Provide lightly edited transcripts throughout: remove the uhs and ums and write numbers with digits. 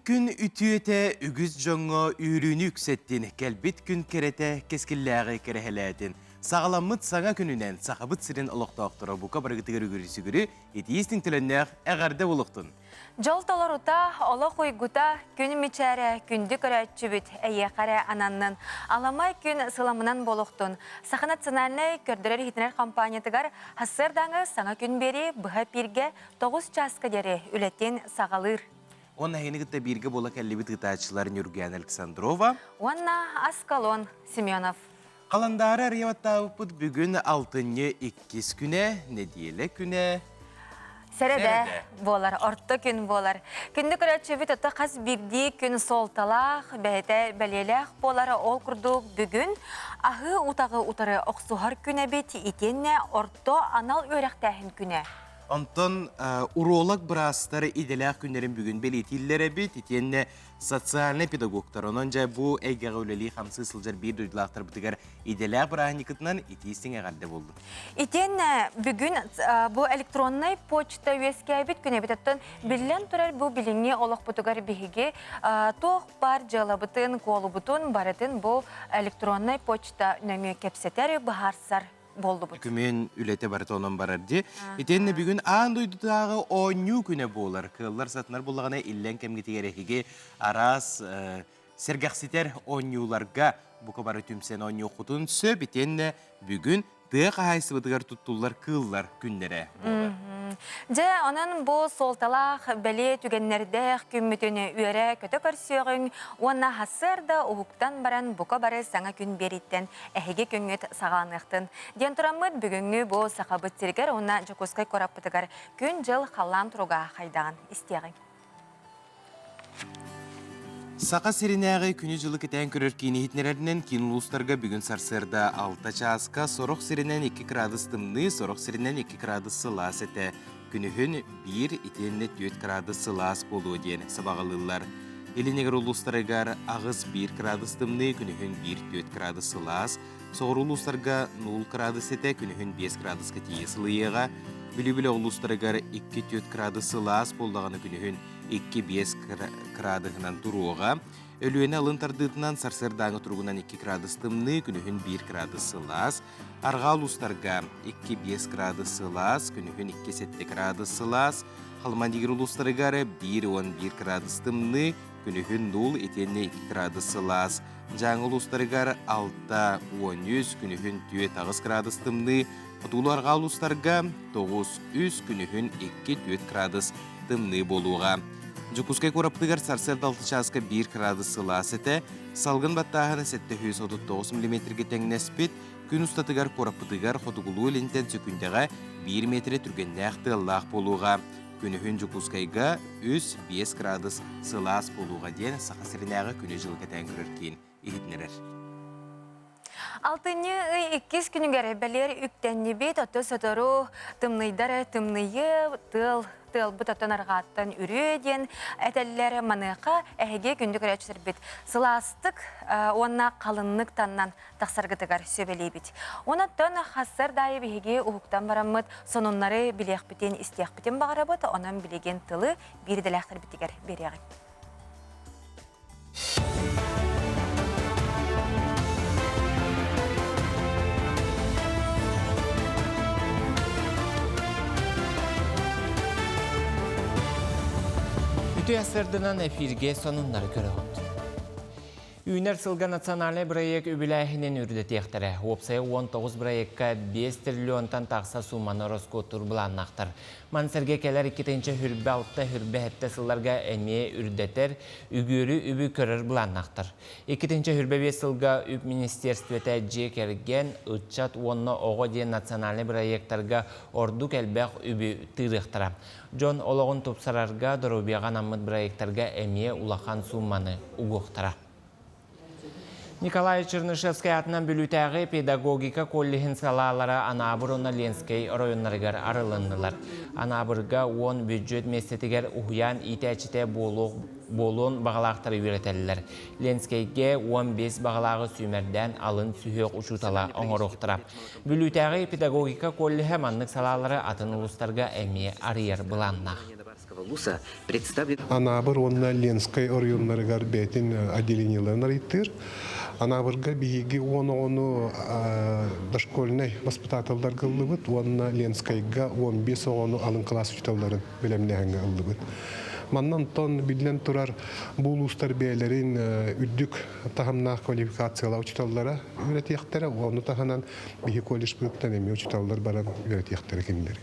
Үүммүт күн үтүөтэ үгүс дьоҥҥо үөрүүнү үксэттин, кэлбит күн кэрэтэ кэскиллээҕи кэрэһэлээтин. Саҕаламмыт саҥа күнүнэн Сахабыт сирин олохтоохторо бука барыгытыгар үгүрү-сүгүрү итии-истиҥ төлөннөөх эҕэрдэ буолуохтун! Дьол толорута, олох уйгута, күн мичээрэ, күндү көрөөччүбүт эйиэхэ эрэ ананнын. Аламай күн сыламынан буолуохтун. Саха национальнай көрдөрөр-иһитинэр компаниятыгар сарсыардааҥы саҥа күн биэрии быһа эпииргэ 9 чааска диэри үлэтин саҕалыыр. Уонна эһигини кытта бииргэ буола кэллибит ыытааччылар Нюргуяна Александрова уонна Аскалон Семенов. Халандаары арыйабаттаабыппыт бүгүн алтынньы иккис күнэ, нэдиэлэ күнэ. Сэрэдэ буолар, орто күн буолар. Күндү көрөөччүбүт ото хас биирдии күн суолталаах, бэйэтэ бэлиэлээх буолар. Ол курдук бүгүн аһыы утаҕы утары охсуһар күн эбит, итиэннэ орто анал үөрэхтээһин күнэ. Онтон уролог быраастар идэлээх күннэрин бүгүн бэлиэтииллэр эбит, итиэннэ социальнай педагогтар. Онон дьэ бу эйгэҕэ үлэлии-хамсыы сылдьар биир дойдулаахтарбытыгар идэлээх бырааһынньыкытынан итии-истиҥ эҕэрдэ буоллун. Итиэннэ бүгүн бу электроннай почта үөскээбит күн эбит. Оттон биллэн турар бу билиҥҥи олохпутугар биһиги туох баар дьыалабытын, куолубутун барытын бу электроннай почта нөҥүө кэпсэтэр, быһаарсар буоллубут. Көмүөн үлэтэ барыта онон барар дии. Итиэннэ бүгүн аан дойдутааҕы оонньуу күнэ буолар. Кыаллар сатанар буллаҕына иллэҥ кэмҥитигэр эһиги араас сэргэхситэр оонньууларга бука бары түмсэн оонньуоххутун сөп. Итиэннэ бүгүн тыа хаһаайыстыбатыгар туттуллар кыыллар күннэрэ буолар. Дьэ, онон бу суолталаах бэлиэ түгэннэрдээх күммүтүн үөрэ-көтө көрсүөҕүҥ уонна сарсыарда уһуктан баран бука бары саҥа күн биэрииттэн эһиги күҥҥүт саҕаланыахтын диэн тураммыт бүгүҥҥү бу Сахабыт сиригэр уонна Дьокуускай куораппытыгар күн-дьыл халлаан туруга хайдаҕын истиэҕиҥ. Саха сиринээҕи күнү-дьылы кэтээн көрөр киин иһитиннэрэринэн киин улуустарга бүгүн сарсыарда 6 чааска сорох сиринэн 2 кыраадыс тымныы, сорох сиринэн 2 кыраадыс сылаас этэ. Күнүһүн 1 итиэннэ 4 кыраадыс сылаас буолуо диэн сабаҕалыыллар. Илин эҥэр улуустарыгар 8-1 кыраадыс тымныы, күнүһүн 1-4 кыраадыс сылаас, соҕуруу улуустарга 0 кыраадыс этэ, күнүһүн 5 кыраадыска тиийэ сылыйыаҕа. Бүлүү-Бүлүү улуустарыгар 2-4 кыраадыс сылаас буоллаҕына күнүһүн 2-5 кыраадыһынан туруоҕа. Өлүөнэ алын тардыытынан сарсыардааҥы туругунан 2 кыраадыс тымныы, күнүһүн 1 кыраадыс сылаас. Арҕаа улуустарга 2-5 кыраадыс сылаас, күнүһүн 2-7 кыраадыс сылаас. Халыман-Дигир улуустарыгар 1-11 кыраадыс тымныы, күнүһүн 0 итиэннэ 2 кыраадыс сылаас. Дьааҥы улуустарыгар 6-13, күнүһүн 4-8 кыраадыс тымныы, Хотугулуу-арҕаа улуустарга 9-3, күнүһүн 2-4 кыраадыс тымныы буолуоҕа. Дьокуускай куораппытыгар сарсыарда 6 чааска 1 кыраадыс сылаас этэ, салгын баттааһына 739 миллиметргэ тэҥнэспит, күн устатыгар куораппытыгар хотугулуу-илинтэн сөкүүндэҕэ 1 миэтэрэ түргэннээх тыаллаах буолуоҕа. Күнүһүн Дьокуускайга 3-5 кыраадыс сылаас буолуоҕа диэн Саха сиринээҕи күнү-дьылы кэтээн көрөр киин иһитиннэрэр. Алтынньы ый иккис күнүгэр бэлиэр үктэннибит, оттон сотору тымныйдар тымныйыы, тыал тыалбыт оттон арҕааттан үрүө диэн этэллэр. Маныаха эһиги күндү көрөөччүлэрбит сылаастык уонна халыннык таннан тахсаргытыгар сүбэлиибит. Онон хассар даайы биһиги уһуктан бараммыт сонуннары билиэхпитин, истиэхпитин баҕарабыт, онон билигин тылы биир идэлээхтэрбитигэр биэриэҕиҥ. Үтүө сырдынан эфирге сонуннары көрөҕүт. Үүнэр сылга национальнай бырайыак үбүлээһинин үрдэтиэхтэрэ. Уопсайа 19 бырайыакка 5 триллионтан тахса сууманы ороскуоттуур былааннаахтар. Маны сэргэ кэлэр 2-26-27 сылларга эмиэ үрдэтэр, үгүөрү үбү көрөр былааннаахтар. 2-25 сылга үп министиэрстибэтэ дьиэ кэргэн, ыччат уонна оҕо диэн национальнай бырайыактарга ордук элбэх үбү тыырыахтара. Дьон олоҕун тупсарарга, доруобуйаҕа анаммыт бырайыактарга эмиэ улахан суумманы угуохтара. Николай Чернышевскай аатынан Бүлүүтээҕи педагогика коллеһын салаалара Анаабыр уонна Ленскэй оройуоннарыгар арылыннылар. Анаабырга 10 бүддьүөт миэстэтигэр уһуйаан иитээччитэ буолуох буолуон баҕалаахтары үөрэтэллэр. Ленскэйгэ 15 баҕалааҕы сүүмэрдээн алын сүһүөх учуутала оҥоруохтара. Бүлүүтээҕи педагогика коллеһа маннык салаалары атын улуустарга эмиэ арыйар былааннаах. Анаабыр уонна Ленскэй оройуоннарыгар бэйэтин отделениеларын арыйтыыр. Анаабырга биһиги 10 оҕону дошкольнай воспитателларга ыллыбыт уонна Ленскайга 15 оҕону алын кылаас учууталларын бэлэмнээһиҥҥэ ыллыбыт. Манна онтон биллэн турар бу улуустар бэйэлэрин үрдүк таһымнаах квалификациялаах учууталлара үөрэтиэхтэрэ, ону таһынан биһи колледжпытыттан эмиэ учууталлар баран үөрэтиэхтэрэ кинилэри.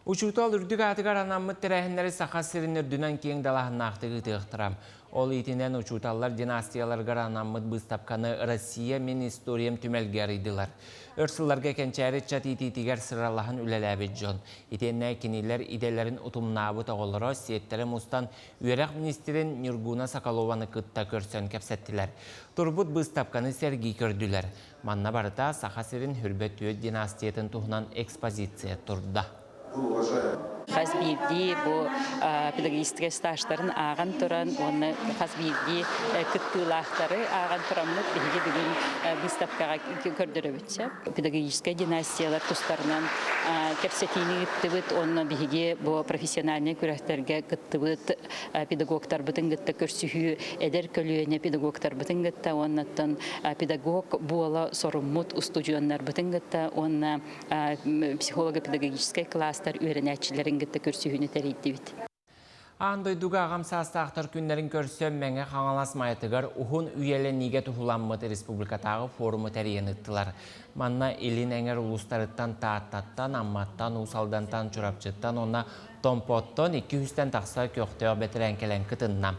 Учуутал үрдүк аатыгар анаммыт тэрээһиннэри Саха сирин үрдүнэн киэҥ далааһыннаахтык ыытыахтара. Ол иитинэн учууталлар династияларыгар анаммыт быыстапканы Россия мин историям түмэлгэ арыйдылар. Өр сылларга кэнчээри ыччат иитиитигэр сыралаһан үлэлээбит дьон. Итиэннэ кинилэр идэлэрин утумнаабыт оҕолоро сиэттэрэ мустан үөрэх министрин Нюргуна Соколованы кытта көрсөн кэпсэттилэр. Турбут быыстапканы сэргии көрдүлэр. Манна барыта Саха сирин Хүрбэ түөрт династиятын туһунан экспозиция турда. Хас биирдии бу педагогическай стажтарын ааҕан туран уонна хас биирдии кыттыылаахтары ааҕан тураммыт биһиги бүгүн быыстапкаҕа көрдөрөбүт. Педагогическай династиялар тустарынан кэпсэтиини ыыттыбыт уонна биһиги бу профессиональнай күрэхтэргэ кыттыбыт педагогтарбытын кытта көрсүһүү эдэр көлүөнэ педагогтарбытын кытта уоннаттан педагог буола соруммут устудьуоннарбытын кытта уонна психолого-педагогическай класстар үөрэнээччилэрин кытта көрсүһүүнү тэрийдибит. Аан дойдуга аҕам саастаахтар күннэрин көрсө Мэҥэ Хаҥалас Майатыгар уһун үйэлэниигэ туһуламмыт республикатааҕы форуму тэрийэн ыыттылар. Манна Илин эҥэр улуустарыттан Тааттаттан, Амматтан, Уус Алдантан, Чурапчыттан уонна Томпоттон 200-тэн тахса көхтөөх бэтэрээн кэлэн кытынна.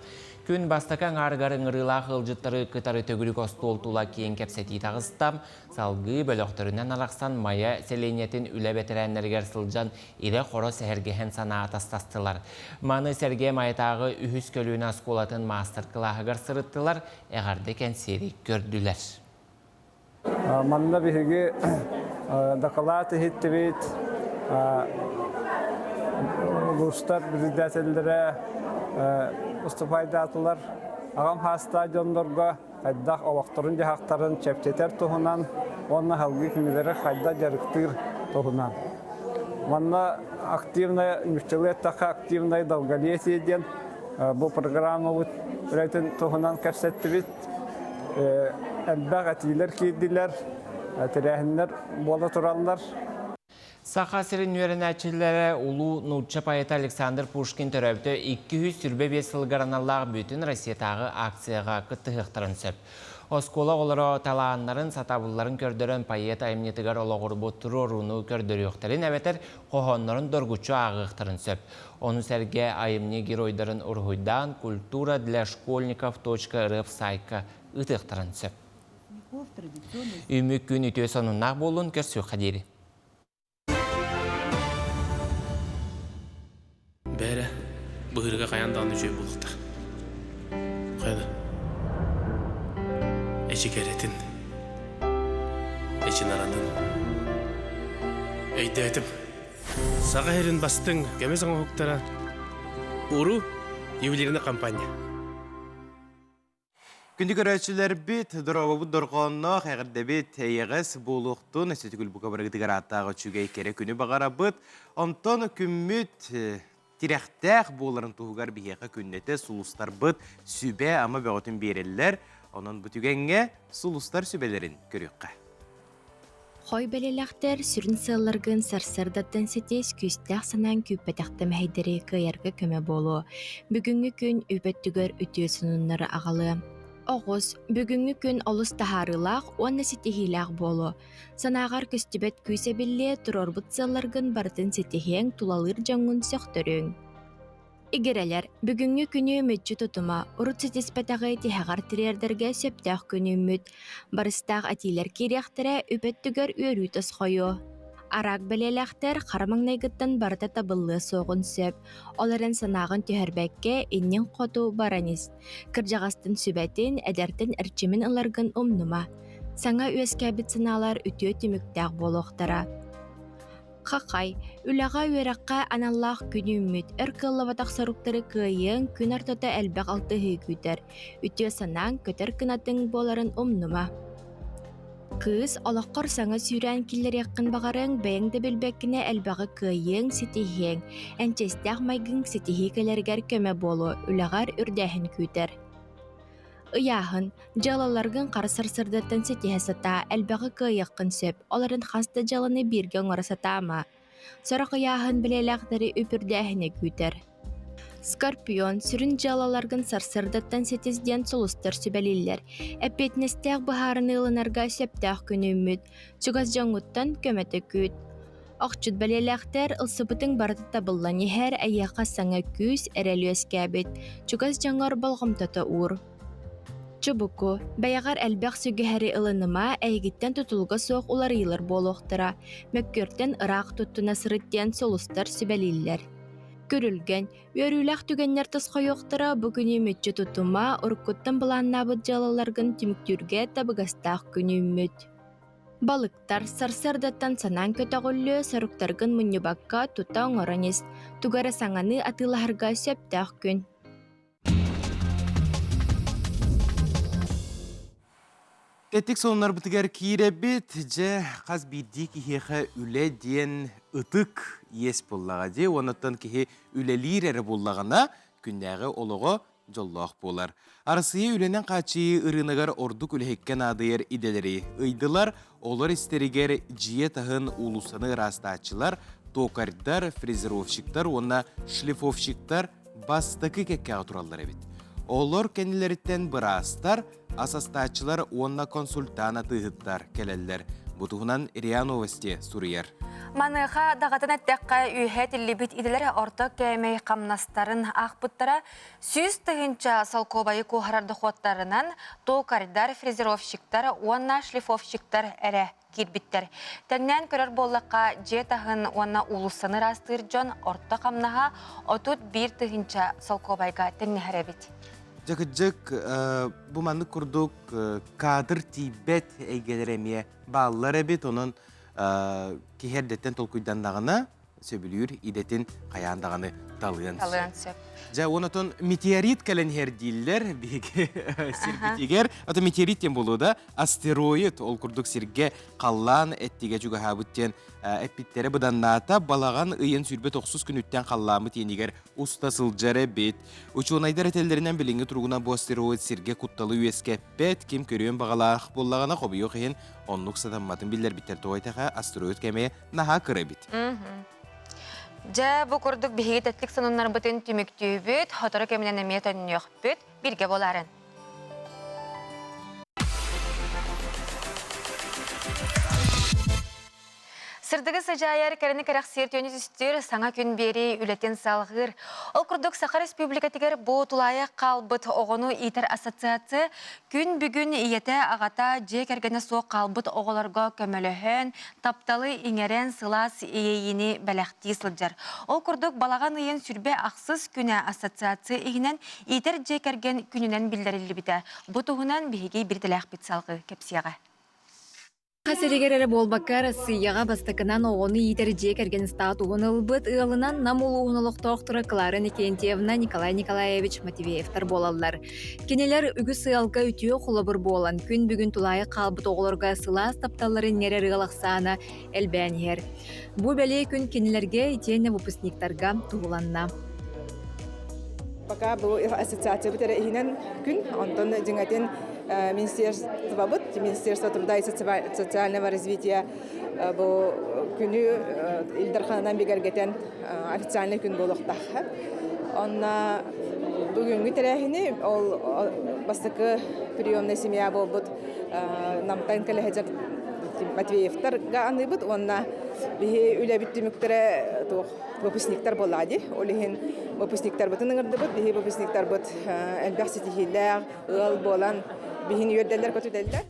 Күн бастакы аҥаарыгар ыҥырыылаах ыалдьыттары кытары төгүрүк остуол тула киэҥ кэпсэтии таҕыста. Салгыы бөлөхтөрүнэн арахсан Майа сэлиэнньэтин үлэ бэтэрээннэригэр сылдьан ирэ-хоро сэһэргэһэн санаа атастастылар. Маны сэргэ Майатааҕы үһүс көлүөнэ оскуолатын маастар-кылааһыгар сырыттылар, эҕэрдэ кэнсиэри көрдүлэр. Манна биһиги дакылаат иһиттибит, улуустар председателлэрэ уступайдаатылар. Аҕам хаастаах дьоннорго хайдах олохторун-дьаһахтарын чэпчэтэр туһунан уонна салгыы кинилэри хайдах дьарыктыыр туһунан. Манна активная, нууччалыы эттэххэ активное долголетие диэн бу программабыт үлэтин туһунан кэпсэттибит. Элбэх этиилэр киирдилэр, тэрээһиннэр буола тураллар. Саха сирин үөрэнээччилэрэ улуу нуучча поэта Александр Пушкин төрөөбүтэ 225 сылыгар аналлаах бүтүн Россиятааҕы акцияҕа кыттыһыахтарын сөп. Оскуола оҕолоро талааннарын, сатабылларын көрдөрөн поэт айымньытыгар олоҕурбут туруорууну көрдөрүөхтэрин эбэтэр хоһооннорун доргуччу ааҕыахтарын сөп. Ону сэргэ айымньы геройдарын уруһуйдаан культура для школьников .рф сайтка ыытыахтарын сөп. Үмүк күн үтүө сонуннаах буоллун көрсүөххэ диэри. Бээрэ, быһыырга хайаан даҕаны үчүгэй буолуохтаах. Хайа Эчи кэрэтин, эчи наратын. Өйдөөтүм. Саха сирин бастыҥ көмүс оҥоһуктара Уру ювелирный компания. Күндү көрөөччүлэрбит, дорообобут дорҕоонноох, эҕэрдэбит эйэҕэс буолуохтун, өссө бука барыгытыгар ааттаах үчүгэй кэрэ күнү баҕарабыт. Онтон күммүт тирэхтээх буоларын туһугар биһиэхэ күннэтэ сулустарбыт сүбэ-ама бөҕөтүн биэрэллэр. Онон бу түгэҥҥэ сулустар сүбэлэрин көрүөххэ. Хой бэлэлэхтэр сүрүн сыалларгын сарсыардаттан ситис, күүстээх санааҥ күүппэтэх да мэһэйдэри кыайарга көмө буолуо. Бүгүҥҥү күн үп өттүгэр үтүө сонуннары аҕалыа. Оҕус, бүгүҥҥү күн олус таһаарыылаах уонна ситиһиилээх буолуо. Санааҕар көстүбэт күүс эбиллиэ, туруорбут сыалларгын барытын ситиһиэҥ, тулалыыр дьоҥҥун сөхтөрүөҥ. Игирэлэр, бүгүҥҥү күнү мүччү тутума, урут ситиспэтэҕи тиһэҕэр тириэрдэргэ сөптөөх күн үүммүт. Барыстаах этиилэр киириэхтэрэ, үп өттүгэр үөрүү тосхойуо. Араак бэлиэлээхтэр хара маҥнайгыттан барыта табыллыа суоҕун сөп, ол эрэн санааҕын түһэрбэккэ, инниҥ хоту баран ис. Кырдьаҕастан сүбэтин, эдэртэн эрчимин ыларгын умнума. Саҥа үөскээбит санаалар үтүө түмүктээх буолуохтара. Хахай, үлэҕэ-үөрэххэ аналлаах күн үүммүт, өр кыаллыбатах соруктары кыайыаҥ, күн ортото элбэх алтыһыы күүтэр. Үтүө санааҥ, көтөр кынатыҥ буоларын умнума. Кыыс олоххор саҥа сүүрээн киллэриэххин баҕарыаҥ, бэйэҥ да билбэккинэ элбэҕи кыайыаҥ, ситиһиэҥ. Эн чиэстээх майгыҥ ситиһии кэлэригэр көмө буолуо, үлэҕэр үрдээһин күүтэр. Ыйааһын, дьыалаларгын хара сарсыардаттан ситиһэ сатаа, элбэҕи кыайыаххын сөп, ол эрэн хас да дьыаланы бииргэ оҥоро сатаама. Сорох ыйааһын билиэлээхтэри үп үрдээһинэ күүтэр. Скорпион сүрүн дьыалаларгын сарсыардаттан ситис диэн сулустар сүбэлииллэр. Эппиэтинэстээх быһаарыныы ылынарга сөптөөх күн үүммүт. Чугас дьоҥҥуттан көмөтө күүт. Охчут бэлиэлээхтэр ылсыбытыҥ барыта табыллан иһэр, эйиэхэ саҥа күүс, эрэл үөскээбит. Чугас дьоҥҥор болҕомтото уур. Чубуку, бэйэҕэр элбэх сүгэһэри ылыныма, эйигиттэн тутулуга суох уларыйыылар буолуохтара. Мөккүөртэн ыраах туттуна сырыт диэн сулустар сүбэлииллэр. Күрүлгэн, үөрүүлээх түгэннэр тосхойуохтара, бу күнү мүччү тутума, уруккуттан былааннаабыт дьыалаларгын түмүктүүргэ табыгастаах күн үүммүт. Балыктар сарсыардаттан санаан көтөҕүллүө, соруктаргын мунньубакка тута оҥорон ис. Тугу эрэ саҥаны атыылаһарга сөптөөх күн. Тэттик сонуннарбытыгар киирэбит. Дьэ, хас биирдии киһиэхэ үлэ диэн ытык иэс буоллаҕа дии. Оннуттан киһи үлэлиир эрэ буоллаҕына, күннээҕи олоҕо дьоллоох буолар. Арассыыйа үлэнэн хааччыйыы ырыынагар ордук үлэһиккэ наадыйар идэлэри ыйдылар. Олор истэригэр дьиэ таһын уулуссаны ыраастааччылар, токарьдар, фрезеровщиктар уонна шлифовщиктар бастакы кэккэҕэ тураллар эбит. Олор кэннилэриттэн быраастар, ас астааччылар уонна консультант атыыһыттар кэлэллэр. Бу туһунан РИА Новости суруйар. Маныаха даҕатан эттэххэ, үөһэ этиллибит идэлэр орто кээмэй хамнастарын аахпыттара 100 000 солкуобайы куоһарар дохуоттарынан токарьдар, фрезеровщиктар уонна шлифовщиктар эрэ киирбиттэр. Тэҥнээн көрөр буоллахха, дьиэ таһын уонна уулуссаны ыраастыыр дьон орто хамнаһа 31 000 солкуобайга тэҥнэһэр эбит. Дьэ кырдьык, бу маннык курдук кадр тиийбэт эйгэлэр эмиэ бааллар эбит. Онон киһи эрдэттэн толкуйданнаҕына, сөбүлүүр идэтин хайаан даҕаны талыан Талыан сөп. Дьэ, онотон метеорит кэлэн иһэр дииллэр биһиги сирбитигэр. Ото метеорит диэн буолуо да, астероид ол курдук сиргэ халлаан эттигэ чугаһаабыт диэн эппиттэрэ быданнаата. Балаҕан ыйын 29 күнүттэн халлааммыт иэнигэр уста сылдьар эбит. Учуонайдар этэллэринэн билиҥҥи туругунан бу астероид сиргэ кутталы үөскэппэт, ким көрүөн баҕалаах буоллаҕына хобуйуох иһин оннук сатамматын биллэрбиттэр. Тоҕо этэхэ астероид кэмэ наһаа кыра эбит. Дьэ, бу курдук биһиги тэттик сонуннарбытын түмүктүүбүт, сотору кэминэн эмиэ төннүөхпүт, бииргэ буолаарын. Сырдыгы сыдьаайар, кэрэни кэрэхсиир түөнү түстүүр, саҥа күн биэрии үлэтин салҕыыр. Ол курдук Саха Республикатыгар бу тулаайах хаалбыт оҕону иитэр ассоциация Күн бүгүн ийэтэ, аҕата, дьиэ кэргэнэ суох хаалбыт оҕолорго көмөлөһөн, тапталы иҥэрэн, сылаас иэйиини бэлэхтии сылдьар. Ол курдук, балаҕан ыйын 26 күнэ ассоциация иһинэн иитэр дьиэ кэргэн күнүнэн биллэриллибитэ. Бу туһунан биһиги биридэлээхпит салҕыы кэпсиэҕэ. Саха сиригэр эрэ буолбакка, Арассыыйаҕа бастакынан оҕону иитэр дьиэ кэргэн статуһун ылбыт ыалынан Нам улууһун олохтоохторо Клара Никентьевна, Николай Николаевич Матвеевтар буолаллар. Кинилэр үгүс ыалга үтүө холобур буолан, күн бүгүн тулаайах хаалбыт оҕолорго сылаас тапталларын иҥэрэр ыал ахсаана элбээн иһэр. Бу бэлиэ күн кинилэргэ итиэннэ выпускниктарга туһуланна. Пока бу ассоциациябыт эрэ иһинэн күн, онтон дьиҥэтин министерствобыт, Министерство труда и социального развития бу күнү Ил Дарханынан бигэргэтэн официальный күн буолуохтаах. Онно бүгүҥҥү тэрээһини ол бастакы приемная семья буолбут Намтан кэлэ сылдьар Матвеевтарга аныыбыт уонна биһи үлэбит түмүктэрэ туох выпускниктар буоллаҕа дии. Ол иһин выпускниктарбытын ыҥырдыбыт. Биһи выпускниктарбыт элбэх ситиһиилээх ыал буолан биһини үөрдэллэр-көтүтэллэр.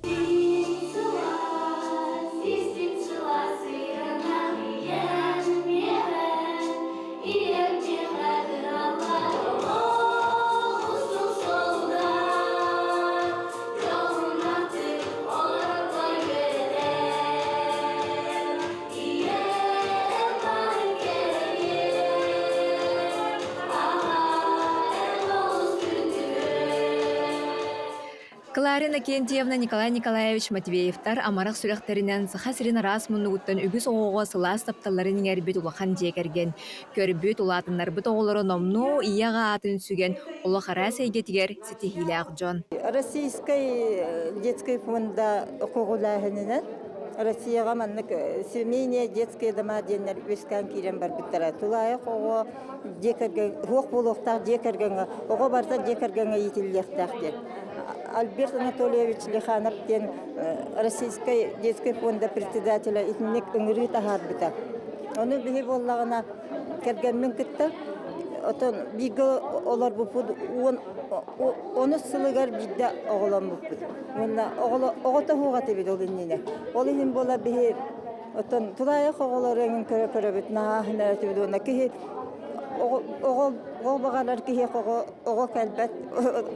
Клара Клара Иннокентьевна, Николай Николаевич Матвеевтар амарах сүрэхтэринэн Саха сирин араас муннугуттан үгүс оҕоҕо сылаас тапталларын иҥэрбит улахан дьиэ кэргэн. Көрбүт, улаатыннарбыт оҕолоро номнуо ийэ-аҕа аатын сүгэн олох араас эйгэтигэр ситиһиилээх дьон. Российскай детский фонда көҕүлээһининэн Россияҕа маннык семейные детские дома диэннэр үөскээн киирэн барбыттара. Тулаайах оҕо дьиэ кэргэн суох буолуохтаах дьиэ кэргэҥҥэ оҕо барыта дьиэ кэргэҥҥэ иитиллиэхтээх диэн. Альберт Анатольевич Лиханов диэн Российскай детский фонда председателя итинник ыҥырыы таһаарбыта. Ону биһи буоллаҕына кэргэммин кытта отон бииргэ олорбуппут уон онус сылыгар биирдэ оҕоломмуппут. Уонна оҕо тоһууга этибит ол иннинэ. Ол иһин буола биһи оттон тулаайах оҕолору эҥин көрө көрөбүт наһаа аһынар этибит уонна киһи оҕо оҕо баҕарар киһиэхэ оҕо оҕо кэлбэт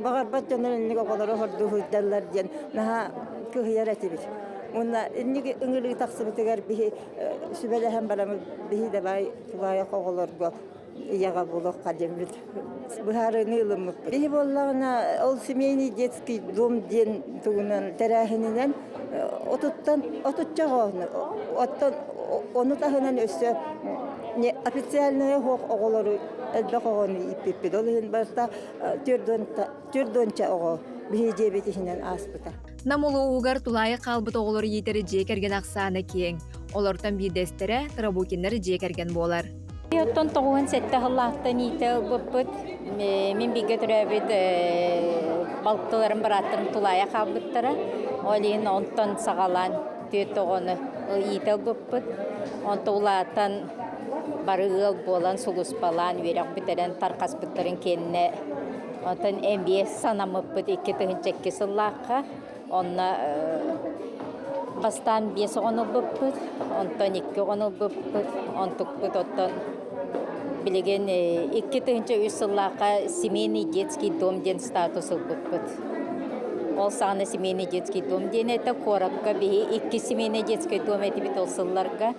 баҕарбат дьонор инник оҕолору хордуу сылдьаллар диэн наһаа кыһыйар этибит. Уонна инник ыҥырыы тахсыбытыгар биһи сүбэлэһэн бараммыт биһи давай тулаайах оҕолорго ийэҕэ булуохха диэммит быһаарыыны ылыммыппыт. Биһи буоллаҕына ол семейный детский дом диэн тугунан тэрээһининэн отуттан отучча оҕону оттон ону таһынан өссө официальная суох оҕолору элбэх оҕону ииппиппит. Ол иһин барыта түөрт уонча оҕо биһи дьиэбит иһинэн ааспыта. Нам улууһугар тулаайах хаалбыт оҕолору иитэр дьиэ кэргэн ахсаана киэҥ. Олортон биирдэстэрэ Тарабукиннар дьиэ кэргэн буолар. Оттон 97 сыллаахтан иитэ ылбыппыт. Мин бииргэ төрөөбүт балтыларым, бырааттарым тулаайах хаалбыттара. Ол иһин онтон саҕалаан түөрт оҕону иитэ ылбыппыт. Онто улаатан бары ыал буолан, сулууспалаан, үөрэх бүтэрэн тарҕаспыттарын кэннэ онтон эмиэ санаммыппыт 2002 сыллаахха. Онно бастаан биэс оҕону ылбыппыт, онтон икки оҕону ылбыппыт, онтукпут оттон билигин 2003 сыллаахха семейный детский дом диэн статус ылбыппыт. Ол саҕана семейный детский дом диэн этэ, куоракка биһи икки семейный детский дом этибит ол сылларга.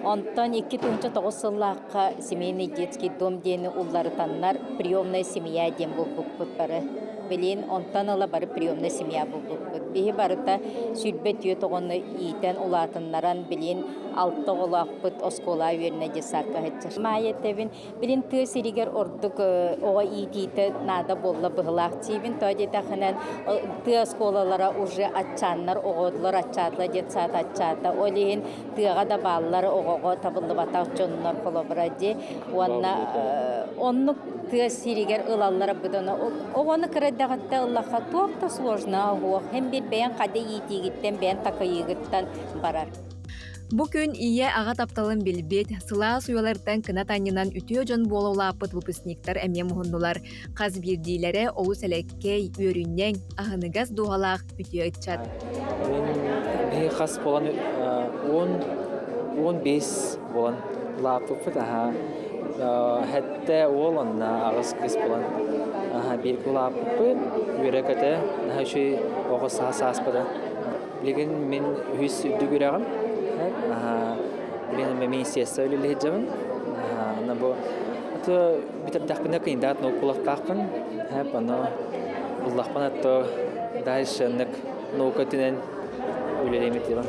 Онтон 2009 сыллаахха семейный детский дом диэни уларытаннар приемная семья диэн булбуппут бары. Билин онтон ыла бары приемная семья булбуппут. Биһи барыта 24 оҕону иитэн улаатыннаран билин алта оҕолоохпут оскуола үөрэнэ детсадка сылдьар. Маайа этэбин, билин тыа сиригэр ордук оҕо иитиитэ наада буолла быһылаах диибин. То диэтэхинэн тыа оскуолалара уже аччааннар оҕолор аччаатыла детсад аччаата. Ол иһин тыаҕа да бааллар оҕоҕо табыллыбатах дьоннор холобура дии уонна оннук тыа сиригэр ылаллара быдан оҕону кыра эрдэҕиттэн ыллахха туох да сложно суох һин биир бэйэҥ хады иитиигиттэн бэйэҥ такайыыгыттан барар. Бу күн ийэ-аҕа тапталын билбит, сылаас уйалартан кынат анньынан үтүө дьон буола улааппыт выпускниктар эмиэ муһуннулар. Хас биирдиилэрэ олус элэккэй, үөрүнньэҥ, аһыныгас дууһалаах үтүө ыччат. Мин биһи хас буолан 10 15 буолан улааппыппыт аһа сэттэ уол онно аҕыс кыыс буолан аһа бииргэ улааппыппыт үөрэ-көтө наһаа үчүгэй оҕо саас ааспыта. Билигин мин үһүс үрдүк үөрэҕим билигин министерство үлэлии сылдьабын. Аны бу бүтэрдэхпинэ кандидат наук буолуохтаахпын. Ону буллахпына то дальше наука өттүнэн үлэлиэм этибин.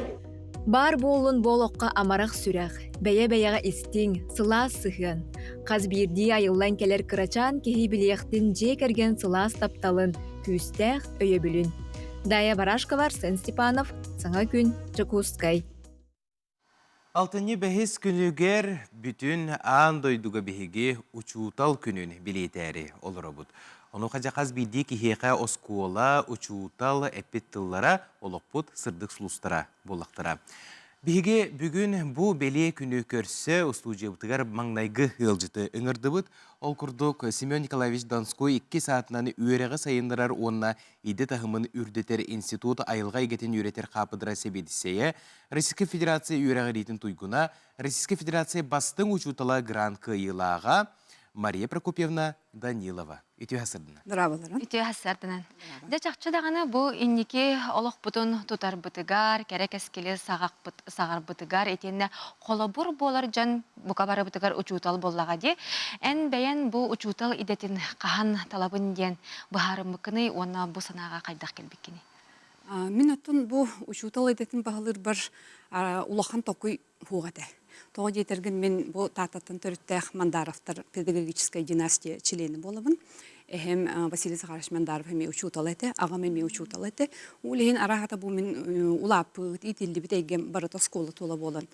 Баар буоллун бу олоххо амарах сүрэх, бэйэ-бэйэҕэ истиҥ, сылаас сыһыан. Хас биирдии айыллан кэлэр кырачаан киһи билиэхтин дьиэ кэргэн сылаас тапталын, күүстээх өйөбүлүн. Дая Барашкова, Арсен Степанов, Саҥа күн, Дьокуускай. Алтынньы бэһис күнүгэр бүтүн аан дойдуга биһиги учуутал күнүн билиэтээри олоробут. Онуоха дьэ хас биирдии киһиэхэ оскуола, учуутал эппит тыллара олохпут сырдык сулустара буоллахтара. Биһиги бүгүн бу бэлиэ күнү көрсө устуудьуйабытыгар маҥнайгы ыалдьыты ыҥырдыбыт. Ол курдук Семен Николаевич Донской иккис аатынан үөрэҕи сайыннарар уонна идэ таһымын үрдэтэр институт айылҕа эйгэтин үөрэтэр хаапыдыра сэбиэдиссэйэ, Российскай Федерация үөрэҕириитин туйгуна, Российскай Федерация бастыҥ учуутала грант кыайыылааҕа. Мария Прокопьевна Данилова. Үтүө сырдынан. Здраволарым. Үтүө сырдынан. Дьэ чахчы даҕаны бу инники олохпутун тутарбытыгар, кэрэ кэскили саҕарбытыгар итиэннэ холобур буолар дьон бука барыбытыгар учуутал буоллаҕа дии. Эн бэйэн бу учуутал идэтин хаһан талабын диэн быһаарыммыккыный уонна бу санааҕа хайдах кэлбиккиний? Мин оттон бу учуутал идэтин баһылыырбар улахан токуй суох этэ. Тоҕо диэтэргин мин бу Тааттаттан төрүттээх Мандаровтар педагогическай династия чилиэнэ буолабын. Эһэм Василий Захарович Мандаров эмиэ учуутал этэ, аҕам эмиэ учуутал этэ. Ол иһин арааһата бу мин улааппыт, иитиллибит эйгэм барыта оскуола туола буолан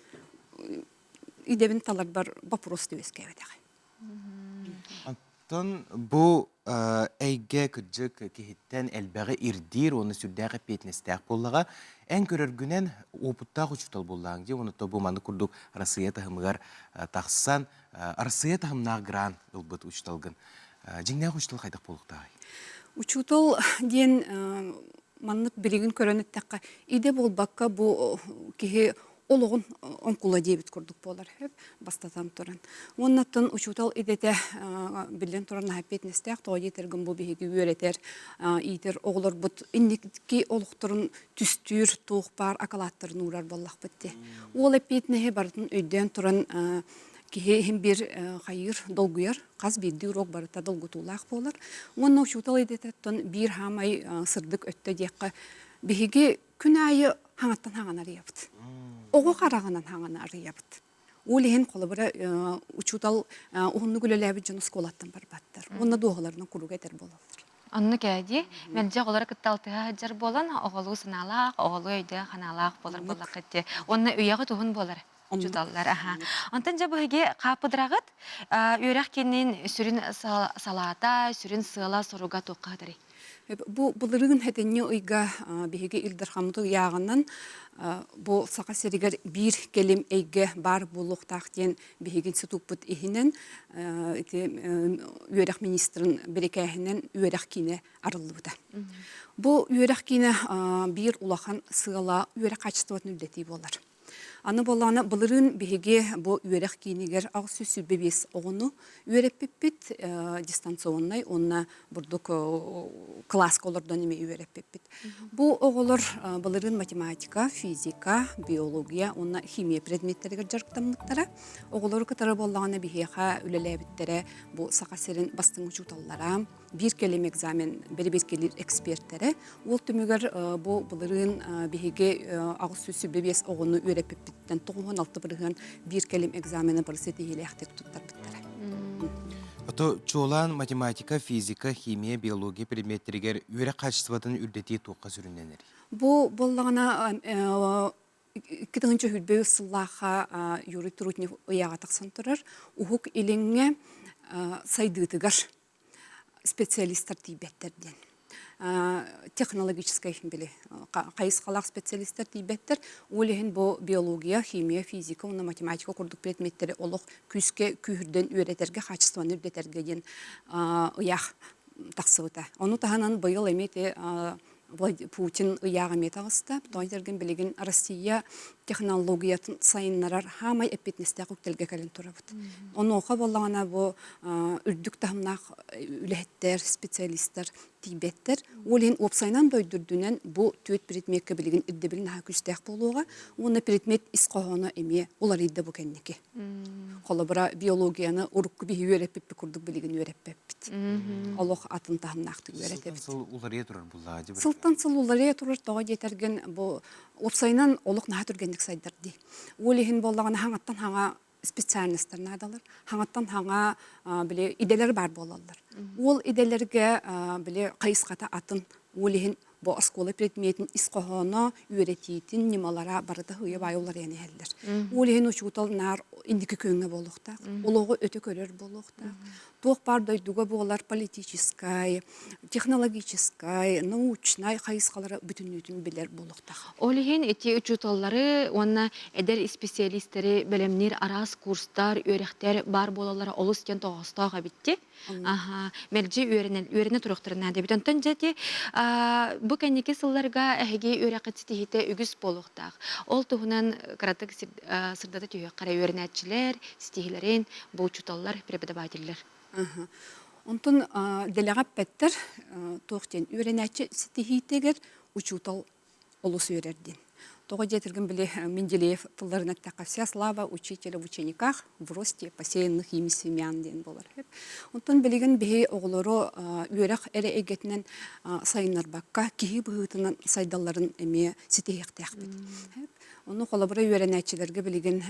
идэбин таларбар вопрос үөскээбэтэҕэ. Оттон бу эйгэ кырдьык киһиттэн элбэҕи ирдиир уонна сүрдээх эппиэтинэстээх буоллаҕа. Эн көрөргүнэн уопуттаах учуутал буоллаҕыҥ дии, уонна бу маннык курдук Арассыыйа таһымыгар тахсан, Арассыыйа таһымнаах грант ылбыт учууталгын. Дьиҥнээх учуутал хайдах буолуохтааҕый? Учуутал диэн маннык билигин көрөн эттэххэ, идэ буолбакка бу киһи олоҕун оҥкула диэбит курдук буолар сөп бастатан туран. Уоннаттан учуутал идэтэ биллэн туран наһаа эппиэтинэстээх тоҕо диэтэргин бу биһиги үөрэтэр, иитэр оҕолорбут инники олохторун түстүүр туох баар акылааттарын уурар буоллахпыт дии. Уол эппиэтинэһи барытын өйдөөн туран киһи иһин биир хайыыр долгуйар, хас биирдии уруок барыта долгутуулаах буолар. Уонна учуутал идэтиттэн биир хаамай сырдык өттө диэххэ биһиги күн аайы хаҥаттан хаҥан арыйабыт. Оҕо хараҕынан хаҥан арыйабыт. Ол иһин холобура учуутал уһуннук үлэлээбит дьон оскуолаттан барбаттар. Уонна дуоһаларынан куруук этэр буолаллар. Оннук ээ дии. Мэлдьи оҕолору кытта алтыһа сылдьар буолан, оҕолуу санаалаах, оҕолуу өйдөөх ханаалаах буолар буоллаххыт дии. Уонна үйэҕит уһун буолар учууталлар. Аха. Онтон дьэ бу эһиги хааппыдыраҕыт үөрэх киинин сүрүн салаата, сүрүн сыала-соруга туохха сытарый? Бу былырыын сэтинньи ыйга биһиги Ил Дархаммыт ыйааҕынан бу Саха сиригэр биир кэлим эйгэ баар буолуохтаах диэн биһиги институппут иһинэн ити үөрэх министрин бирикээһинэн үөрэх киинэ арыллыбыта. Бу үөрэх киинэ биир улахан сыала үөрэх хаачыстыбатын үрдэтии буолар. Аны буоллаҕына былырыын биһиги бу үөрэх киинигэр 825 оҕону үөрэппиппит дистанционнай уонна бурдук кылааска олордон эмиэ үөрэппиппит. Бу оҕолор былырыын математика, физика, биология уонна химия предметтэригэр дьарыктаммыттара. Оҕолору кытары буоллаҕына биһиэхэ үлэлээбиттэрэ бу Саха сирин бастыҥ учууталлара, биир кэлим экзамен бэрэбиэркэлиир экспертэрэ. Ол түмүгэр бу былырыын биһиги 825 оҕону үөрэппиппиттэн 96% биир кэлим экзамены бары ситиһиилээхтик туттарбыттара. Ото чуолаан математика, физика, химия, биология предметтэригэр үөрэх хаачыстыбатын үрдэтии туохха сүрүннэнэрий? Бу буоллаҕына 2023 сыллаахха Юрий Трутнев ыйааҕа тахсан турар. Уһук Илиҥҥэ сайдыытыгар специалистар тиийбэттэр диэн. Технологическай били хайысхалаах специалистар тиийбэттэр. Ол иһин бу биология, химия, физика уонна математика курдук предметтэри олох күүскэ күүһүрдэн үөрэтэргэ, хаачыстыбаны үрдэтэргэ диэн ыйаах тахсыбыта. Ону таһынан быйыл эмиэ ити Путин ыйааҕа эмиэ таҕыста. Тоҕо диэтэргин билигин Россия технологиятын сайыннарар хаамай эппиэтинэстээх үктэлгэ кэлэн турабыт. Онуоха буоллаҕына бу үрдүк таһымнаах үлэһиттэр, специалистар тиийбэттэр. Ол иһин уопсайынан дойду үрдүнэн бу түөрт предмеккэ билигин ирдэбил наһаа күүстээх буолуоҕа уонна предмет ис хоһооно эмиэ уларыйда бу кэнники. Холобура, биологияны урукку биһи үөрэппиппит курдук билигин үөрэппэппит. Олох атын таһымнаахтык үөрэтэбит. Сылтан сыл уларыйа турар буллаҕа дии. Сылтан сыл уларыйа турар тоҕо диэтэргин бу уопсайынан олох наһаа түргэнник сайдар дии. Ол иһин буоллаҕына хаҥаттан хаҥа специальностар наадалар, хаҥаттан хаҥа били идэлэр баар буолаллар. Ол идэлэргэ били хайысхата атын. Ол иһин Бу оскуола предметин ис хоһооно, үөрэтиитин ньымалара барыта һыйа-баайа уларыйан иһэллэр. Ол иһин учуутал наар инники күөҥҥэ буолуохтаах, олоҕу өтө көрөр буолуохтаах. Туох баар дойдуга буолар политическай, технологическай, научнай хайысхалара бүтүннүүтүн билэр буолуохтаах. Ол иһин ити учууталлары уонна эдэр исписэлиистэри бэлэмниир араас курстар, үөрэхтэр баар буолаллара олус диэн тоҕоостоох эбит дии. Аха, мэлдьи үөрэнэн, үөрэнэ туруохтарын наада эбит. Онтон дьэ ити бу кэнники сылларга эһиги үөрэххит ситиһиитэ үгүс буолуохтаах. Ол туһунан кыратык сырдата түһүөххэ эрэ үөрэнээччилэр, ситиһиилэрин, бу учууталлар, преподавателлэр. Онтон дэлэҕэ эппэттэр туох диэн үөрэнээччи ситиһиитигэр учуутал олус үөрэр диэн. Тоҕо диэтэргин били Менделеев тылларын эттэххэ вся слава учителя в учениках в росте посеянных ими семян диэн буолар. Онтон билигин биһи оҕолору үөрэх эрэ эйгэтинэн сайыннарбакка киһи быһыытынан сайдалларын эмиэ ситиһиэхтээхпит. Ону холобура үөрэнээччилэргэ билигин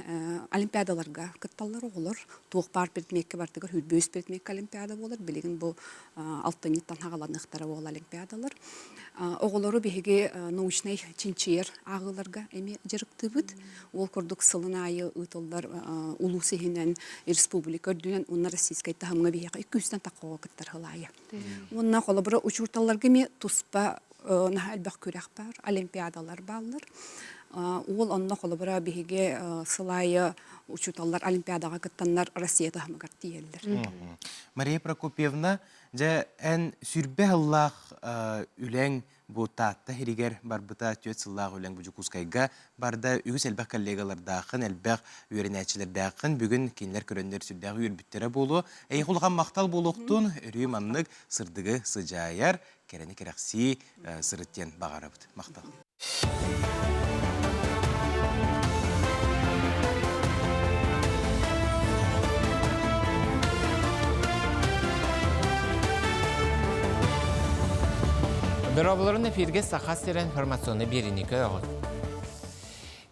олимпиадаларга кытталлар оҕолор. Туох баар предмеккэ бардыгар хүрбүүс предмеккэ олимпиада буолар. Билигин бу алтынньыттан хаҕаланыахтара буол олимпиадалар. Оҕолору биһиги научнай чинчийэр ааҕыыларга эмиэ дьарыктыыбыт. Ол курдук сылын аайы ыытыллар улуус иһинэн, республика үрдүнэн уонна российскай таһымҥа биһиэхэ икки-үстэн тахха кыттар сыл аайы. Уонна холобура учууталларга эмиэ туспа наһаа элбэх күрэх баар, олимпиадалар бааллар. Уол онно холобура биһиги сыл аайы учууталлар олимпиадаҕа кыттаннар Россия таһымыгар тиийэллэр. Мария Прокопьевна, дьэ эн сүрбэ сыллаах үлэҥ бу Таатта сиригэр барбыта, түөрт сыллаах үлэҥ бу Дьокуускайга барда, үгүс элбэх коллегалардааххын, элбэх үөрэнээччилэрдээххин, бүгүн кинилэр көрөннөр сүрдээх үөрбүттэрэ буолуо. Эйиэхэ улахан махтал буолуохтун, өрүү маннык сырдыгы сыдьаайар, кэрэни кэрэхсии сырыт диэн баҕарабыт. Махтал. Дорооболорун эфиргэ Саха сирэ информационный биэриини көрөҕүт.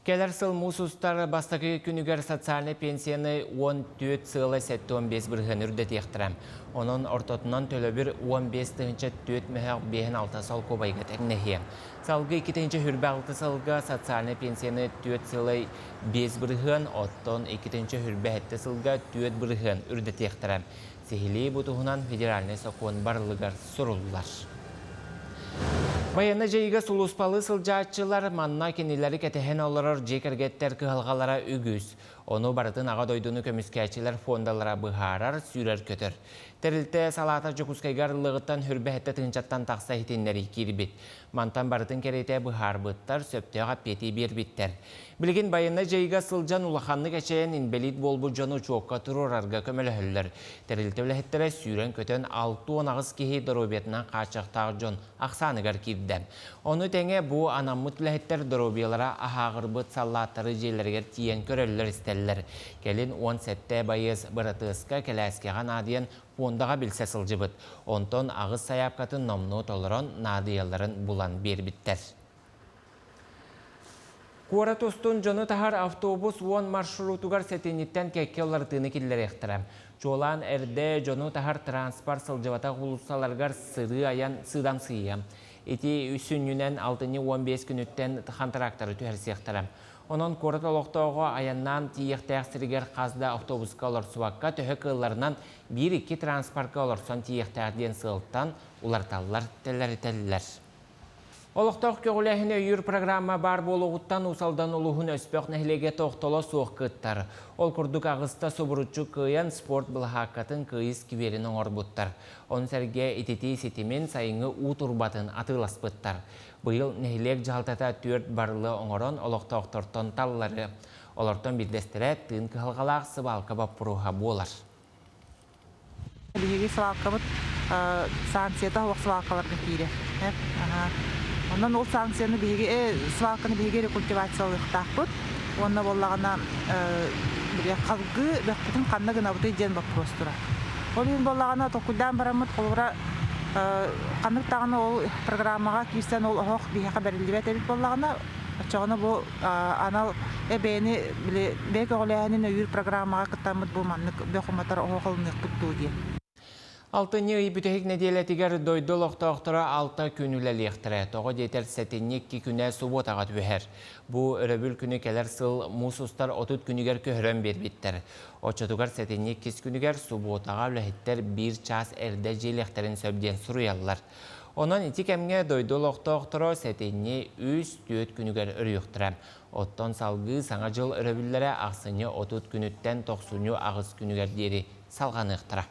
Кэлэр сыл муус устар бастакы күнүгэр социальнай пенсияны 14 сыала 75 бырыһыан үрдэтиэхтэрэ. Онон ортотунан төлөбүр 15 тыһыынча 4 мөһөөх 5 солкуобайга тэҥнэһиэ. Салгыы 2 сылга социальнай пенсияны 4 сыала 5 бырыһыан, оттон 2 сылга 4 бырыһыан үрдэтиэхтэрэ. Сиһилии бу туһунан федеральнай сокуон барылыгар суруллар. Байыаннай дьайыыга сулууспалыы сылдьааччылар манна кинилэри кэтэһэн олорор дьиэ кэргэттэр кыһалҕалара үгүс. Ону барытын Аҕа дойдуну көмүскээччилэр фондалара быһаарар, сүүрэр-көтөр. Тэрилтэ салаата Дьокуускайга арыллыаҕыттан хүрбэһэттэ тыһыынчаттан тахса иһитиннэрии киирбит. Мантан барытын кэриэтэ быһаарбыттар, сөптөөх эппиэти биэрбиттэр. Билигин байыаннай дьайыыга сылдьан улаханнык эчэйэн инбэлиит буолбут дьону учуокка туруорарга көмөлөһөллөр. Тэрилтэ үлэһиттэрэ сүүрэн-көтөн 68 киһи доруобуйатынан хааччахтаах дьон ахсааныгар киирдэ. Ону тэҥэ бу анаммыт үлэһиттэр доруобуйалара аһааҕырбыт саллааттары дьиэлэригэр тиийэн көрөллөр-истэллэр. Кэлин 17 байыас быратыаска кэлээскэҕэ наадыйан пуондаҕа билсэ сылдьыбыт. Онтон аҕыс сайаапкатын номнуо толорон наадыйалларын булан биэрбиттэр. Куорат устун дьону таһар автобус уон маршрутугар сэтинньиттэн кэккэ уларытыыны киллэриэхтэрэ. Чуолаан эрдэ дьону таһар транспорт сылдьыбатах уулуссаларыгар сырыы-айан сыыдам сыыйа. Ити сүнньүнэн алтынньы 15 күнүттэн хантараактары түһэрсиэхтэрэ. Онон куорат олохтооҕо айаннаан тиийиэхтээх сиригэр хас да автобуска олорсубакка төһө кыалларынан биир-икки транспорка олорсон тиийиэхтээх диэн сыалтан уларыталлар, тэлэритэллэр. Олохтоох көҕүлээһини өйүүр программа баар буолуоҕуттан Уус Алдан улууһун Өспөх нэһилиэгэ тохтоло суох кыттар. Ол курдук аҕыста субуруччу кыайан спорт былаһааккатын кыайыы скверин оҥорбуттар. Ону сэргэ ититии ситимин сайыҥҥы уу турбатын атыыласпыттар. Быйыл нэһилиэк дьаһалтата түөрт барылы оҥорон олохтоохтортон таллары. Олортон биирдэстэрэ тыын кыһалҕалаах сыбаалка боппуруоһа буолар. Биһиги свалкабыт санкцията суох свалкаларга киирэр. Онон ол санкцияны биһиги свалканы биһиги рекультивациялыахтаахпыт. Уонна буоллаҕына халгыы бөхпүтүн ханна гынабытый диэн боппуруос турар. Ол иһин буоллаҕына толкуйдаан бараммыт холобура ханнык даҕаны ол программаҕа киирсэн ол оһох биһиэхэ бэриллибэт эбит буоллаҕына оччоҕуна бу анал эбээни били бэйэ көҕүлээһинин өйүүр программаҕа кыттаммыт бу маннык бөх уматар оһох ылыныахпыт дуу диэн. Алтынньы ый бүтэһик нэдиэлэтигэр дойду олохтоохторо алта күн үлэлиэхтэрэ. Тоҕо диэтэр сэтинньи икки күнэ субуотаҕа түбэһэр. Бу өрөбүл күнү кэлэр сыл муус устар 30 күнүгэр көһөрөн биэрбиттэр. Оччотугар сэтинньи иккис күнүгэр субуотаҕа үлэһиттэр биир чаас эрдэ дьиэлиэхтэрин сөп диэн суруйаллар. Онон ити кэмҥэ дойду олохтоохторо сэтинньи үс-түөрт күнүгэр өрүөхтэрэ. Оттон салгыы Саҥа дьыл өрөбүллэрэ ахсынньы 30 күнүттэн тохсунньу аҕыс күнүгэр диэри салҕаныахтара.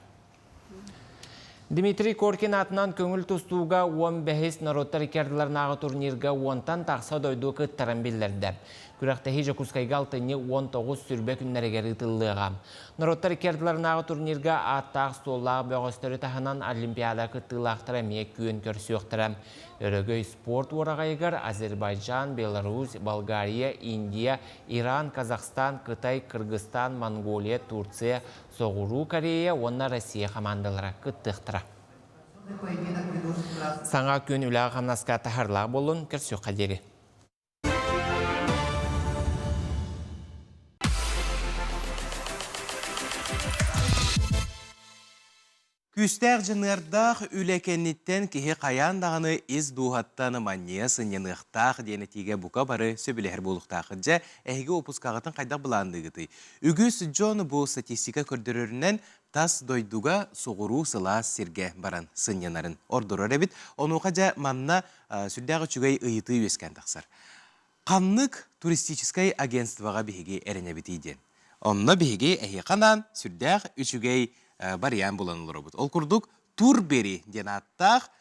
Дмитрий Коркин аатынан көҥүл тустууга 15 норуоттар икки ардыларынааҕы турнирга уонтан тахса дойду кыттарын биллэрдэ. Күрэхтэһии Дьокуускайга алтынньы 19 сүрбэ күннэригэр ыытыллыаҕа. Норуоттар икки ардыларынааҕы турнирга ааттаах-суоллаах бөҕөстөрү таһынан Олимпиада кыттыылаахтара эмиэ күөн көрсүөхтэрэ. Өрөгөй спорт уораҕайыгар Азербайджан, Беларусь, Болгария, Индия, Иран, Казахстан, Кытай, Кыргызстан, Монголия, Турция, Соҕуруу Корея уонна Россия хамаандалара кыттыахтара. Саҥа күн үлэҕэ-хамнаска таһарлаах буоллун, көрсүөххэ диэри. Күүстээх дьаныардаах үлэ кэнниттэн киһи хайаан даҕаны ис дууһаттан манньыйа сынньаныахтаах диэн этиигэ бука бары сөбүлэһэр буолуохтааххыт. Дьэ, эһиги уоппускаҕытын хайдах былаанныыгытый? Үгүс дьон бу статистика көрдөрөрүнэн тас дойдуга соҕуруу сылаас сиргэ баран сынньанарын ордорор эбит. Онуоха дьэ манна сүрдээх үчүгэй ыйытыы үөскээн тахсар. Ханнык туристическай агентствоҕа биһиги эрэнэбитий диэн. Онно биһиги эһиэхэ анаан сүрдээх үчүгэй барыйаан булан олоробут. Ол курдук Турбери диэн ааттаах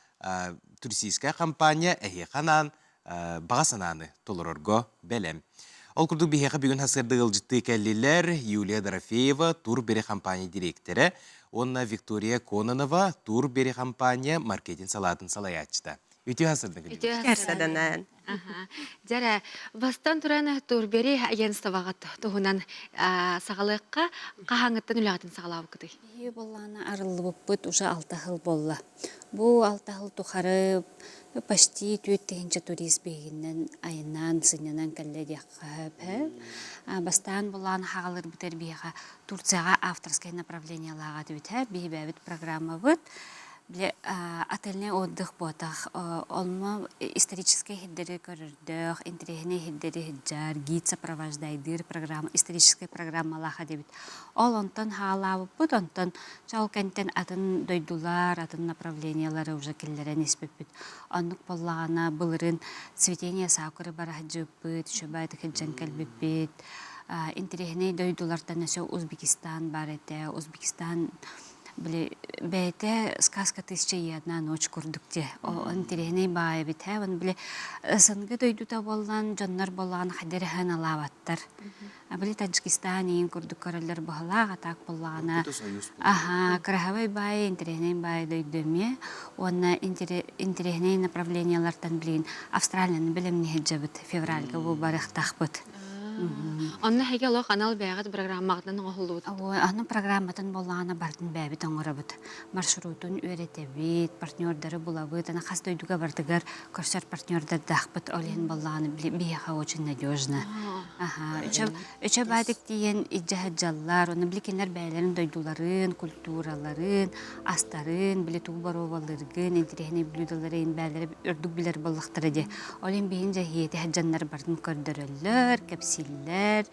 туристическай компания эһиэхэ анаан баҕа санааны толорорго бэлэм. Ол курдук биһиэхэ бүгүн сарсыарда ыалдьыттыы кэллилэр Юлия Дорофеева, Турбери компания дириэктэрэ уонна Виктория Кононова, Турбери компания маркетинг салаатын салайааччыта. Үтүө сарсыарда күнүгүнэн. Үтүө сарсыарданан. Дьэрэ, бастан туран Турбери агентствоҕа туһунан саҕалыахха хаһааҥҥыттан үлэҕитин саҕалаабыккытый? Биһиги буоллаҕына арыллыбыппыт уже алта сыл буолла. Бу алта сыл тухары почти 4000 турист биһигинэн айаннаан, сынньанан кэллэ диэххэ сөп. Бастаан булаан хаалырбытар биһиэхэ Турцияҕа авторскай направлениелааҕа этибит биһи бэйэбит программабыт Бile отельный отдых буотах онно историческай иһирдэри көрөрдөөх, интэриэһинэй иһирдэри иһирдьар, гид сопровождайдыыр программа, историческай программалаах эдибит. Ол онтон хаалаабыппыт, онтон чал кэнтэн атын дойдулар, атын направлениялары уже киллэрэн испиппит. Оннук буоллаҕына былырын цветение сакуры бараһдьыппыт, үчүгэй сылдьан кэлбиппит. Интэриэһинэй дойдулартан өссө Узбекистан бар этэ. Узбекистан били бэйэтэ сказка тысяча и одна ночь курдук дии интэриэһинэй баай эбит ээ уонна били СНГ дойдута буоллан дьоннор буоллаҕына хайда эрэ сыаналаабаттар били Таджикистан иин курдук көрөллөр быһалаах а так буоллаҕына аха кыраһабай баай интэриэһинэй баай дойду эмиэ уонна интэриэһинэй направлениелартан билигин Австралияны бэлэмнии сылдьабыт февральга бу барыахтаахпыт Онно эһиги олох анал бэйэҕит программаҕытынан оҥоһуллубут. Ой, аны программатын буоллаҕына барытын бэйэбит оҥоробут. Маршрутун үөрэтэбит, партнердары булабыт, аны хас дойдуга барытыгар көрсөр партнердардаахпыт. Ол иһин буоллаҕына биһиэхэ очень надежно. Аха, үчө баадык тиийэн илдьэ сылдьаллар. Онно били кинилэр бэйэлэрин дойдуларын, культураларын, астарын, били тугу боруобалыыргын, интэриэһинэй блюдаларын бэйэлэрэ үрдүк билэр буоллахтара дии. Ол иһин биһин дьэһиэти сылдьаннар барытын көрдөрөллөр, кэпсииллэр,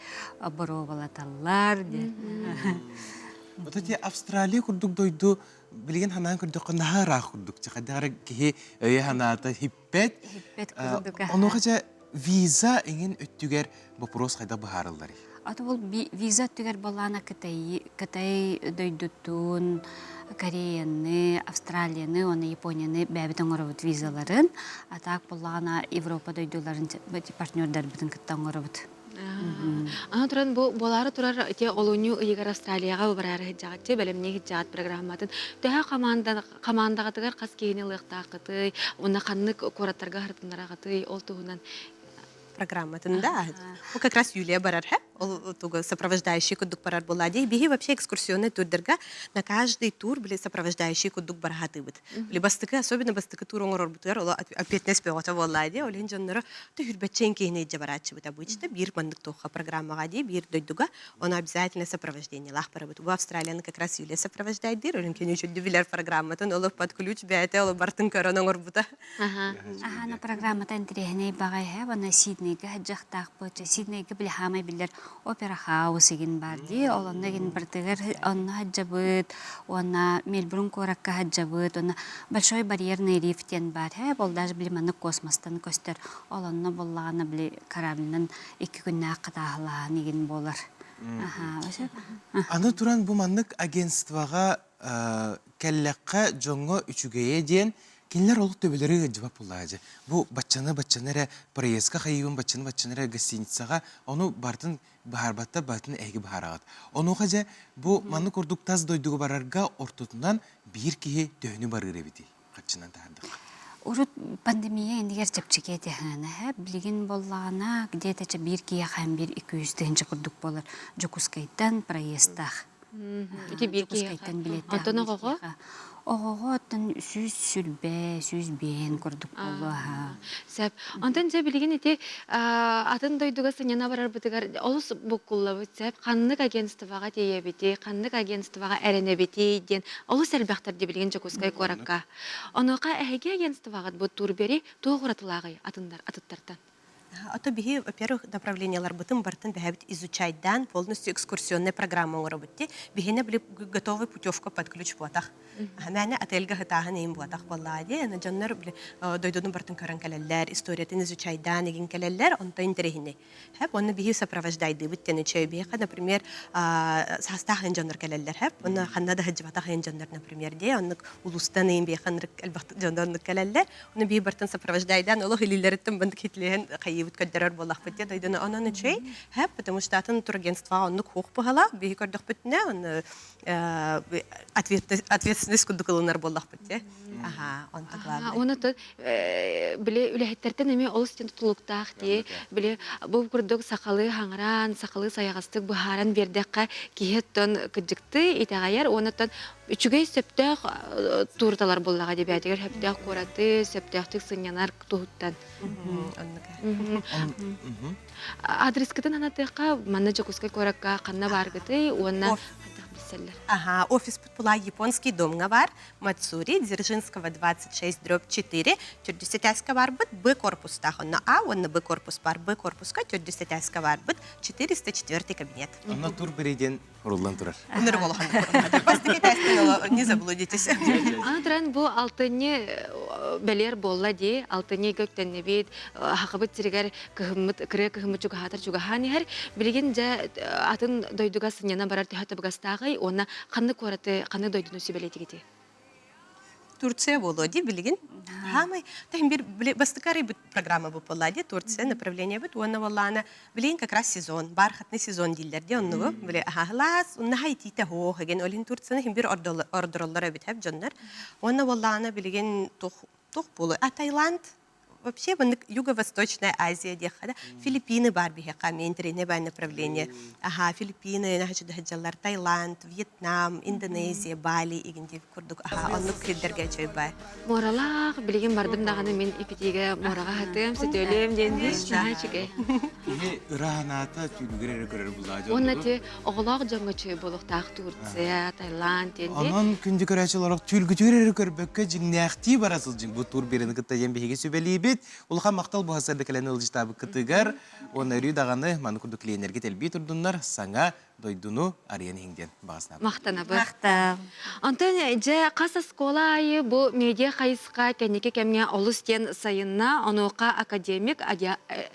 боруобалаталлар диэн. Вот эти Австралия курдук дойду билигин ханаан көрдөххө наһаа ыраах курдук. Хайдах эрэ киһи өйө санаата хиппет. Хиппет курдук. Онуоха дьэ виза эҥин өттүгэр боппуруос хайдах быһаарылларый? Аты ол виза өттүгэр боллаана Кытай, Кытай дойдутун, Кореяны, Австралияны уонна Японияны бэйэбит оҥоробут визаларын. А так боллаана Европа дойдуларын партнердарбытын кытта оҥоробут. Аны туран бу буолаары турар те олунньу ыйыгар Австралияҕа бараары сылдьаҕыт бэлэмниэ сылдьаҕыт программатын төһө команда командаҕытыгар хас киһини ылыахтааххытый уонна ханнык куораттарга сырытыннараҕытый ол туһунан программатын да ол как раз Юлия барар ол тугу сопровождающий курдук барар буолла дии биһи вообще экскурсионный турдарга на каждый тур били сопровождающий курдук бараһатыыбыт били бастакы особенно бастакы тур оҥорорбутугар ол ответственность бөҕөтө буолла дии ол иһин дьонноро түһүрбэччээн киһини илдьэ барааччыбыт обычно биир маннык туохха программаҕа дии биир дойдуга Ону обязательно сопровождениелаах барабыт. Бу Австралияны как раз Юлия сопровождайдыыр. Олен кини үчүддү билэр программатын олох под ключ бэйэтэ ол бартын көрөн оҥорбута. Аха, на программата интэриэһинэй баҕай һэ, уонна Сиднейгэ сылдьыахтаахпыт. Сиднейгэ били хаамай биллэр опера хаус игин бар дии. Ол онно игин бартыгар онно сылдьабыт, уонна Мельбурн куоракка сылдьабыт, уонна Большой барьерный риф диэн бар һэ, ол даже били маннык космостан көстөр. Ол онно буоллаҕына били кораблынан икки күннээх хатааһылаһан игин буолар. Аны туран бу маннык агентствоҕа кэллэххэ дьоҥҥо үчүгэйэ диэн. Кинилэр олох төбөлөрү ыалдьыбат буоллаҕа Бу баччаны-баччаны эрэ проездка хайыыбын, баччаны-баччаны эрэ гостиницаҕа, ону барытын быһаарбаттар, барытын эһиги быһаараҕыт. Онуоха дьэ, бу маннык курдук тас дойдуга барарга ортотунан биир киһи төһөнү барыыр эбитий? Хаччынан таһаардахха. Урут пандемия иннигэр чэпчэки этэ хаана билигин буоллаҕына где-то чэ биир киһиэхэ биир 200 тыһыынча курдук буолар Дьокуускайтан проездтаах. Ити биир киһиэхэ. Билеттээх Онтон оҕоҕо? Оҕоҕо оттон 120, 105 курдук буолуо аһа. Сөп. Онтон дьэ билигин ити атын дойдуга сынньана барарбытыгар олус буккуллабыт сөп. Ханнык агентствоҕа тиийэбитий, ханнык агентствоҕа эрэнэбитий диэн олус элбэхтэр дии билигин Дьокуускай куоракка. Онуоха эһиги агентствоҕыт бу Турбери туох уратылааҕый атыннар атыттартан? А то биһи, во-первых, направленияларбытын барытын бэһэбит изучайдаан полностью экскурсионная программа оҥоробут дии. Биһиэнэ били готовый путевка под ключ буотах. Мээнэ отельга сытааһын иһин буотах буоллаҕа дии. Аны дьоннор били дойдуну барытын көрөн кэлэллэр, историятын изучайдаан игин кэлэллэр, онто интэриэһинэй. Хэп, уонна биһи сопровождайдыыбыт диэн үчүгэй. Биһиэхэ, например, саастаах иһин дьоннор кэлэллэр, хэп, уонна ханна да сылдьыбатах иһин дьоннор, например, дии. Оннук улуустан иһин биһиэхэ ынырык элбэх дьоннор оннук кэлэллэр. Ону биир бартан сопровождайдаан олох илиилэриттэн бандык хитлиһэн хайыыбыт көрдөрөр буоллахпыт диye дойдуну онон үчүгэй хэп потому что атын турагентствоҕа оннук хуох быһалаах биһи көрдөхпүтүнэ оны ответственность курдук ылынар буоллахпыт диye аха онто главное Уонна били үлэһиттэртэн эмиэ олус диэн тутулуктаах дии. Били бу курдук сахалыы хаҥыраан, сахалыы сайаҕастык быһааран биэрдэххэ киһи оттон кырдьыктыы итэҕэйэр уонна оттон үчүгэй сөптөөх туурталар буллаҕа дебээтигэр сөптөөх куораты, сөптөөхтүк сынньанар туһуттан. Адрескытын анатыахха манна Дьокуускай куоракка ханна бааргытый уонна хайдах билсэллэр? Ага, офиспыт була Японский домҥа бар, Мацури, Дзержинского 26 дробь 4, төрдүс этээскэ барбыт, Б корпустаах, онно А уонна Б корпус бар, Б корпуска төрдүс этээскэ барбыт, 404 кабинет. Онно тур диэн Уруллан турар. Ынырык улахан Бастакы этээстэн не заблудитесь. Аны туран бу алтынньы бэлиэр буолла дии. Алтынньы көктөннүбүт, хахыбыт сиригэр кыһыммыт, кырыа кыһыммыт чугаһаатар чугаһаан иһэр. Билигин дьэ атын дойдуга сынньана барар төһө табыгастааҕый уонна ханнык куораты, ханнык дойдуну сүбэлиэтигитий? Турция буолуо дии билигин. Хаамай, тахин бир бастакы арыйбыт программа бу буолла дии Турция направление бит уонна буоллаана билигин как раз сезон, бархатный сезон дииллэр дии оннугу. Били аһаһылаас, унна хайтиите хоох еген олин Турцияны хин бир ордороллор эбит хэп дьоннор. Уонна буоллаана билигин тух тух буолуо. А Таиланд Вообще, маннык Юго-Восточная Азия диэххэ да, Филиппины баар биһиэхэ эмиэ интэриэһинэй баар направление. Аха, Филиппины, наһачы Таиланд, Вьетнам, Индонезия, Бали игин диэбит курдук аха, оннук сирдэргэ үчүгэй баар. Муоралаах, билигин бардым даҕаны мин ипитиигэ муораҕа хатыам, сөтүөлүөм диэн наһаа үчүгэй. Киһи ыраһанаата түүнүгэр эрэ көрөр булаа Уонна ти оҕолоох дьоҥҥо үчүгэй буолуохтаах Турция, Таиланд диэн дии. Онон күндү көрөөччүлэр түүл-күтүр эрэ көрбөккө дьиҥнээхтии бара сылдьыҥ. Бу тур биэрэни кытта диэн биһиги сүбэлиибит. Улахан махтал бу сарсыарда кэлэн ыалдьытаабыккытыгар уонна өрүү даҕаны маны курдук клиеннэргит элбии турдуннар, саҥа дойдуну арыйан иһиҥ диэн баҕа санаабыт. Махтанабыт. Махтал. Онтон дьэ хас оскуола аайы бу медиа хайысха кэнники кэмҥэ олус диэн сайынна. Онуоха академик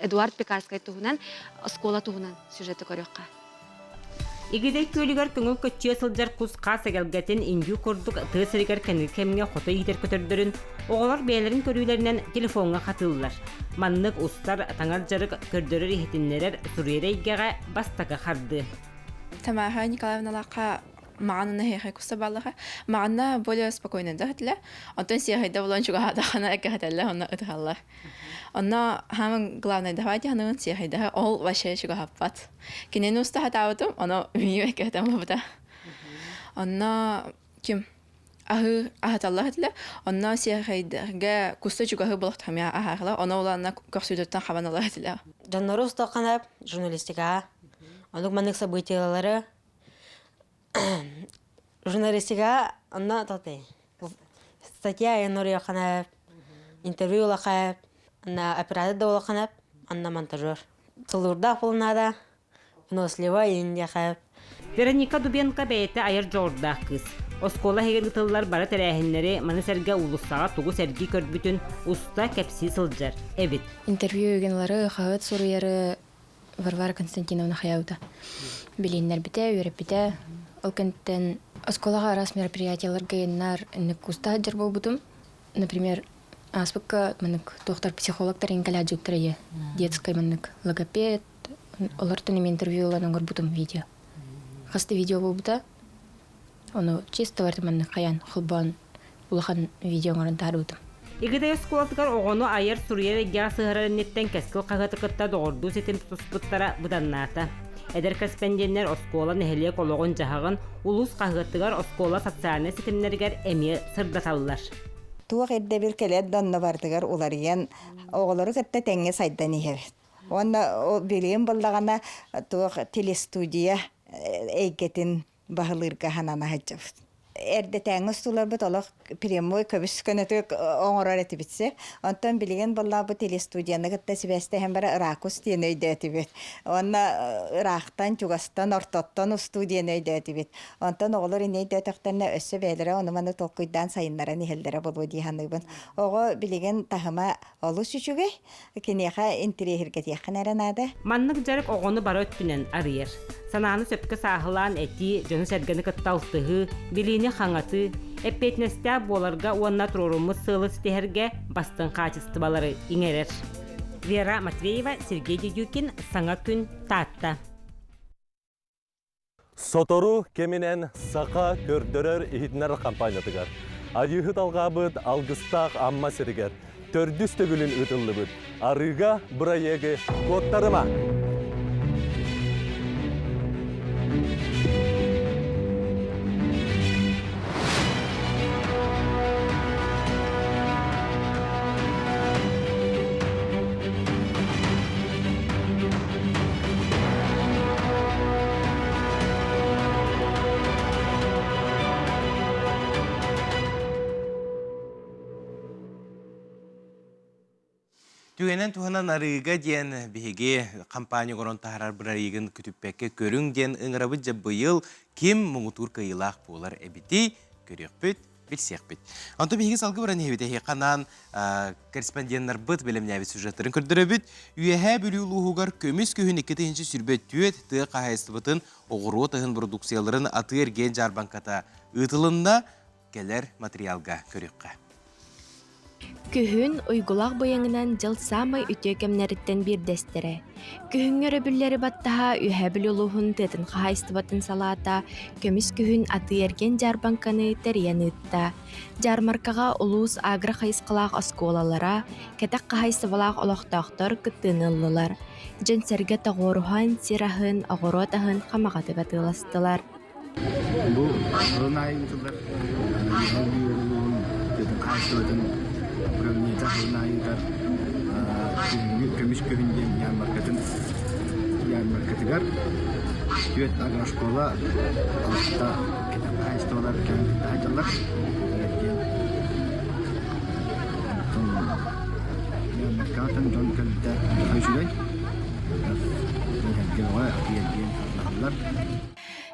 Эдуард Пекарскай туһунан оскуола туһунан сюжеты көрүөххэ. Игидэй күөлүгэр көҥүл көччүйэ сылдьар кус-хаас эгэлгэтин индю курдук тыа сиригэр кэнники кэмҥэ хото иитэр көтөрдөрүн оҕолор бэйэлэрин көрүүлэринэн телефоҥҥа хатыыллар. Маннык устар, таҥар дьарык, көрдөрөр-иһитиннэрэр, суруйар эйгэҕэ бастакы хардыы. Тамара Николаевналаахха маҕан эһиэхэ куста бааллаха маҕанна более спокойно да этилэ онтон сиэхэйдэ булан чугаһаатаххына эккэхэтэллэр онно ытыһаллар Онно хааман главное давайте ханымын сиэхэйдэһэ ол вообще чугаһаппат. Кинини уста хатаабытым, ону миим эккэтэн бабыта. Онно ким аһы аһаталлах этилэр. Онно сиэхэйдэгэ куста чугаһы болохтамя аһаахла. Оно улаанна көхсүтүттэн хабан ылар этилэр. Дьоннору устуоххана журналистикаҕа оннук маннык событиелары журналистикаҕа онно татай статья айанныруйаххана интервью ылахха на оператор да буолаххына анна монтажер тулуурдаах буолунаада выносливая индиэхэ Вероника Дубенко бэйэтэ айар дьоҕурдаах кыыс. Оскуола иһигэр ыытыллар бары тэрээһиннэри, маны сэргэ уулуссаҕа тугу сэргии көрбүтүн уста кэпсии сылдьар эбит. Интервью ыгыналары, хаһыат суруйары Варвара Константиновна хайаабыта. Билииннэрбитэ, үөрэппитэ. Ол кэнниттэн оскуолаҕа араас мероприятиеларга ыйыннар, инник куста сылдьар буолбутум. Например, ааспыкка маннык туохтар психологтар иҥкэлээдьиктэр ийэ детскай маннык логопед олортон эми интервью ылан оҥорбутум видео. Хас да видео буолбута. Ону чисто барыта маннык хайаан холбоон улахан видео оҥорон таһаарбытым. Игитэй оскуолатыгар оҕону айар-суруйар эйгэҕэ сыһарар инниттэн Кэскил хаһыаты кытта доҕордуу ситим тутуспуттара быданнаата. Эдэр корреспонденнэр оскуола нэһилиэк олоҕун-дьаһаҕын улуус хаһыатыгар оскуола социальнай ситимнэригэр эмиэ сырдаталлар. Туох ирдэбил кэлэр да онно барытыгар уларыйан, оҕолору кытта тэҥҥэ сайдан иһэр. Уонна билигин буоллаҕына туох телестудия эйгэтин баһылыырга санана сылдьабыт. Эрдэтээҥҥи устууларбыт олох прямой көбүс көнөтүк оҥорор этибит сир. Онтон билигин буоллаабыт телестудияны кытта сибээстэһэн бара ракурс диэн өйдөөтүбүт. Уонна ыраахтан, чугастан, ортоттон устуу диэн өйдөөтүбүт. Онтон оҕолор инньэ өйдөөтөхтөрүнэ өссө бэйэлэрэ ону-маны толкуйдаан сайыннаран иһэллэрэ буолуо дии саныыбын. Оҕо билигин таһыма олус үчүгэй. Киниэхэ интириэһиргэтиэххин эрэ наада. Маннык дьарык оҕону бары өттүнэн арыйар. Санааны сөпкө сааһылаан этии, дьону-сэргэни кытта алтыһыы, билиини хаҥатыы, эппиэтинэстээх буоларга уонна туруоруммут сыалы ситиһэргэ бастыҥ хаачыстыбалары иҥэрэр. Вера Матвеева, Сергей Дедюкин, Саҥа күн, Таатта. Сотору кэминэн Саха көрдөрөр-иһитиннэрэр хампаанньатыгар Айыыһыт алҕаабыт алгыстаах Амма сиригэр төрдүс төгүлүн ыытыллыбыт Арыыга бырайыагы куоттарыма! Түгэнэн туһанан арыыга диэн биһиги компания оҥорон таһаарар бырайыгын күтүппэккэ көрүҥ диэн ыҥырабыт дьэ быйыл ким муҥутуур кыайыылаах буолар эбитий көрүөхпүт билсиэхпит. Онтон биһиги салгыы баран иһэбит эһиэхэ анаан корреспонденнарбыт бэлэмнээбит сюжеттарын көрдөрөбүт. Үөһээ Бүлүү улууһугар көмүс күһүн 2024 тыа хаһаайыстыбатын оҕуруот аһын продукцияларын атыы-эргиэн дьаарбаҥката ыытылынна. Кэлэр материалга көрүөххэ. Күһүн уйгулаах быйаҥынан дьыл саамай үтүө кэмнэриттэн биирдэстэрэ. Күһүҥҥү өрөбүллэри баттаһа Үөһээ Бүлүү улууһун тыатын хаһаайыстыбатын салаата көмүс күһүн атыы-эргиэн дьаарбаҥканы тэрийэн ыытта. Дьаармаркаҕа улуус агро хайысхалаах оскуолалара, кэтэх хаһаайыстыбалаах олохтоохтор кыттыыны ыллылар. Дьон-сэргэ тоҕуоруһан сир аһын, оҕуруот аһын хамаҕатык атыыластылар. Бу сылын аайы ыытыллар Бүлүү улууһун тыатын хаһаайыстыбатын управлениета сылын аайы ыытар күһүҥҥү көмүс күһүн диэн ярмаркатын ярмаркатыгар түөрт агрошкола алта кэтэх хаһаайыстыбалар кэлэн кытта сылдьаллар. Диэн ярмаркаҕа дьон кэлбитэ үчүгэй. Эргэ атыы-эргиэн сатаһаллар.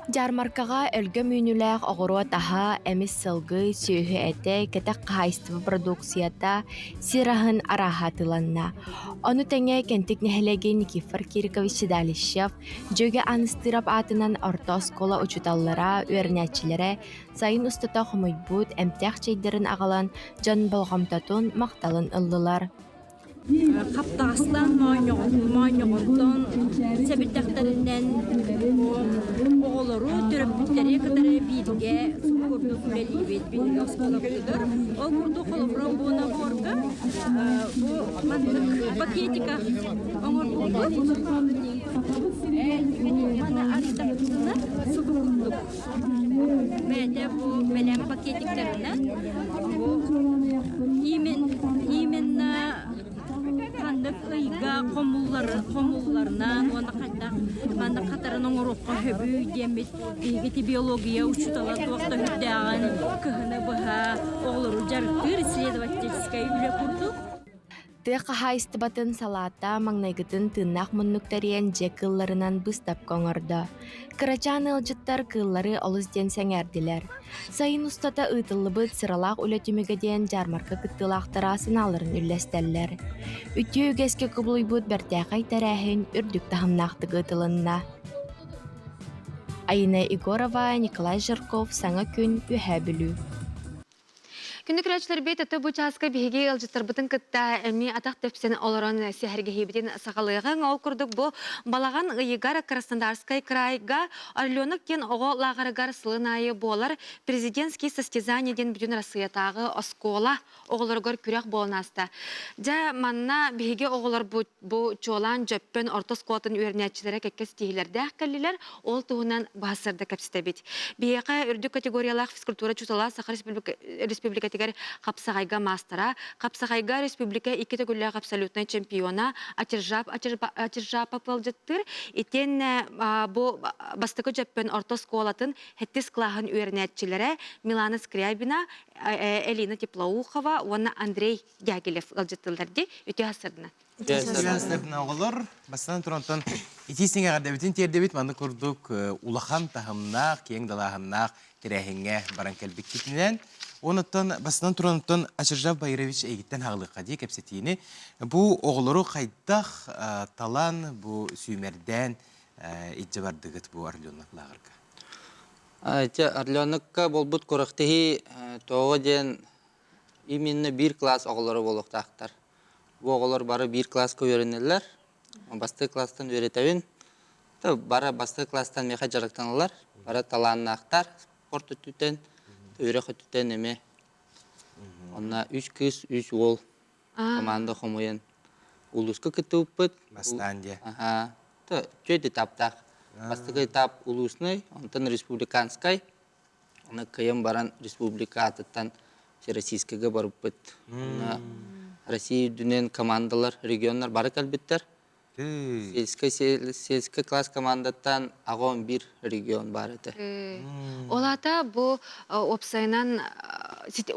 Дьаармаркаҕа өлгөм үүнүүлээх оҕуруот аһа, эмис сылгы, сүөһү этэ, кэтэх хаһаайыстыба продукцията, сир аһын арааһа атыыланна. Ону тэҥэ Кэнтик нэһилиэгин Никифор Кирикович Седалищев, Дьүөгэ Ааныстыырап аатынан орто оскуола учууталлара, үөрэнээччилэрэ сайын устата хомуйбут эмтээх чэйдэрин аҕалан дьон болҕомтотун, махталын ыллылар. Хаптаҕастан моонньоҕонтон сэбирдэхтэринэн оҕолору, төрөппүттэри кытары бииргэ курдук үлэлиибит биһиги оскуолабытыгар. Ол курдук холобура бу наборга бу маннык пакетика оҥорбуппут. Маны арыйдахпытына субу курдук Бэйэтэ бу бэлэм пакетиктарынан бу именно ханнык ыйга хомулларынан уонна хайдах маннык хатарын оҥоруохха сөбүй диэммит биһиги биология учуутала туох да үрдээҕин кыһыны быһа оҕолору дьарыктыыр исследовательскай үлэ курдук. Тыа хаһаайыстыбатын салаата маҥнайгытын тыыннаах муннук тэрийэн дьиэ кыылларынан быыстапка оҥордо. Кырачаан ыалдьыттар кыыллары олус диэн сэҥээрдилэр. Сайын устата ыытыллыбыт сыралаах үлэ түмүгэ диэн дьаармарка кыттыылаахтара санааларын үллэстэллэр. Үтүө үгэскэ кубулуйбут бэртээхэй тэрээһин үрдүк таһымнаахтык ыытылынна. Айына Егорова, Николай Жирков, Саҥа күн, Үөһээ Бүлүү. Күндү көрөөччүлэрбит, өтө бу чааска биһиги ыалдьыттарбытын кытта эмиэ атах тэпсэн олорон сэһэргэһиибитин саҕалыаҕыҥ. Ол курдук бу балаҕан ыйыгар Краснодарскай крайга Орленок диэн оҕо лааҕырыгар сылын аайы буолар президентские состязания диэн бүтүн Россиятааҕы оскуола оҕолоругар күрэх буолан ааста. Дьэ, манна биһиги оҕолорбут бу чуолаан Дьөппөн орто оскуолатын үөрэнээччилэрэ кэккэ ситиһиилэрдээх кэллилэр. Ол туһунан баһсарда кэпсэтэбит. Биһиэхэ үрдүк категориялаах физкультура учуутала Саха Республикатыгар хапсаҕайга маастара, хапсаҕайга республика икки төгүллээх абсолютнай чемпиона Атиржап Атиржапов ыалдьыттыыр. Итиэннэ бу бастакы Дьөппөн орто оскуолатын сэттис кылааһын үөрэнээччилэрэ Милана Скрябина, Элина Теплоухова уонна Андрей Дягилев ыалдьыттыллар дии. Үтүө сарсыарданан. Үтүө сарсыарданан оҕолор. Бастатан туран итии сиҥэҕэрдэбитин тиэрдэбит маннык курдук улахан таһымнаах, киэҥ далааһыннаах тэрээһиҥҥэ баран кэлбиккитинэн. Онуттан бастатан туран Ачыржав Байрович эйигиттэн хаалыахха дии кэпсэтиини. Бу оҕолору хайдах талан, бу сүүмэрдээн илдьэ бардыгыт бу Орленок лааҕырга? Ити Орленокка буолбут күрэхтэһии тоҕо диэн именно биир класс оҕолоро буолуохтаахтар. Бу оҕолор бары биир класска үөрэнэллэр. Бастакы класстан үөрэтэбин. Бары бастакы класстан миэхэ дьарыктаналлар. Бары талааннаахтар спорт өттүттэн, үөрэх өттүттэн эмиэ. Онно үс кыыс, үс уол команда хомуйан улууска кыттыбыппыт. Бастаан дьэ. Аха. Түөрт этаптаах. Бастакы этап улуусный, онтон республиканскай. Аны кыайан баран республика аатыттан Всероссийскайга барбыппыт. Онно Россия үрдүнэн командалар, регионнар бары кэлбиттэр. Сельскай, сельскай класс командаттан аҕа 11 регион баар этэ. Ол аата бу уопсайынан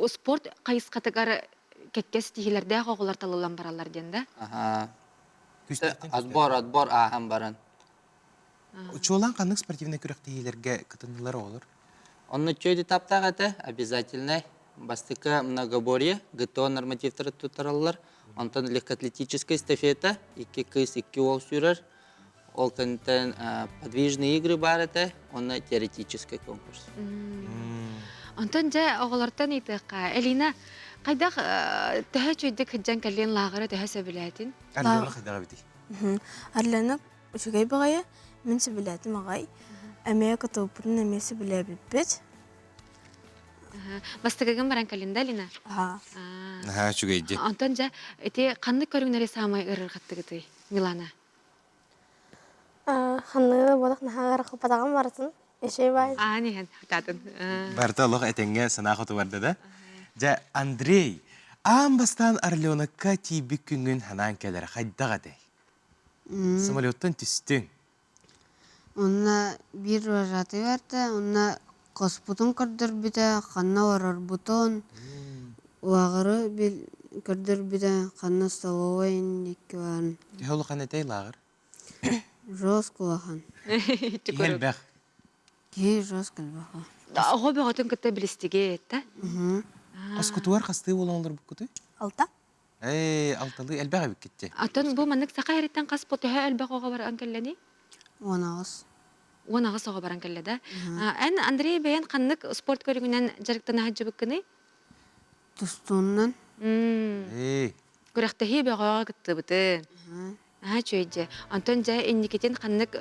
спорт хайысхатыгар кэккэ ситиһиилэрдээх оҕолор талыллан бараллар диэн да? Аха. Отбор, отбор ааһан баран. Чуолаан ханнык спортивнай күрэхтэһиилэргэ кытыннылар оҕолор? Онно чөй этаптаах этэ, обязательнай. Бастакы многоборье, ГТО нормативтары туттараллар. Онтон легкоатлетическая эстафета, икки кыыс, икки уол сүүрэр. Ол кэнниттэн подвижные игры баар этэ, уонна теоретический конкурс. Онтон дьэ оҕолортон ыйытыахха, Элина, хайдах төһө үчүгэйдик сылдьан кэллиэн лааҕыра төһө сөбүлээтин? Орленок хайдах эбитий? Орленок үчүгэй баҕайы, мин сөбүлээтим аҕай. Эмиэ кытылбытын эмиэ сөбүлээбиппит. Бастакыгын баран кэлин да, Алина? Аха. Наһаа үчүгэй дии. Онтон дьэ, ити ханнык көрүҥнэри саамай ыарырҕаттыгытый, Милана? Ханныгы да буолах наһаа ыарахаппатаҕым барытын. Эшей бай. Аан иһэн хатаатын. Барыта олох этэҥҥэ санаа хоту барда да. Дьэ, Андрей, аан бастаан Орленокка тиийбит күҥҥүн санаан кэлэр хайдах этэй? Самолеттан түстүҥ. Онно биир вожатый барда, онно хоспутун көрдөрбүтэ, ханна олорорбутун, лааҕыры көрдөрбүтэ, ханна столовой инникки баарын. Төһө улахан этэй лааҕыр? Жестко улахан. Киһи элбэх. Киһи жестко элбэх. Оҕо бөҕөтүн кытта билистиги этэ. Хоскутугар хастыы буолан олорбуккутуй? Алта. Ээ, алталыы элбэх эбиккит дии. Атын бу маннык саха эриттэн хас төһө элбэх оҕо баран кэллэний? 18. 18 оҕо баран кэллэ да. Эн Андрей бэйэн ханнык спорт көрүҥүнэн дьарыктана сылдьыбыккыный? Тустууннан. Ээ. Күрэхтэһии бөҕөҕө кыттыбытын. Аха үчүгэй дьэ. Онтон дьэ инникитин ханнык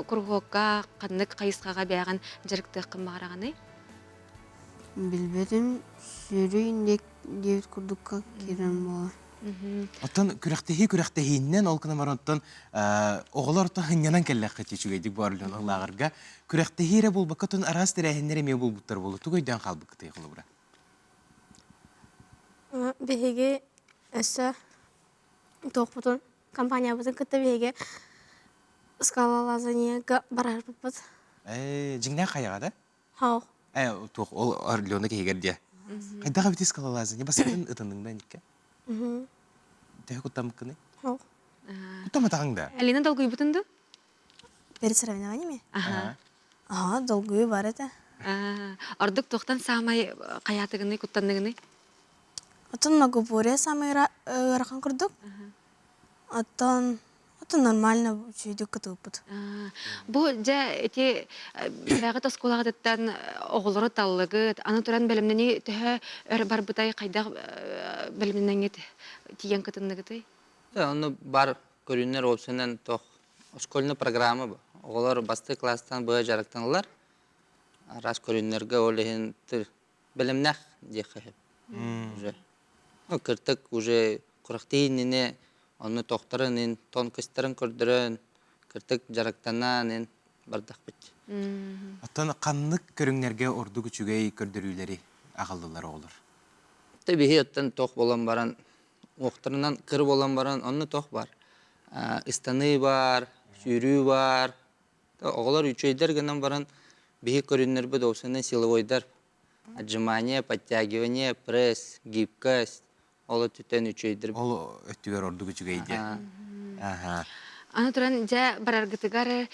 куруһуокка, ханнык хайысхаҕа бэйэҕин дьарыктыаххын баҕараҕыный? Билбэтим, сүүрүү диэбит курдукка киирэн буолар. Оттон күрэхтэһии күрэхтэһииннэн ол гынан баран оттон оҕолор оттон сынньанан кэллэххит үчүгэйдик баар лааҕырга күрэхтэһии эрэ буолбакка оттон араас тэрээһиннэр эмиэ буолбуттар буолуо тугу өйдөөн хаалбыккытый холобура? Биһиги өссө туохпутун компаниябытын кытта биһиги скалолазаниега барарбыппыт. Ээ, дьиҥнээх хайаҕа да? Хау. Ээ, туох ол Орленок иһигэр диэ. Хайдах эбит скалолазание? Баскытын ытынныҥ да инникке? Төһө куттаммыккыный? Хау. Куттаматаҕыҥ да? Алина долгуйбутун ду? Перед соревнованиями? Ага. Ага, долгую бар этэ. Ордук туохтан саамай хайаатыгыный, куттанныгыный? Оттон многоборье самый ыарахан курдук. Оттон Это нормально үчүгэйдик кытылпыт. Бу дьэ ити бэҕэт оскуолаҕытыттан оҕолору таллыгыт, аны туран бэлэмнэнии төһө өр барбытай, хайдах бэлэмнэнэҥҥит тиийэн кытынныгытый? Ону бар көрүннэр уопсайынан тох школьный программа оҕолор бастакы класстан быһа дьарыктаналлар. Араас көрүннэргэ ол иһин бэлэмнээх диэххэ сөп. Уже. Ну, кыртык уже курахтыы иннинэ онно тохторун ин тонкостарын көрдөрөн кыртык дьарыктанаан ин бардахпыт. Оттон ханнык көрүҥнэргэ ордук үчүгэй көрдөрүүлэри аҕаллылар оҕолор? Тэ биһи оттон тох болон баран уохтарынан кыр болон баран онно тох бар. Ыстаныы бар, сүүрүү бар. Оҕолор үчүгэйдэр гынан баран биһи көрүннэрбит уопсайынан силовойдар Отжимание, подтягивание, пресс, гибкость ол өттүттэн үчүгэйдэр. Ол өттүгэр ордук үчүгэй диэн. Аха. Аны туран дьэ бараргытыгар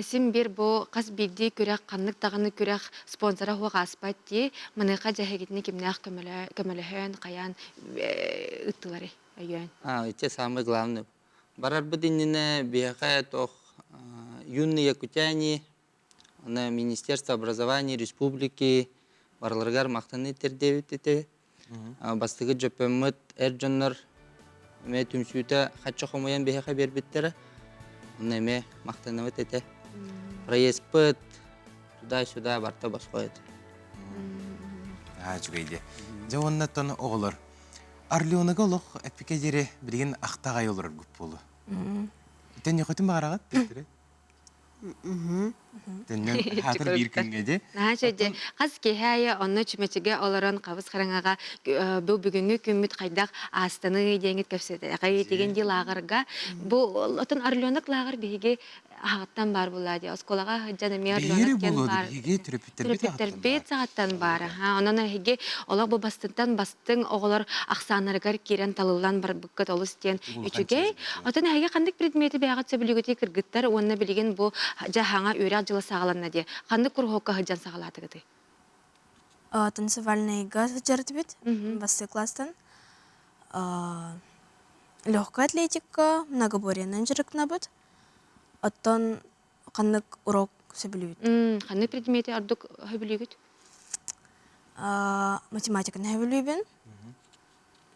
син биир бу хас биирдии күрэх ханнык даҕаны күрэх спонсора суох ааспат дии. Маныаха дьэһэгитини кимнээх көмөлөһөн хайаан ыыттыларый өйөөн? А, это самое главное. Барарбыт иннинэ биһиэхэ туох юные якутяне Аны Министерство образования республики барыларыгар махтаныы тирдээбит этэ. Бастакы дьөппөммүт эр дьоннор эмиэ түмсүүтэ хачча хомуйан биһиэхэ биэрбиттэрэ. Онно эмиэ махтанабыт этэ. Проездпыт туда-сюда барта босхо этэ. Аа, үчүгэй дии. Дьэ уонна оттон оҕолор Орленога олох эппикэ диэри билигин ахта аҕай олороргут буолуо. Итэн ньөхөтүн баҕараҕыт диэтире? Төннөн хаатыр биир күҥҥэ дии. Наһаа үчүгэй. Хас киэһэ аайы онно чүмэчигэ олорон хабыс хараҥаҕа бу бүгүҥҥү күммүт хайдах аастаныы диэҥит кэпсэтэҕэй тигин дии лааҕырга. Бу отон Орленок лааҕыр биһиги аһаҕыттан баар буолла дии. Оскуолаҕа сылдьан эмиэ Орленок диэн баар. Биһиги төрөппүттэрбит Төрөппүттэрбит саҕаттан баар. Онон эһиги олох бу бастыҥтан бастыҥ оҕолор ахсааннарыгар киирэн талыллан барбыккыт олус диэн үчүгэй. Оттон эһиги ханнык предмети бэйэҕит сөбүлүүгүтүй кыргыттар уонна билигин бу дьаһаҥа үөрэх дьыла саҕаланна дии. Ханнык куруһуокка сылдьан саҕалаатыгытый? Танцевальныйга сылдьар этибит бастакы класстан. Легкая атлетика, многоборьенан дьарыктанабыт. Оттон ханнык урок сөбүлүүбүт? Ханнык предмети ордук сөбүлүүгүт? Математиканы сөбүлүүбүн,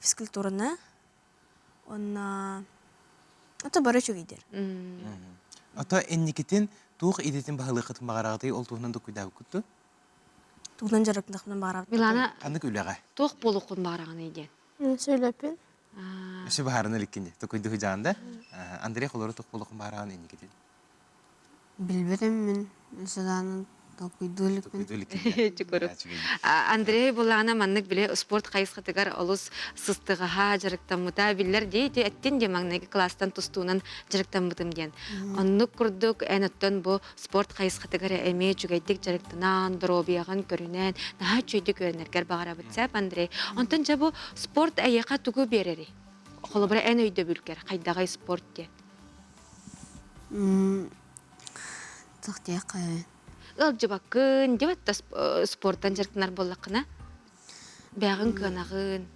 физкультураны, уонна ото бары үчүгэйдэр. Ото инникитин туох идэтин баһылыаххытын баҕараҕытый ол туһунан докуйдаабыккыт дуо? Тугунан дьарыктанахпын баҕарабын. Милана, Ханнык үлэҕэ? Туох буолуоххун баҕараҕыный диэн? Сөйлөппүн. Өссө баһаарына иликкин дии. Токуйдуһу дьаан да. Андрей холору туох буолуоххун баҕараҕын инникитин? Билбэтим мин садаанын толкуйдуу иликпин. Андрей булаана маннык били спорт хайысхатыгар олус сыстыгаһа дьарыктаммыта биллэр дии ити эттин дии маҥнайгы класстан тустуунан дьарыктаммытым диэн. Оннук курдук эн оттон бу спорт хайысхатыгар эмиэ үчүгэйдик дьарыктанан, доруобуйаҕын көрүнэн, наһаа үчүгэйдик үөрэнэргэр баҕарабыт сөп, Андрей. Онтон дьэ бу спорт эйиэхэ тугу биэрэрий? Холобура эн өйдөбүлгэр хайдаҕай спорт диэн? Туох диэххэ Ыалдьыбаккын, диэбэт да спортан дьарыктанар буоллаххына, бэйэҕин кыанаҕын.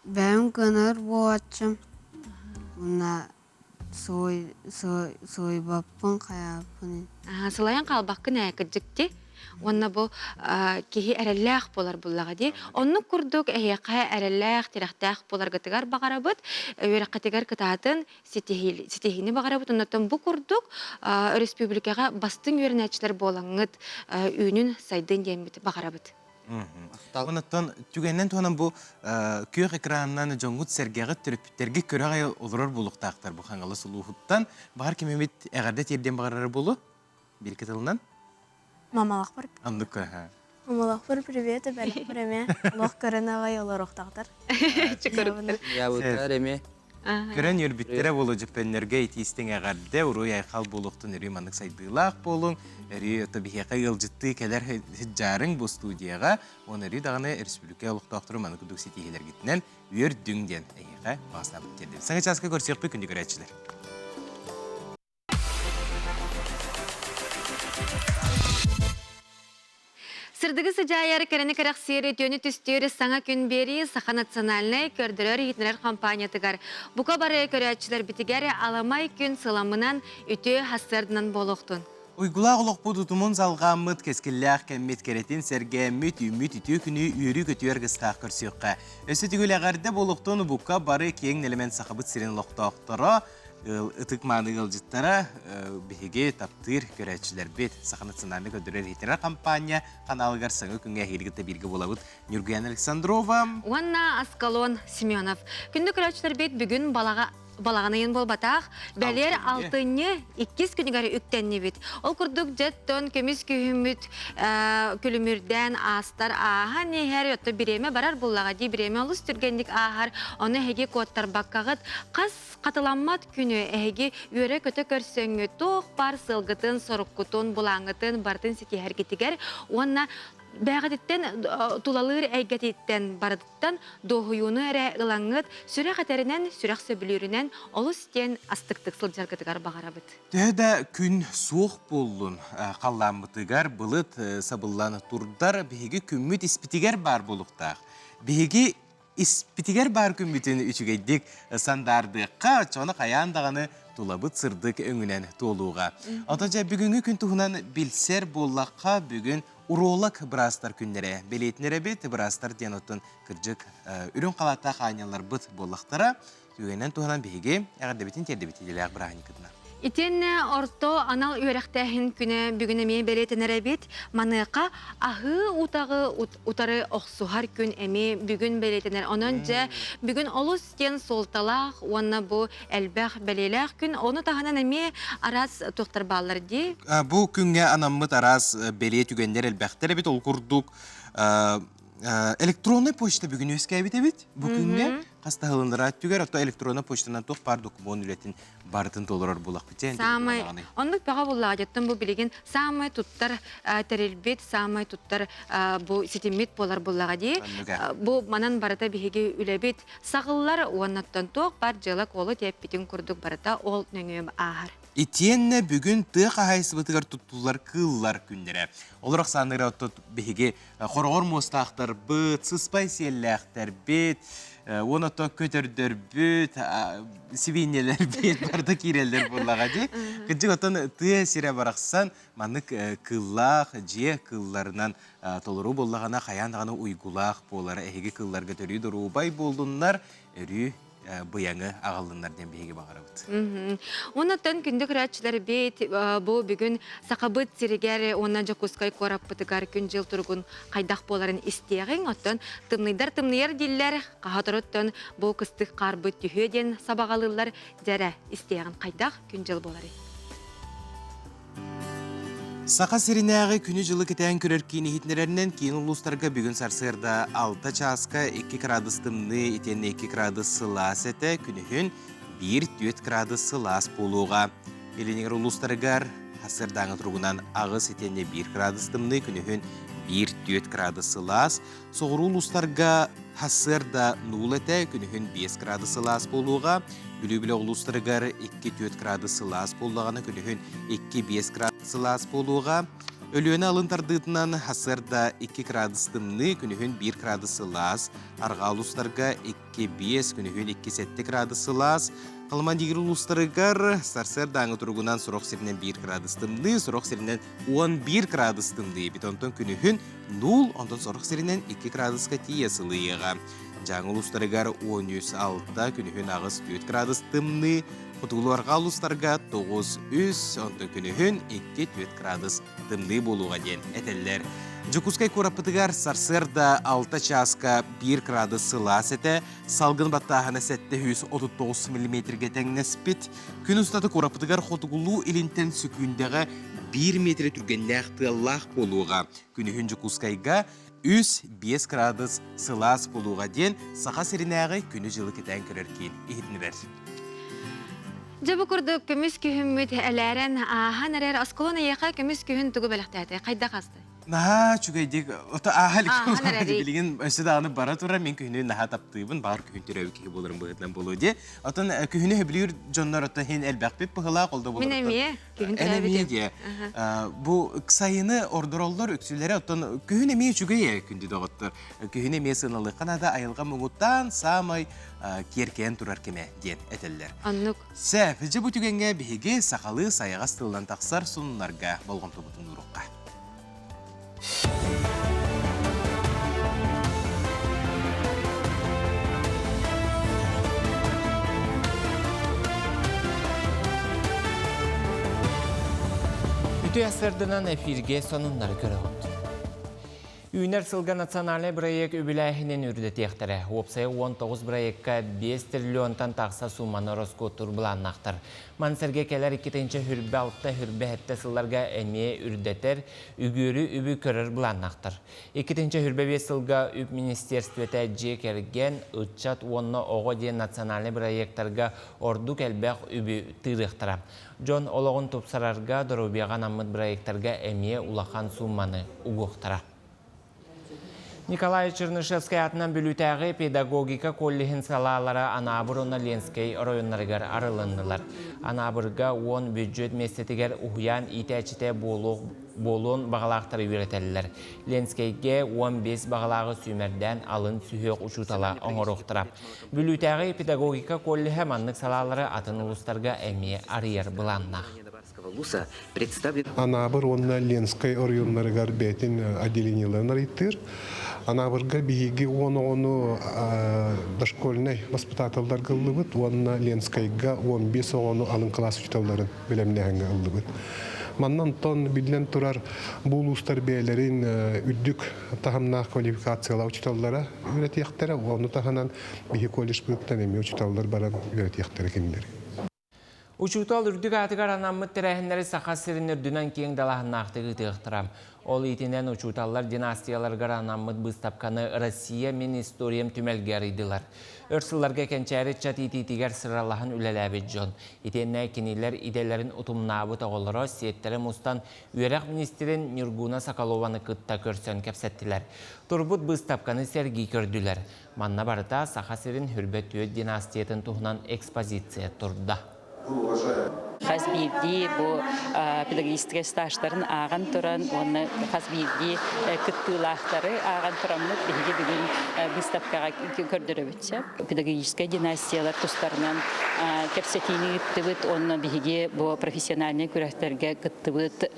Бэйэм кыанар буолааччым. Уонна суойбаппын хайааппын. Сылайан хаалбаккын ээ кырдьык дии. Уонна бу киһи эрэллээх буолар буллаҕа дии. Оннук курдук эһиэхэ эрэллээх, тирэхтээх буоларгытыгар баҕарабыт. Үөрэххитигэр кытаатын ситиһиини баҕарабыт. Оннуттан бу курдук өрөспүүбүлүкэҕэ бастыҥ үөрэнээччилэр буолаҥҥыт үүнүн сайдын диэммит баҕарабыт. Онуттан түгэнинэн туһанан бу күөх экранынан дьоҥҥут сэргэҕит төрөппүттэргэ көрө аҕай олорор буолуохтаахтар бу Хаҥалас улууһуттан. Баҕар ким эмит эҕэрдэ тиэрдиэн баҕарара буолуо биир тылынан. Мамалахпар. Оннук ха. Мамалахпар привет эбэлэхпэр эмиэ олох көрөн аҕай олоруохтаахтар. Ябыттар эмиэ. Көрөн үөрбүттэрэ буолуо дьөппөннөргө итиистиҥ эҕэрдэ, уруй-айхал буолуохтун өрүү маннык сайдыылаах буолуҥ, өрүү ото биһиэхэ ыалдьыттыы кэлэр сыдьаарыҥ бу студияҕа, уонна өрүү даҕаны республика олохтоохтору маннык курдук ситиһиилэргитинэн үөрдүҥ диэн эһиэхэ баҕа санаабыт тиэрдэбит. Саҥа чааска көрсүөхпүт күндү көрөөччүлэр. Сырдыгы сыдьаайар кэрэни кэрэхсиир үтүөнү түстүүр саҥа күн биэрии Саха национальнай көрдөрөр-иһитиннэрэр компаниятыгар бука бары көрөөччүлэрбитигэр аламай күн сыламынан үтүө сарсыарданан буолуохтун. Уйгулаах олохпут утумун салҕааммыт, кэскиллээх кэммит кэрэтин сэргээммит, үүммүт үтүө күнү үөрүү-көтүү аргыстаах көрсүөххэ. Өссө төгүл эҕэрдэ буолуохтун бука бары киэҥ нэлэмэн Сахабыт сирин олохтоохторо, ытык-мааны ыалдьыттара, биһиги таптыыр көрөөччүлэрбит Саха национальнай көрдөрөр-иһитиннэрэр хампаанньа ханаалыгар саҥа күҥҥэ эһиги кытта бииргэ буолабыт. Ньургуяна Александрова уонна Аскалон Семенов. Күндү көрөөччүлэрбит бүгүн балаҕа балаҕан ыйын буолбатах, бэлиэр алтынньы иккис күнүгэр үктэннибит. Ол курдук дьэттон көмүс күһүммүт күлүмүрдээн аастар ааһан иһэр, отто бириэмэ барар буллаҕа дии, бириэмэ олус түргэнник ааһар, ону эһиги куоттарбаккаҕыт хас хатыламмат күнү эһиги үөрэ-көтө көрсөҥҥүт туох баар сыалгытын, соруккутун, булааҥҥытын барытын ситиһэргитигэр уонна бэйэҕититтэн тулалыыр эйгэтиттэн барытыттан дуоһуйууну эрэ ылаҥҥыт, сүрэх этэринэн, сүрэх сөбүлүүрүнэн олус диэн астыктык сылдьаргытыгар баҕарабыт. Төһө да күн суох буоллун, халлааммытыгар былыт сабыллан турдар, биһиги күммүт испитигэр баар буолуохтаах. Биһиги испитигэр баар күммүтүн үчүгэйдик сандаардыахха, оччоҕуна хайаан даҕаны тулабыт сырдык өҥүнэн туолууга. Оттон дьэ бүгүҥҥү күн туһунан билсэр буоллахха, бүгүн уролог быраастар күннэрэ бэлиэтинэр эбит. Быраастар диэн оттон кырдьык үрүҥ халааттаах аанньалларбыт буоллахтара. Түгэнинэн туһанан биһиги эҕэрдэбитин тиэрдэбит идэлээх бырааһынньыкытынан. Итиэннэ орто анал үөрэхтээһин күнэ бүгүн эмиэ бэлиэтэнэр эбит. Маныаха аһыы утаҕы утары охсуһар күн эмиэ бүгүн бэлиэтэнэр. Онон дьэ бүгүн олус диэн суолталаах уонна бу элбэх бэлиэлээх күн. Ону таһынан эмиэ араас туохтар бааллар дии. Бу күҥҥэ анаммыт араас бэлиэ түгэннэр элбэхтэр эбит. Ол курдук электроннай почта бүгүн үөскээбит эбит. Бу күҥҥэ хас таһылыннара түгэр, ото электроннай почтанан туох баар докумуон үлэтин барытын толорор булахпыт. Саамай оннук бөҕө буллаҕа дьоттон бу билигин саамай туттар тэрилбит, саамай туттар бу ситиммит буолар буллаҕа дии. Бу манан барыта биһиги үлэбит саҕыллар уоннаттан туох бар дьыала-куолу тиэппитин курдук барыта ол нөҥүө ааһар. Итиэннэ бүгүн тыа хаһаайыстыбатыгар туттуллар кыыллар күннэрэ. Олор ахсааныгар оттот биһиги хороҕор муостаахтарбыт, сыспай сиэллээхтэрбит, уон ото көтөрдөрбүт, сибиинньэлэрбит барыта киирэллэр буоллаҕа дии. Кырдьык оттон тыа сирэ барахсан маннык кыыллаах дьиэ кыылларынан толору буоллаҕына хайаан даҕаны уйгулаах буолар. Эһиги кыылларга төрүү доруобай буоллуннар, өрүү быйаҥы аҕаллыннар диэн биһиги баҕарабыт. Оннуттан күндү көрөөччүлэрбит бу бүгүн Сахабыт сиригэр уонна Дьокуускай куораппытыгар күн-дьыл туругун хайдах буоларын истиэҕиҥ. Оттон тымныйдар тымныйар дииллэр, хаһа бу кыстык хаарбыт түһүө диэн сабаҕалыыллар. Дьэрэ, истиэҕин хайдах күн-дьыл буоларый? Саха сиринээҕи күнү-дьылы кэтээн көрөр киин иһитиннэрэринэн киин улуустарга бүгүн сарсыарда 6 чааска 2 градус тымныы итиэннэ 2 градус сылаас этэ, күнүһүн 1-4 градус сылаас буолуоҕа. Илиниҥэр улуустарыгар сарсыардааҥы туругунан 8 итиэннэ 1 градус тымныы, күнүһүн 1-4 градус сылаас. Соҕуруу улуустарга сарсыарда нуул этэ, күнүһүн 5 градус сылаас буолуоҕа. Бүлүү-Бүлүү улуустарыгар 2-4 градус сылаас буоллаҕына, күнүһүн 2-5 градус сылаас буолуоҕа. Өлүөнэ алын тардыытынан сарсыарда 2 градус тымныы, күнүһүн 1 градус сылаас. Арҕаа улуустарга 2-5, күнүһүн 2-7 градус сылаас. Халыман-Дигир улуустарыгар сарсыардааҥы туругунан сорох сиринэн 1 градус тымныы, сорох сиринэн 11 градус тымныы эбит. Онтон күнүһүн нуул, онтон сорох сиринэн 2 градуска тиийэ сылыйыаҕа. Дьааҥы улуустарыгар 13-6, күнүһүн 8-4 градус тымныы, хотугулуу-арҕаа улуустарга 9-3, онтон күнүһүн 2-4 градус тымныы буолуоҕа диэн этэллэр. Дьокуускай куораппытыгар сарсыарда 6 чааска 1 градус сылаас этэ, салгын баттааһына 739 миллиметргэ тэҥнэспит. Күн устата куораппытыгар хотугулуу-илинтэн сөкүүндэҕэ 1 метрэ түргэннээх тыаллаах буолуоҕа. Күнүһүн Дьокуускайга 3-5 градус сылаас буолуоҕа диэн Саха сиринээҕи күнү-дьылы кэтээн көрөр киин иһитиннэрэр. Дьэ бу курдук көмүс күһүммүт элээрэн ааһан эрэр осколон эйиэхэ көмүс күһүн тугу бэлэхтээтэ? Хайдах асты? Наһаа үчүгэйдик ото ааһа илик билигин өссө даҕаны бара турар мин күһүнү наһаа таптыыбын баар күһүн төрөөбүт киһи буоларым быһыытынан буолуо дии отон күһүнү сөбүлүүр дьоннор оттон иһин элбэхпит быһылаах ол да Мин эмиэ күһүн төрөөбүтүм дии бу сайыны ордороллор үксүлэрэ оттон күһүн эмиэ үчүгэй күндү доҕоттор күһүн эмиэ сыаналыахха наада айылҕа муҥуттаан саамай киэркэйэн турар кэмэ диэн этэллэр оннук Сөп, дьэ бу түгэҥҥэ биһиги сахалыы сайаҕас тылынан тахсар сонуннарга болҕомтобутун ууруохха. Үтүө сырдынан эфирге сонуннары көрөҕүт. Үүнэр сылга национальнай бырайыак үбүлээһинин үрдэтиэхтэрэ. Уопсайа 19 бырайыакка 5 триллионтан тахса сууманы ороскуоттуур былааннаахтар. Маны сэргэ кэлэр 2026-27 сылларга эмиэ үрдэтэр, үгүөрү үбү көрөр былааннаахтар. 2025 сылга үп министиэрстибэтэ дьиэ кэргэн, ыччат уонна оҕо диэн национальнай бырайыактарга ордук элбэх үбү тыырыахтара. Дьон олоҕун тупсарарга, доруобуйаҕа анаммыт бырайыактарга эмиэ улахан суумманы угуохтара. Николай Чернышевскай аатынан Бүлүүтээҕи педагогика коллеһын салаалара Анаабыр уонна Ленскэй оройуоннарыгар арылыннылар. Анаабырга 10 бүддьүөт миэстэтигэр уһуйаан иитээччитэ буолуон баҕалаахтары үөрэтэллэр. Ленскэйгэ 15 баҕалааҕы сүүмэрдээн алын сүһүөх учуутала оҥоруохтара. Бүлүүтээҕи педагогика коллеһа маннык салаалары атын улуустарга эмиэ арыйар былааннаах. Анаабыр уонна Ленскэй оройуоннарыгар бэйэтин отделениеларын арыйтыыр. Анаабырга биһиги 10 оҕону дошкольнай воспитателларга ыллыбыт уонна Ленскайга 15 оҕону алын кылаас учууталларын бэлэмнээһиҥҥэ ыллыбыт. Манна онтон биллэн турар бу улуустар бэйэлэрин үрдүк таһымнаах квалификациялаах учууталлара үөрэтиэхтэрэ, ону таһынан биһи колледжпытыттан эмиэ учууталлар баран үөрэтиэхтэрэ кинилэри. Учуутал үрдүк аатыгар анаммыт тэрээһиннэри Саха сирин үрдүнэн киэҥ далааһыннаахтык ыытыахтара. Ол иитинэн учууталлар династияларыгар анаммыт быыстапканы Россия мин историям түмэлгэ арыйдылар. Өр сылларга кэнчээри ыччат иитиитигэр сыралаһан үлэлээбит дьон. Итиэннэ кинилэр идэлэрин утумнаабыт оҕолоро сиэттэрэ мустан Үөрэх министрин Нюргуна Соколованы кытта көрсөн кэпсэттилэр. Турбут быыстапканы сэргии көрдүлэр. Манна барыта Саха сирин Хүрбэ түөрт династиятын туһунан экспозиция турда. Хас биирдии бу педагогическай стажтарын ааҕан туран уонна хас биирдии кыттыылаахтары ааҕан тураммыт биһиги бүгүн быыстапкаҕа көрдөрөбүт сөп. Педагогическай династиялар тустарынан кэпсэтиини ыыттыбыт уонна биһиги бу профессиональнай күрэхтэргэ кыттыбыт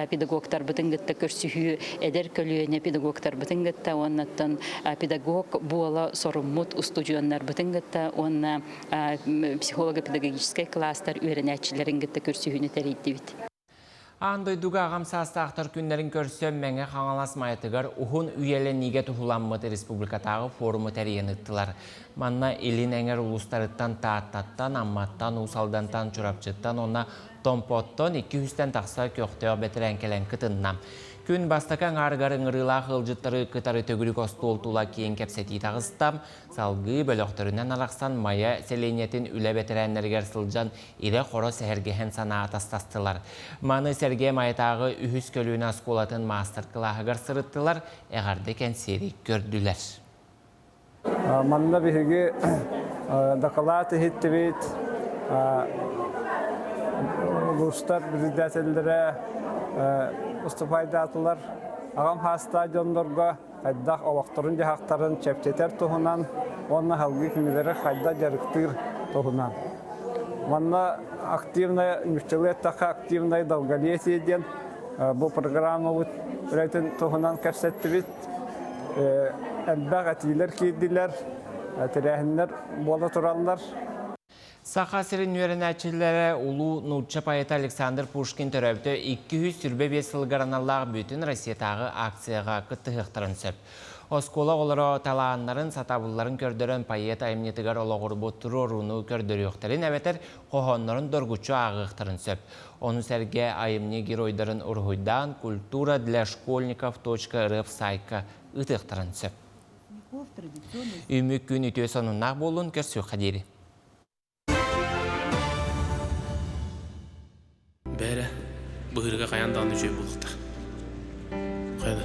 педагогтарбытын кытта көрсүһүү эдэр көлүөнэ педагогтарбытын кытта уоннаттан педагог буола соруммут устудьуоннарбытын кытта уонна психолого-педагогическай класстар үөрэнээччилэрин кытта көрсүһүүнү тэрийдибит. Аан дойдуга аҕам саастаахтар күннэрин көрсө Мэҥэ Хаҥалас Майатыгар уһун үйэлэниигэ туһуламмыт республикатааҕы форуму тэрийэн ыыттылар. Манна Илин эҥэр улуустарыттан Тааттаттан, Амматтан, Уус Алдантан, Чурапчыттан уонна Томпоттон 200-тэн тахса көхтөөх бэтэрээн кэлэн кытынна. Күн бастакы аҥаарыгар ыҥырыылаах ыалдьыттары кытары төгүрүк остуол тула киэҥ кэпсэтии таҕыста. Салгыы бөлөхтөрүнэн арахсан Майа сэлиэнньэтин үлэ бэтэрээннэригэр сылдьан ирэ-хоро сэһэргэһэн санаа атастастылар. Маны сэргэ Майатааҕы үһүс көлүөнэ оскуолатын маастар-кылааһыгар сырыттылар, эҕэрдэ кэнсиэри көрдүлэр. Манна биһиги дакылаат иһиттибит, улуустар председателлэрэ уступайдаатылар. Аҕам хаастаах дьоннорго хайдах олохторун-дьаһахтарын чэпчэтэр туһунан уонна салгыы кинилэри хайдах дьарыктыыр туһунан. Манна активная, нууччалыы эттэххэ активное долголетие диэн бу программабыт үлэтин туһунан кэпсэттибит. Элбэх этиилэр киирдилэр, тэрээһиннэр буола тураллар. Саха сирин үөрэнээччилэрэ улуу нуучча поэта Александр Пушкин төрөөбүтэ 225 сылыгар аналлаах бүтүн Россиятааҕы акцияҕа кыттыһыахтарын сөп. Оскуола оҕолоро талааннарын, сатабылларын көрдөрөн поэт айымньытыгар олоҕурбут туруорууну көрдөрүөхтэрин эбэтэр хоһооннорун доргуччу ааҕыахтарын сөп. Ону сэргэ айымньы геройдарын уруһуйдаан культура для школьников .рф сайтка ыытыахтарын сөп. Үмүк күн үтүө сонуннаах буоллун көрсүөххэ диэри. Бээрэ, быһыырга хайаан даҕаны үчүгэй буолуохтаах. Хайа да.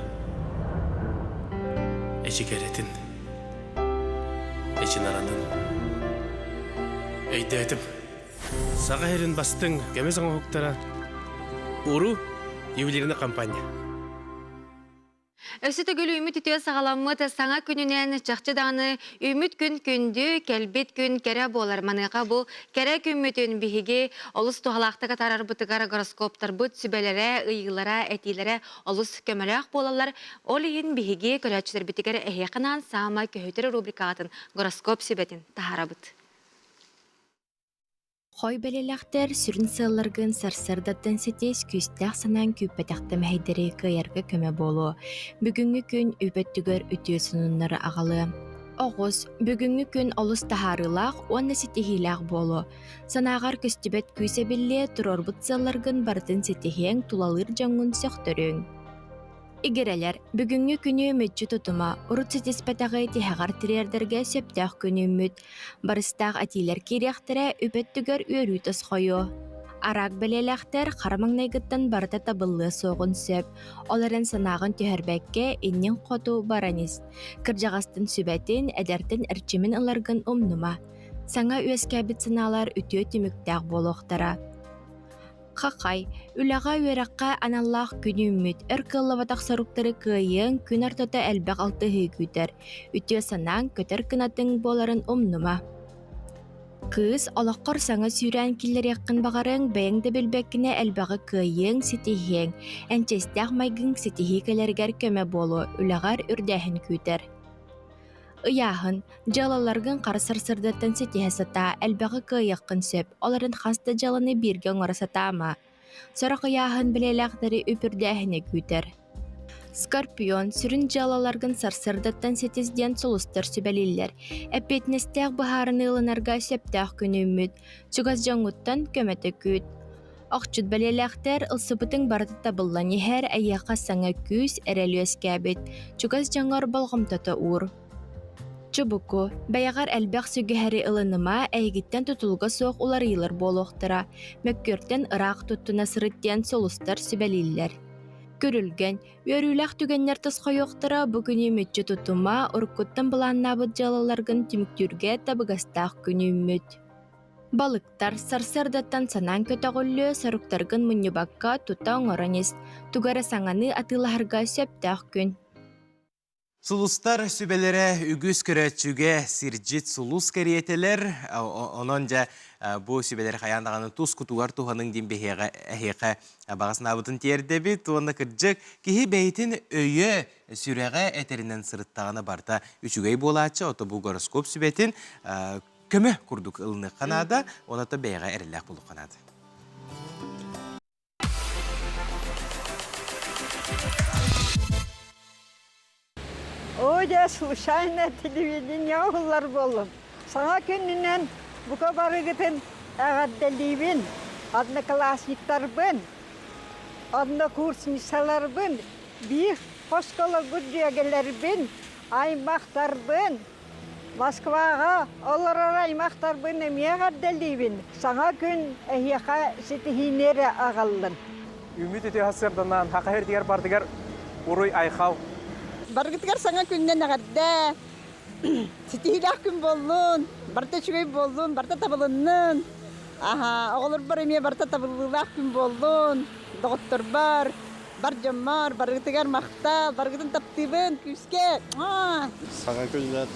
Эчи кэрэтин, эчи наранын. Өйдөөтүм. Саха сирин бастыҥ көмүс оҥоһуктара Уру ювелирная компания. Өссө төгүл үүммүт үтүө саҕаламмыт саҥа күнүнэн чахчы даҕаны үүммүт күн күндү, кэлбит күн кэрэ буолар. Маныаха бу кэрэ күммүтүн биһиги олус туһалаахтык атаарарбытыгар гороскоптарбыт сүбэлэрэ, ыйыылара, этиилэрэ олус көмөлөөх буолаллар. Ол иһин биһиги көрөөччүлэрбитигэр эһиэхэ анаан саамай көһүтэр рубрикаҕытын гороскоп сүбэтин таһаарабыт. Хой бэлэлэхтэр сүрүн сыалларгын сарсыардаттан ситис, күүстээх санааҥ күүппэтэхтэ мэһэйдэри кыайарга көмө буолуо. Бүгүҥҥү күн үп өттүгэр үтүө сонуннары аҕалыа. Оҕус, бүгүҥҥү күн олус таһаарыылаах уонна ситиһиилээх буолуо. Санааҕар көстүбэт күүс эбиллиэ, туруорбут сыалларгын барытын ситиһиэҥ, тулалыыр дьоҥҥун сөхтөрүөҥ. Игирэлэр, бүгүҥҥү күнү мүччү тутума, урут ситиспэтэҕи тиһэҕэр тириэрдэргэ сөптөөх күн үүммүт. Барыстаах этиилэр киириэхтэрэ, үп өттүгэр үөрүү тосхойуо. Араак бэлиэлээхтэр хара маҥнайгыттан барыта табыллыа суоҕун сөп, ол эрэн санааҕын түһэрбэккэ, инниҥ хоту баран ис. Кырдьаҕастан сүбэтин, эдэртэн эрчимин ыларгын умнума. Саҥа үөскээбит санаалар үтүө түмүктээх буолуохтара. Хахай, үлэҕэ-үөрэххэ аналлаах күн үүммүт, өр кыаллыбатах соруктары кыайыаҥ, күн ортото элбэх алтыһыы күүтэр. Үтүө санааҥ, көтөр кынатыҥ буоларын умнума. Кыыс, олоххор саҥа сүүрээн киллэриэххин баҕарыаҥ, бэйэҥ да билбэккинэ элбэҕи кыайыаҥ, ситиһиэҥ. Энчиэстээх майгыҥ ситиһии кэлэригэр көмө буолуо, үлэҕэр үрдээһин күүтэр. Ыйааһын, дьыалаларгын хара сарсыардаттан ситиһэ сатаа, элбэҕи кыайыаххын сөп, ол эрэн хас да дьыаланы бииргэ оҥоро сатаама. Сорох ыйааһын бэлиэлээхтэри үп үрдээһинэ күүтэр. Скорпион, сүрүн дьыалаларгын сарсыардаттан ситис диэн сулустар сүбэлииллэр. Эппиэтинэстээх быһаарыныы ылынарга сөптөөх күн үүммүт. Чугас дьоҥҥуттан көмөтө күүт. Охчут бэлиэлээхтэр ылсыбытыҥ барыта табыллан иһэр, эйиэхэ саҥа күүс, эрэл үөскээбит. Чугас дьоҥҥор болҕомтото уур. Чубуку, бэйэҕэр элбэх сүгэһэри ылыныма, эйигиттэн тутулуга суох уларыйыылар буолуохтара. Мөккүөртэн ыраах туттуна сырыт диэн сулустар сүбэлииллэр. Күрүлгэн, үөрүүлээх түгэннэр тосхойуохтара, бу күнү мүччү тутума, уруккуттан былааннаабыт дьыалаларгын түмүктүүргэ табыгастаах күн үүммүт. Балыктар, сарсыардаттан санааҥ көтөҕүллүө, соруктаргын мунньубакка тута оҥорон ис. Тугу эрэ саҥаны атыылаһарга сөптөөх күн. Сулустар сүбэлэрэ үгүс көрөөччүгэ сирдьит сулус кэриэтэлэр. Онон дьэ бу сүбэлэри хайаан даҕаны тус кутугар туһаныҥ диэн биһиэхэ эһиэхэ баҕа санаабытын тиэрдэбит. Уонна кырдьык киһи бэйэтин өйө, сүрэҕэ этэринэн сырыттаҕына барыта үчүгэй буолааччы. Ото бу гороскоп сүбэтин көмө курдук ылыныахха наада, оното бэйэҕэ эрэллээх буолуохха наада. О, дьэ, случайно телевидение уһуллар буоллум. Саҥа күнүнэн бука барыгытын эҕэрдэлиибин, одноклассниктарбын, однокурсницаларбын, биир хоско олорбут дьүөгэлэрбин, аймахтарбын, Москваҕа олорор аймахтарбын эмиэ эҕэрдэлиибин. Саҥа күн эһиэхэ ситиһиини эрэ аҕаллын. Үмүт үтүө сарсыарданан Саха сиригэр бардыгар уруй-айхал. Баргытыгар саҥа күннэн эҕэрдэ! Ситиһиилээх күн буоллун, барыта үчүгэй буоллун, барыта табылыннын. Аһа, оҕолорбор эмиэ барыта табыллыылаах күн буоллун, доҕотторбор. Бар дьоммор, барыгытыгар махтал, барыгытын таптыыбын, күүскэ! Саҥа күннэр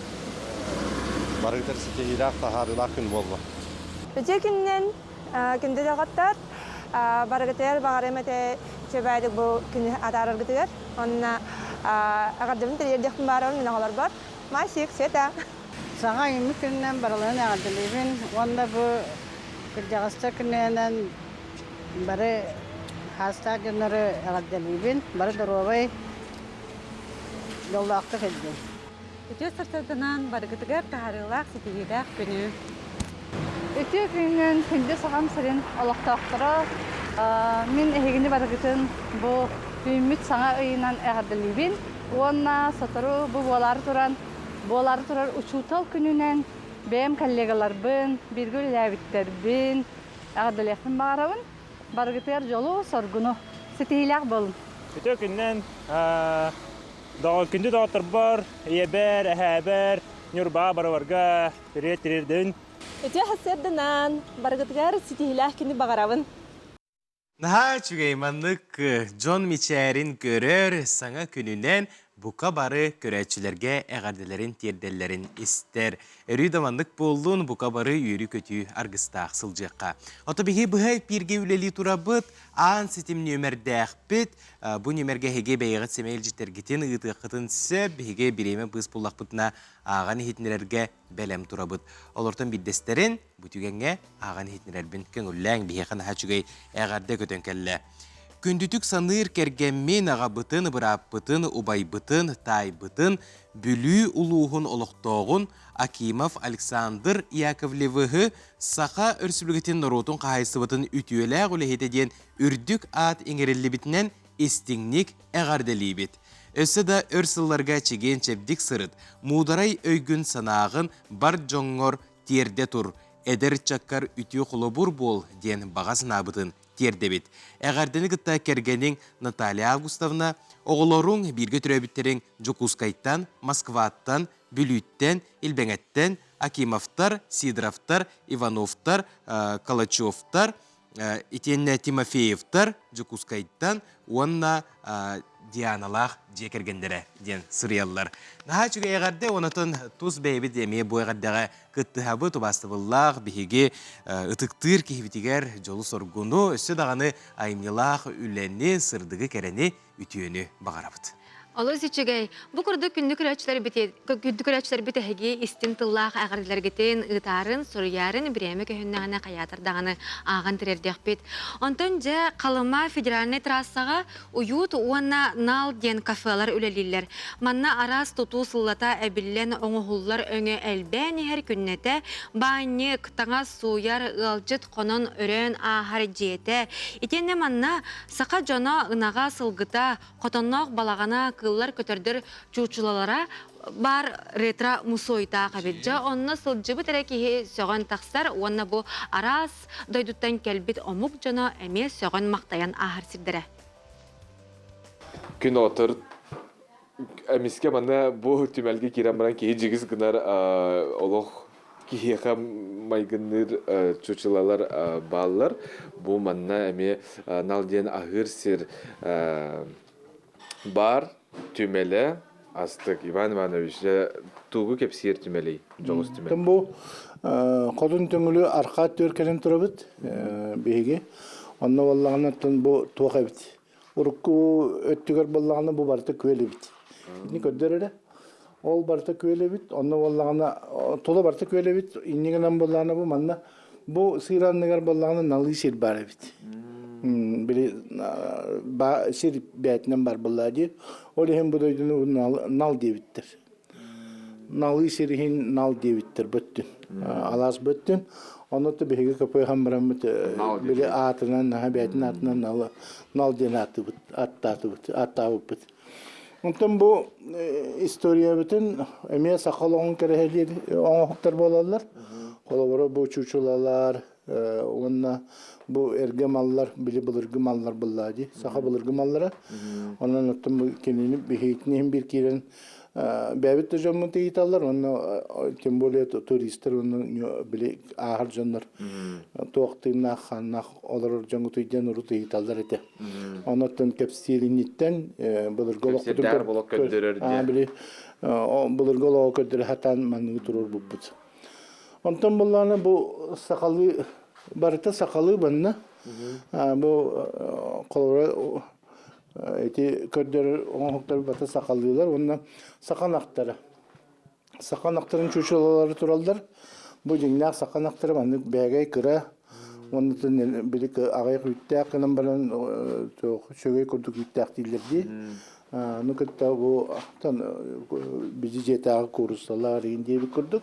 барыгытар ситиһиилээх, таһаарыылаах күн буолла. Үтүө күнүнэн күндү доҕоттор, барыгытыгар баҕарыам этэ үчүгэйдик бу күнү атаараргытыгар. Онно эҕэрдэбин тириэрдиэхпин баарабын мин оҕолорбор. Масик, Света! Саҥа үүммүт күнүнэн барыларын эҕэрдэлиибин уонна бу кырдьаҕастар күннэринэн Бары хаастаах дьоннору эҕэрдэлиибин, бары доруобай, дьоллоохтук сылдьыҥ. Үтүө сарсыарданан барыгытыгар таһаарыылаах, ситиһиилээх күнү. Үтүө күнүнэн күндү Сахам сирин олохтоохторо, мин эһигини барыгытын бу үүммүт саҥа ыйынан эҕэрдэлиибин уонна сотору бу буолаары туран буолаары турар учуутал күнүнэн бэйэм коллегаларбын, бииргэ үлэлээбиттэрбин, Эҕэрдэлиэхпин баҕарабын. Барыгытыгар дьолу, соргуну, ситиһиилээх буолун. Үтүө күннэн. Күндү доҕотторбор, ийэбэр, эһээбэр, Ньурбаҕа барыбарга привет тириэрдин. Үтүө сарсыарданан, барыгытыгар ситиһиилээх күнү баҕарабын. Наһаа үчүгэй маннык дьон мичээрин көрөр, саҥа күнүнэн бука бары көрөөччүлэргэ эҕэрдэлэрин тиэрдэллэрин истэр. Өрүү да маннык буоллун, бука бары үөрүү-көтүү аргыстаах сылдьыахха. Ото биһи быһа эпииргэ үлэлии турабыт, аан ситим нүөмэрдээхпит. Бу нүөмэргэ эһиги бэйэҕит сэмэй илдьиттэргитин ыытыаххытын сөп. Биһиги бириэмэ быыс буллахпытына ааҕан иһитиннэрэргэ бэлэм турабыт. Олортон биирдэстэрин бу түгэҥҥэ ааҕан иһитиннэрэрбин көҥүллээҥ, биһиэхэ наһаа үчүгэй эҕэрдэ көтөн кэллэ. Күндүтүк саныыр кэргэммин, аҕабытын, бырааппытын, убайбытын, таайбытын, Бүлүү улууһун олохтооҕун Акимов Александр Яковлевыһы Саха Өрөспүүбүлүкэтин норуотун хаһаайыстыбатын үтүөлээх үлэһитэ диэн үрдүк аат иҥэриллибитинэн истиҥник эҕэрдэлиибит. Өссө да өр сылларга чэгиэн-чэбдик сырыт, муударай өйгүн-санааҕын бар дьоҥҥор тиэрдэ тур, эдэр ыччаккар үтүө холобур буол диэн баҕа санаабытын тиэрдэбит. Эҕэрдэни кытта кэргэниҥ Наталья Августовна, оҕолоруҥ, бииргэ төрөөбүттэриҥ Дьокуускайтан, Москваттан, Бүлүүттэн, Илбэҥэттэн, Акимовтар, Сидоровтар, Ивановтар, Калачевтар, итиэннэ Тимофеевтар Дьокуускайтан уонна Дианалаах дьиэ кэргэннэрэ диэн суруйаллар. Наһаа үчүгэй эҕэрдэ, онотон тус бэйэбит эмиэ бу эҕэрдэҕэ кыттыһабыт, убаастабыллаах биһиги ытыктыыр киһибитигэр дьолу-соргуну, өссө даҕаны айымньылаах үлэни, сырдыгы, кэрэни, үтүөнү баҕарабыт. Олус үчүгэй. Бу курдук күндү көрөөччүлэрбит күндү көрөөччүлэрбит эһиги истиҥ тыллаах эҕэрдэлэргитин ыытаарын, суруйаарын бириэмэ көһүннэҕинэ хайаатар даҕаны ааҕан тириэрдиэхпит. Онтон дьэ Халыма федеральнай трассаҕа Уют уонна Нал диэн кафелар үлэлииллэр. Манна араас тутуу сыллата эбиллэн оҥоһуллар өҥө элбээн иһэр күннэтэ баанньык, таҥас сууйар, ыалдьыт хонон өрөөн ааһар дьиэтэ. Итиэннэ манна Саха дьоно ынаҕа, сылгыта, хотонноох балаҕана, кыыллар-көтөрдөр чуучулалара баар ретро мусуойдаах эбит. Дьэ, онно сылдьыбыт эрэ киһи сөҕөн тахсар уонна бу араас дойдуттан кэлбит омук дьоно эмиэ сөҕөн-махтайан ааһар сирдэрэ. Күн отыр эмискэ манна бу түмэлгэ киирэн баран киһи дьигис гынар олох киһиэхэ майгынныыр чучулалар бааллар. Бу манна эмиэ нал диэн аһыыр сир баар түмэлэ астык. Иван Иванович, тугу кэпсиир түмэлий, дьоҕус түмэл? Бу хотун төҥүлү архаа түөр кэлэн турабыт биһиги. Онно буоллаҕына бу туох эбит Урукку өттүгэр буоллаҕына бу барыта күөл эбит. Итини көрдөр эрэ. Ол барыта күөл эбит. Онно буоллаҕына тула барыта күөл эбит. Инньэ гынан буоллаҕына бу манна бу сыыр анныгар буоллаҕына налыы сир баар эбит. Били сир бээтинэн бар буоллаа дии. Ол иһин бу дойдуну нал диэбиттэр. Налыы сир иһин нал диэбиттэр бөттүн. Алаас бөттүн. Онно биһиги КПХ бараммыт били аатынан, наһаа бэйэтин аатынан нал, нал диэн ааттыыбыт, аттаатыбыт, аттаабыппыт. Онтон бу историябытын эмиэ саха олоҕун кэрэһэлиир оҥоһуктар буолаллар. Холобура бу чучулалар уонна бу эргэ маллар, били былыргы маллар буллаа дии, саха былыргы маллара. Онон оттон бу кинини биһиитин иһин биир киирэн Бэйэбит да дьоммут ыйыталлар уонна тем более туристар уонна били ааһар дьоннор туох тыыннаах хааннаах олорор дьоҥҥутуй диэн урут ыйыталлар этэ. Онон кэпсииринниттэн былыргы олохпутун били былыргы олоҕу көрдөрө сатаан манныгы туруорбуппут. Онтон буллаана бу сахалыы барыта сахалыы банна бу холобура Ити көрдөрөр оҥоһуктар бата сахалыылар уонна саха ынахтара. Саха ынахтарын чучелалары тураллар. Бу дьиҥнээх саха ынахтара маннык бээгэй кыра уонна били аҕыйах үүттээх гынан баран үчүгэй курдук үүттээх дииллэр дии. Ну кытта бу бизи дьиэтээҕи кууруссалар иин диэбит курдук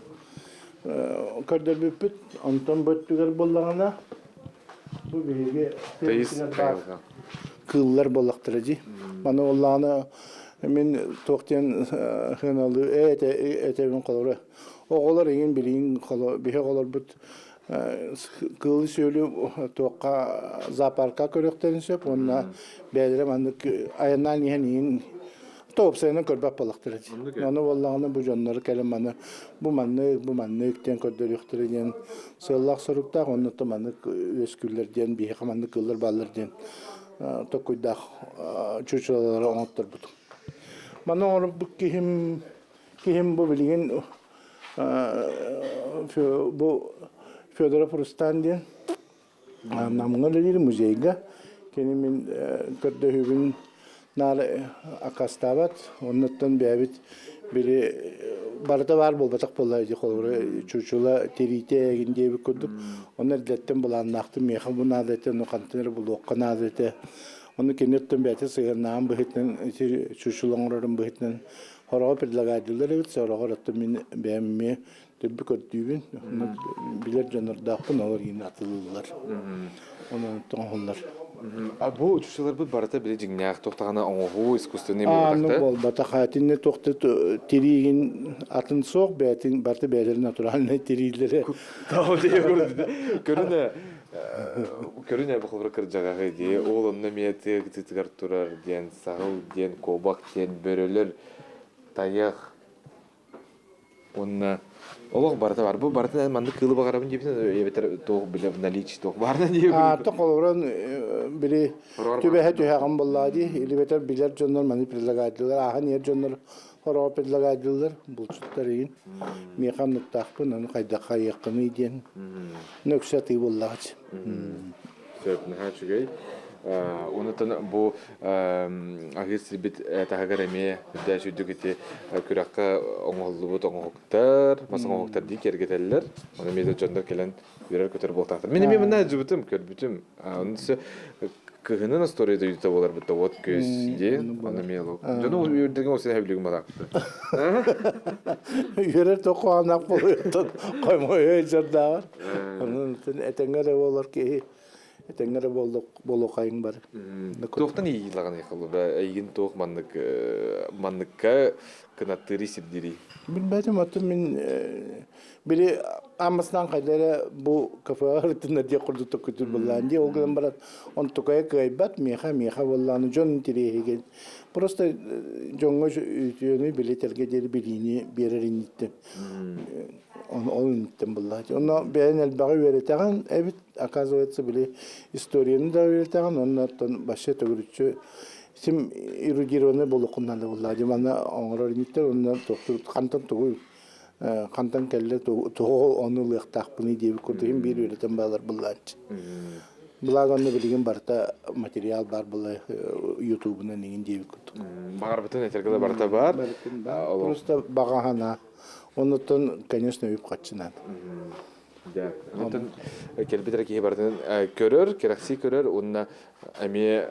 көрдөрбүппүт. Онтон бу өттүгэр буоллаҕына Бу биһиги кыыллар буоллахтара дии. Маны буоллаҕына мин туох диэн сыаналыы этэбин холобура оҕолор иҥин билигин биһи оҕолорбут кыылы-сүөлү туохха зоопарка көрүөхтэрин сөп уонна бэйэлэрэ маннык айаннаан иһэн иҥин Тоопсайынан көрбөт буоллахтара дии. Ону буоллаҕына бу дьоннору кэлэн маны бу маннык, бу маннык диэн көрдөрүөхтэрэ диэн сыаллаах соруктаах, онно то маннык үөскүүллэр диэн биһиэхэ маннык кыыллар бааллар диэн токуйдаах чучелалары оҥотторбутум. Маны оҥорбут киһим киһим бу билигин бу Федоров Рустан диэн Намҥа үлэлиир музейга кини мин көрдөһүүбүн наар аккаастаабат. Оннуттан бэйэбит били барыта баар буолбатах буолла ити холобура чучула тириитэ эгин диэбит курдук. Онно эрдэттэн былааннаахтым миэхэ бу наада этэ, ону хантан эрэ булуохха наада этэ. Ону кини оттон бэйэтэ сыһыаннааҕын быһыытынан ити чучула оҥорорун быһыытынан хороҕо предлагайдыыллар эбит, сороҕор оттон мин бэйэм эмиэ Дэлби көрдүүбүн, билэр дьоннордоохпун, олор иин атылыыллар. Онон оҥоһуллар. А бу чучеларбыт барыта били дьиҥнээх туохтаҕына оҥоһуу искусственный Ааны буолбатах да? буолбатах. Итиннэ туохта тириигин атын суох бэйэтин барыта бэйэлэрин натуральнай тириилэрэ. Көрүнэ көрүнэ бу холобура кырдьаҕаһы дии ол онно эмиэ тыа кытыытыгар турар диэн саһыл диэн куобах диэн бөрөлөр тайах Уонна олох барыта бар. Бу барыта маннык кыылы баҕарабын диэбитин эбэтэр туох билэ в наличии туох баарына диэбитин. Аата холобуран били түбэһэ түһэҕин буоллаа дии или бэтэр билэр дьоннор маны предлагайдылар ааһан иһэр дьоннор хороҕо предлагайдылар булчуттар игин миэхэ оннуктаахпын ону хайдах хайыаххыный диэн нөксө атыы буоллаҕа Сөп, наһаа үчүгэй. Онутан бу аһыыр сирбит таһыгар эмиэ үрдээ сүүрдүк ити күрэххэ оҥоһуллубут оҥоһуктар, мас оҥоһуктар дии киэргэтэллэр. Ону эмиэ да дьоннор кэлэн үөрэр-көтөр буолтаахтар. Мин эмиэ манна сылдьыбытым, көрбүтүм. Ону кыһынын история дойдута буоларбыт да вот көс дии. Ону эмиэ дьону үөрдэргин ол син хэбилигин балаакты. Үөрэр тоқуанақ болуйоттон қоймой жардааҕар. Онон этэҥҥэ эрэ буолар киһи этэҥҥэ эрэ буолуоххайыҥ бары. Туохтан иилаҕын холобура эйигин туох маннык манныкка кынаттыырый сирдиирий? Билбэтим оттон мин били аммасынан хайда эрэ бу кафеҕа ырытыннар диэх курдук токкутур буоллаан дии ол гынан баран онтукайа кыайбат миэхэ миэхэ буоллааны дьон интириэһигин просто дьоҥҥо үтүөнү били тэргэ диэри билиини биэрэр инниттэн ол инниттэн буллааччы. Онно бэйэн элбэҕи үөрэтэҕин эбит, оказывается, били историяны да үөрэтэҕин, онно оттон вообще төгүрүччү сим эрудированный буолуоххун наада буллаа. Манна оҥорор инниттэн онно хантан тугу хантан кэллэ тугу ону ылыахтаахпыный диэбит курдук иһин биир үөрэтэн баалар буллааччы. Благо онно билигин барыта материал баар була ютубунан иҥин диэбит курдук. Баҕарбытын этэргэ да барыта баар. Просто баҕаһана Оннуттан, конечно, үп хаччынан. Дьэ, онтон кэлбит эрэ киһи барытын көрөр, кэрэхсии көрөр уонна эмиэ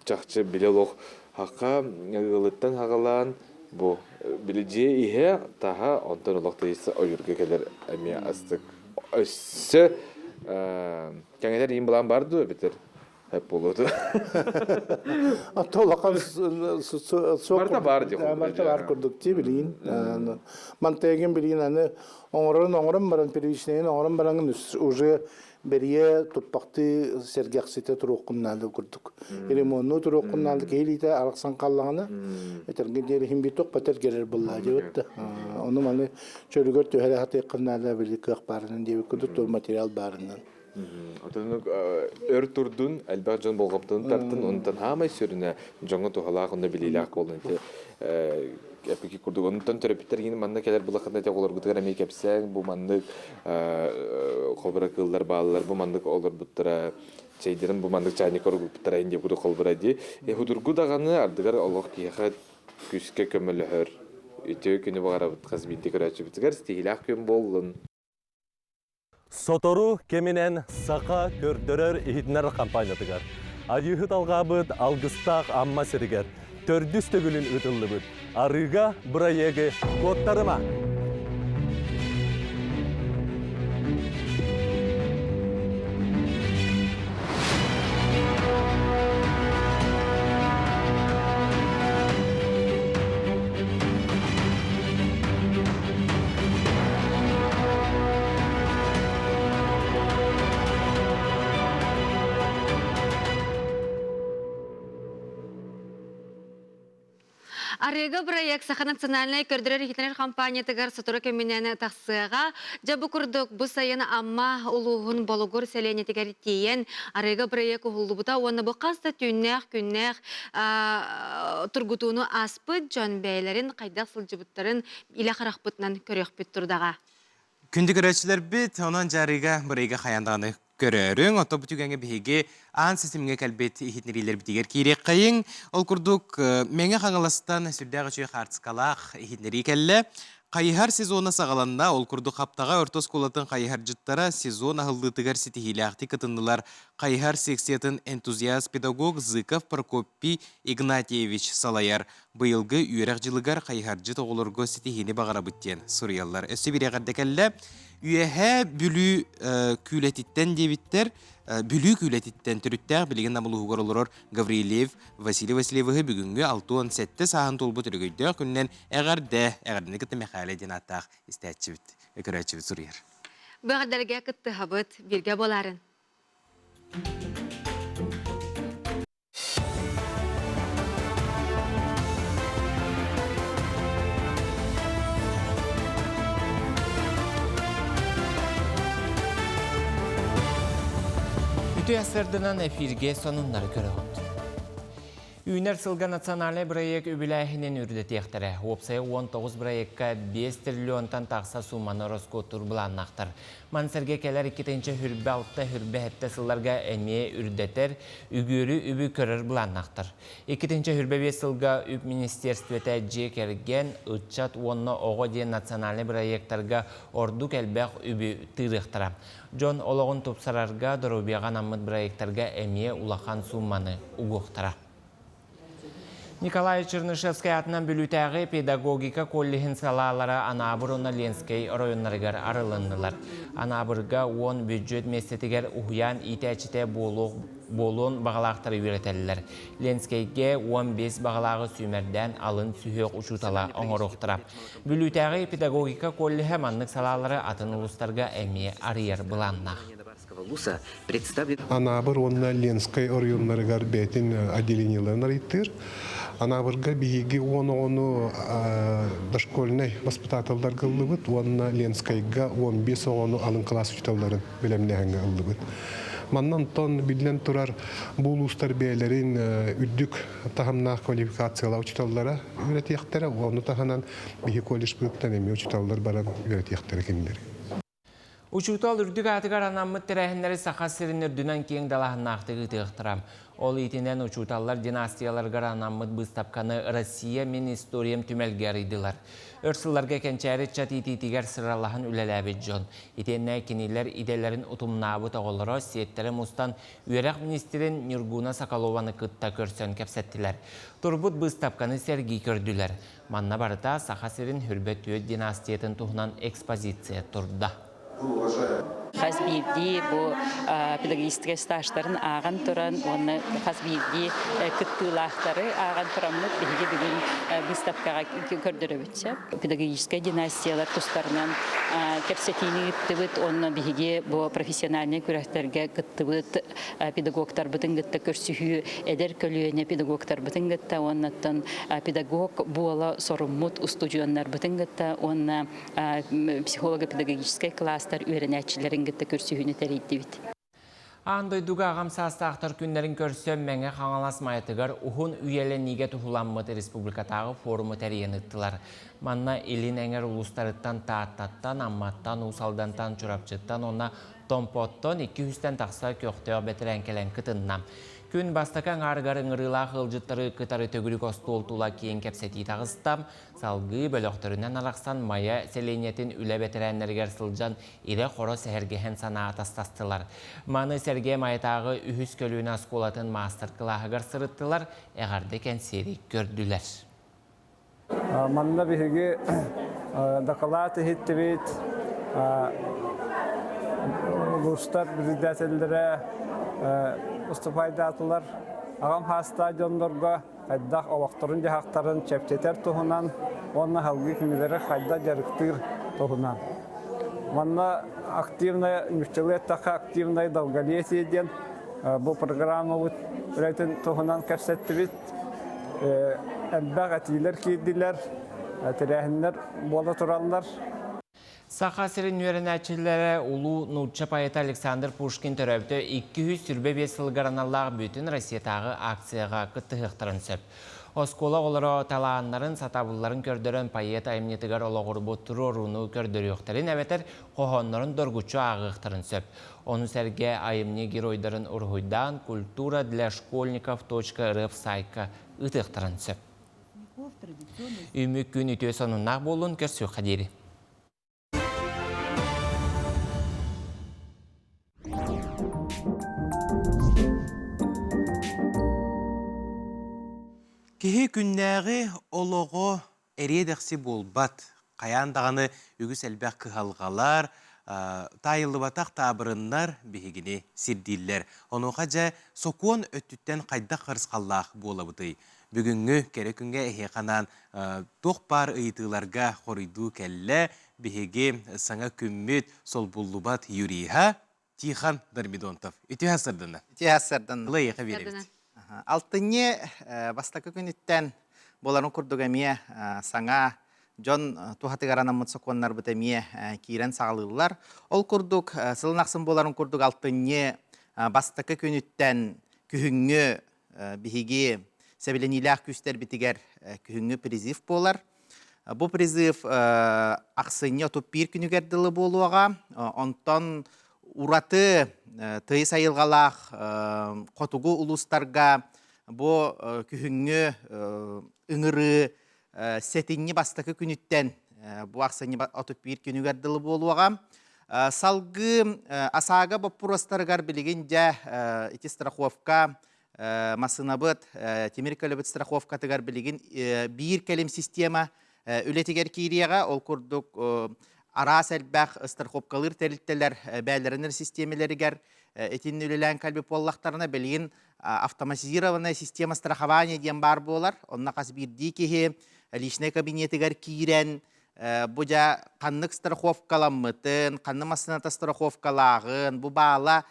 чахчы билэ олох хахха ыалыттан хаҕалаан бу били дьиэ иһэ таһа онтон олох тыйыс ойуурга кэлэр эмиэ астык өссө кэҥэтэр иин былаан бар дуо эбэтэр буолуоту. Ато улахан Барыта баар дии Барыта баар курдук дии билигин. Мантайгын билигин аны оҥорон оҥорон баран первичныйын оҥорон баран уже бэрийэ туппахтыы сэргэхситэ туруоххун наада курдук. Ремонну туруоххун наада киһи илиитэ арахсан хааллаҕына этэргэ диэри иһин биир туох патер келер буллаа диэбит. Ону маны чөлүгэр түһэрэ сатыаххын наада били кыах баарынан диэбит курдук тур материал баарынан. Отонук өр турдун, элбэх дьон болҕомтону тартын, онтон хаамай сүрүнэ дьоҥҥо туһалаах уонна билиилээх буоллун ити эпики курдук. Онтон төрөппүттэр гин манна кэлэр булаххытына ити оҕолоргутугар эмиэ кэпсээҥ, бу маннык холбура кыыллар бааллар, бу маннык олорбуттара, чэйдэрин бу маннык чайник оргуппуттара инде курдук холбура дии. Худургу даҕаны ардыгар олох киһиэхэ күүскэ көмөлөһөр. Үтүө күнү баҕарабыт хас биирдии көрөөччүбүтүгэр ситиһиилээх күн буоллун. Сотору кэминэн Саха көрдөрөр-иһитиннэрэр хампаанньатыгар Айыыһыт алҕаабыт алгыстаах Амма сиригэр төрдүс төгүлүн ыытыллыбыт Арыыга бырайыагы куоттарыма! Арыыга бырайыак Саха национальнай көрдөрөр-иһитинэр хампаанньатыгар сотору кэминэн тахсыаҕа. Дьэ бу курдук бу сайын Амма улууһун Болугур сэлиэнньэтигэр тиийэн арыыга бырайыак уһуллубута уонна бу хас да түүннээх-күннээх тургутууну ааспыт дьон бэйэлэрин хайдах сылдьыбыттарын илэ харахпытынан көрүөхпүт турдаҕа. Күндү көрөөччүлэрбит, онон дьаарыыга бырайыга хайаан даҕаны көрөөрүҥ. Оттон бу түгэҥҥэ биһиги аан ситимҥэ кэлбит иһитиннэриилэрбитигэр киириэххэйиҥ. Ол курдук, Мэҥэ Хаҥаластан сүрдээх үчүгэй хаартыскалаах иһитиннэрии кэллэ. Хайыһар сезона саҕаланна. Ол курдук Хаптаҕай орто оскуолатын хайыһардьыттара сезон аһыллыытыгар ситиһиилээхтик кытыннылар. Хайыһар секциятын энтузиаст-педагог Зыков Прокопий Игнатьевич салайар. Быйылгы үөрэх дьылыгар хайыһардьыт оҕолорго ситиһиини баҕарабыт диэн суруйаллар. Өссө биир эҕэрдэ кэллэ. Үөһээ Бүлүү күүлэтиттэн диэбиттэр, Бүлүү күүлэтиттэн төрүттээх билигин Нам улууһугар олорор Гаврильев Василий Васильевиһы бүгүҥҥү 67 сааһын туолбут өрөгөйдөөх күнүнэн эҕэрдэ, эҕэрдэни кытта Мэхээлэ диэн ааттаах истээччибит, көрөөччүбүт суруйар. Бу эҕэрдэлэргэ кыттыһабыт, бииргэ буоларын. Үтүө сырдынан эфирге сонуннары көрөҕүт. Үүнэр сылга национальнай бырайыак үбүлээһинин үрдэтиэхтэрэ. Уопсайа 19 бырайыакка 5 триллионтан тахса сууманы ороскуоттуур былааннаахтар. Маны сэргэ кэлэр 2026-27 сылларга эмиэ үрдэтэр, үгүөрү үбү көрөр былааннаахтар. 2025 сылга үп министиэрстибэтэ дьиэ кэргэн, ыччат уонна оҕо диэн национальнай бырайыактарга ордук элбэх үбү тыырыахтара. Дьон олоҕун тупсарарга, доруобуйаҕа анаммыт бырайыактарга эмиэ улахан суумманы угуохтара. Николай Чернышевскай аатынан Бүлүүтээҕи педагогика коллеһын салаалара Анаабыр уонна Ленскэй оройуоннарыгар арылыннылар. Анаабырга 10 бүддьүөт миэстэтигэр уһуйаан иитээччитэ буолуох буолуон баҕалаахтары үөрэтэллэр. Ленскэйгэ 15 баҕалааҕы сүүмэрдээн алын сүһүөх учуутала оҥоруохтара. Бүлүүтээҕи педагогика коллеһа маннык салаалары атын улуустарга эмиэ арыйар былааннаах. Анаабыр уонна Ленскэй оройуоннарыгар бэйэтин отделениеларын арыйтыыр. Анаабырга биһиги 10 оҕону дошкольнай воспитателларга ыллыбыт уонна Ленскайга 15 оҕону алын кылаас учууталларын бэлэмнээһиҥҥэ ыллыбыт. Манна онтон биллэн турар бу улуустар бэйэлэрин үрдүк таһымнаах квалификациялаах учууталлара үөрэтиэхтэрэ, ону таһынан биһи колледжпытыттан эмиэ учууталлар баран үөрэтиэхтэрэ кинилэри. Учуутал үрдүк аатыгар анаммыт тэрээһиннэри Саха сирин үрдүнэн киэҥ далааһыннаахтык ыытыахтара. Ол иитинэн учууталлар династияларыгар анаммыт быыстапканы Россия мин историям түмэлгэ арыйдылар. Өр сылларга кэнчээри ыччат иитиитигэр сыралаһан үлэлээбит дьон. Итиэннэ кинилэр идэлэрин утумнаабыт оҕолоро сиэттэрэ мустан үөрэх министрин Нюргуна Соколованы кытта көрсөн кэпсэттилэр. Турбут быыстапканы сэргии көрдүлэр. Манна барыта Саха сирин Хүрбэ түөрт династиятын туһунан экспозиция турда. Хас биирдии бу педагогическай стажтарын ааҕан туран уонна хас биирдии кыттыылаахтары ааҕан тураммыт биһиги бүгүн быыстапкаҕа көрдөрөбүт. Педагогическай династиялар тустарынан кэпсэтиини ыыттыбыт уонна биһиги бу профессиональнай күрэхтэргэ кыттыбыт педагогтарбытын кытта көрсүһүү эдэр көлүөнэ педагогтарбытын кытта уоннаттан педагог буола соруммут устудьуоннарбытын кытта уонна психолого-педагогическай класстар үөрэнээччилэрин кытта көрсүһүүнү тэрийдибит. Аан дойдуга аҕам саастаахтар күннэрин көрсө Мэҥэ Хаҥалас Майатыгар уһун үйэлэниигэ туһуламмыт республикатааҕы форуму тэрийэн ыыттылар. Манна Илин эҥэр улуустарыттан Тааттаттан, Амматтан, Уус Алдантан, Чурапчыттан уонна Томпоттон 200-тэн тахса көхтөөх бэтэрээн кэлэн кытынна. Күн бастакы аҥаарыгар ыҥырыылаах ыалдьыттары кытары төгүрүк остуол тула киэҥ кэпсэтии таҕыста. Салгыы бөлөхтөрүнэн арахсан Майа сэлиэнньэтин үлэ бэтэрээннэригэр сылдьан ирэ-хоро сэһэргэһэн санаа атастастылар. Маны сэргэ Майатааҕы үһүс көлүөнэ оскуолатын маастар-кылааһыгар сырыттылар, эҕэрдэ кэнсиэри көрдүлэр. Манна биһиги дакылаат иһиттибит, улуустар председателлэрэ уступайдаатылар. Аҕам саастаах дьоннорго хайдах олохторун-дьаһахтарын чэпчэтэр туһунан уонна салгыы кинилэри хайдах дьарыктыыр туһунан. Манна активная, нууччалыы эттэххэ активное долголетие диэн бу программабыт үлэтин туһунан кэпсэттибит. Элбэх этиилэр киирдилэр, тэрээһиннэр буола тураллар. Саха сирин үөрэнээччилэрэ улуу нуучча поэта Александр Пушкин төрөөбүтэ 225 сылыгар аналлаах бүтүн Россиятааҕы акцияҕа кыттыһыахтарын сөп. Оскуола оҕолоро талааннарын, сатабылларын көрдөрөн поэт айымньытыгар олоҕурбут туруорууну көрдөрүөхтэрин эбэтэр хоһооннорун доргуччу ааҕыахтарын сөп. Ону сэргэ айымньы геройдарын уруһуйдаан культура для школьников .рф сайтка ыытыахтарын сөп. Үмүк күн үтүө сонуннаах буоллун көрсүөххэ диэри. Киһи күннээҕи олоҕо эриэ-дэхси буолбат. Хайаан даҕаны үгүс элбэх кыһалҕалар, таайыллыбатах таабырыннар биһигини сирдииллэр. Онуоха дьэ сокуон өттүттэн хайдах харысхаллаах буолабытый? Бүгүҥҥү кэрэ күҥҥэ эһиэхэ анаан туох баар ыйытыыларга хоруйдуу кэллэ биһиги саҥа күммүт солбуллубат юриһа Тихон Дормидонтов. Үтүө сарданна. Үтүө сарданна. Ыла эйиэхэ биэрэбит. Алтынньы бастакы күнүттэн буоларын курдук эмиэ саҥа дьон туһатыгар анаммыт сокуоннарбыт эмиэ киирэн саҕалыыллар. Ол курдук сылын ахсын буоларын курдук алтынньы бастакы күнүттэн күһүҥҥү биһиги сэбилэниилээх күүстэрбитигэр күһүҥҥү призыв буолар. Бу призыв ахсынньы 31 күнүгэр дылы буолуоҕа. Онтон ураты тыйыс айылҕалаах хотугу улуустарга бу күһүҥҥү ыҥырыы сэтинньи бастакы күнүттэн бу ахсынньы 31 күнүгэр дылы буолуоҕа. Салгыы АСАГА боппуруостарыгар билигин дьэ ити страховка массыынабыт тимир көлөбүт страховкатыгар билигин биир кэлим система үлэтигэр киириэҕэ. Ол курдук араас элбэх страховкалыыр тэрилтэлэр бээлэринэр систиэмэлэригэр итинни үлэлээн кэлбит буоллахтарына билигин автоматизированная система страхования диэн баар буолар. Онно хас биирдии киһи личнай кабинетыгар киирэн бу дьэ ханнык страховкаламмытын, ханнык массыыната страховкалааҕын, бу баала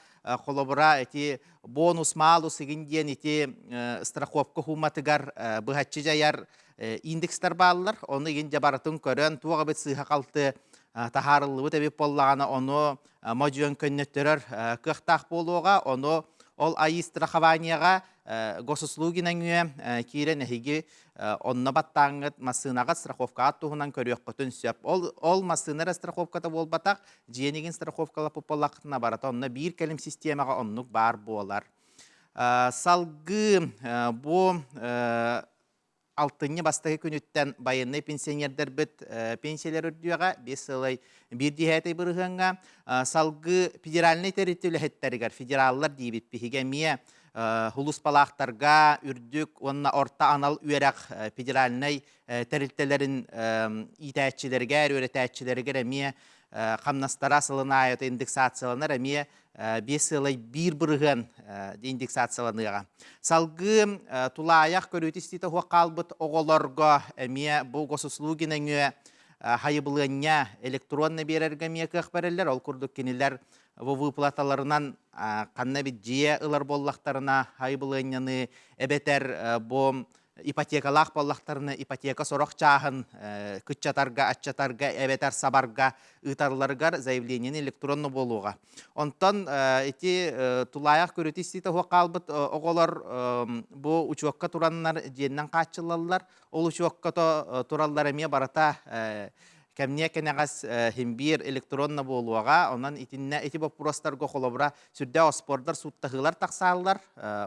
холобура ити бонус-малус игин диэн ити страховка хууматыгар быһаччы дьайар индекстэр бааллар. Ону игин дьэ барытын көрөн, туох эбит сыыһа-халты таһаарыллыбыт эбит буоллаҕына, ону модьуйан көннөттөрөр кыахтаах буолуоҕа. Ону ол АИ страхованияҕа госуслуги нөҥүө киирэн эһиги онно баттааҥҥыт массыынаҕа страховкаҕа туһунан көрүөххүтүн сөп. Ол, ол массыына эрэ страховката буолбатах, дьиэнигин страховкалаппыт буоллаххытына барыта онно биир кэлим систиэмэҕэ оннук баар буолар. Салгыы бу алтынньы бастакы күнүттэн байыаннай пенсионердарбыт пенсиялар үрдүөҕэ 5 сылай биир десятай бырыһыаҥҥа салгыы федеральнай тэрилтэ үлэһиттэригэр федераллар диибит биһиги эмиэ Улууспалаахтарга үрдүк уонна орто анал үөрэх федеральнай тэрилтэлэрин иитээччилэригэр, үөрэтээччилэригэр эмиэ хамнастара сылын аайы индексацияланар эмиэ 5,1% индексацияланыаҕа. Салгыы тулаайах көрүүтэ-истиитэ суох хаалбыт оҕолорго эмиэ бу госуслуги нөҥүө хайыбылыанньа электронно биэрэргэ эмиэ кыах бэриллэр. Ол курдук кинилэр Бу выплаталарынан ханна эбит дьиэ ылар буоллахтарына айыбылыанньаны эбэтэр бу ипотекалаах буоллахтарына ипотека сорох чааһын кыччатарга, аччатарга эбэтэр сабарга ыыталларыгар заявлениены электронно буолуоҕа. Онтон ити тулаайах көрүтү истиитэ суох хаалбыт оҕолор бу учуокка тураннар дьиэннэн хааччыллаллар. Ол учуокка тураллар эмиэ барыта кэмниэ кэнэҕэс химбиир электронно буолуоҕа. Онон итиннэ ити боппуруостарга холобура сүрдээх оспордор сууттаһыылар тахсааллар.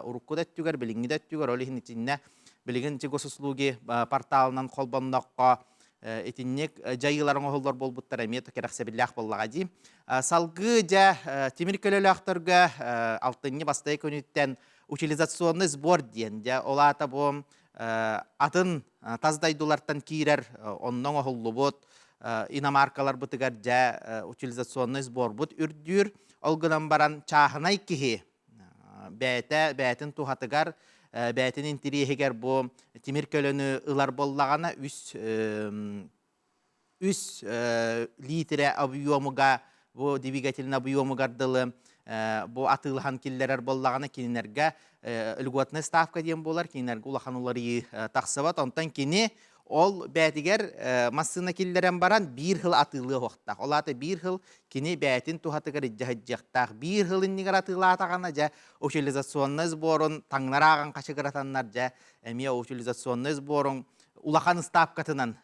Урукку да өттүгэр, билиҥҥи да өттүгэр ол иһин итиннэ билигин ити госуслуги порталынан холбонноххо итинник дьайыылар оҥоһуллар буолбуттар эмиэ кэрэхсэбиллээх буоллаҕа дии. Салгыы дьэ тимир көлөлөөхтөргө алтынньы бастайы күнүттэн утилизационный сбор диэн дьэ ол аата бу атын тас дойдулартан киирэр онно оҥоһуллубут иномаркаларбытыгар дьэ утилизационный сборбут үрдүүр. Ол гынан баран чааһынай киһи бэйэтэ бэйэтин туһатыгар бэйэтин интириэһигэр бу тимир көлөнү ылар буоллаҕына үс үс лиитирэ объемуга бу двигательный объемугар дылы. бу атыылаһан киллэрэр буоллаҕына кинилэргэ льготная ставка диэн буолар, кинилэргэ улахан уларыйыы тахсыбат. Онтон кини ол бээтигэр массыына киллэрэн баран биир сыл атыылыа уохтаах. Ол аата биир сыл кини бээтин туһатыгар илдьэ сылдьыахтаах. Биир сыл иннигэр атыылаатаҕына дьэ утилизационнай сборун таҥнары ааҕан хачыгыратаннар дьэ эмиэ утилизационнай сборун улахан ыстаапкатынан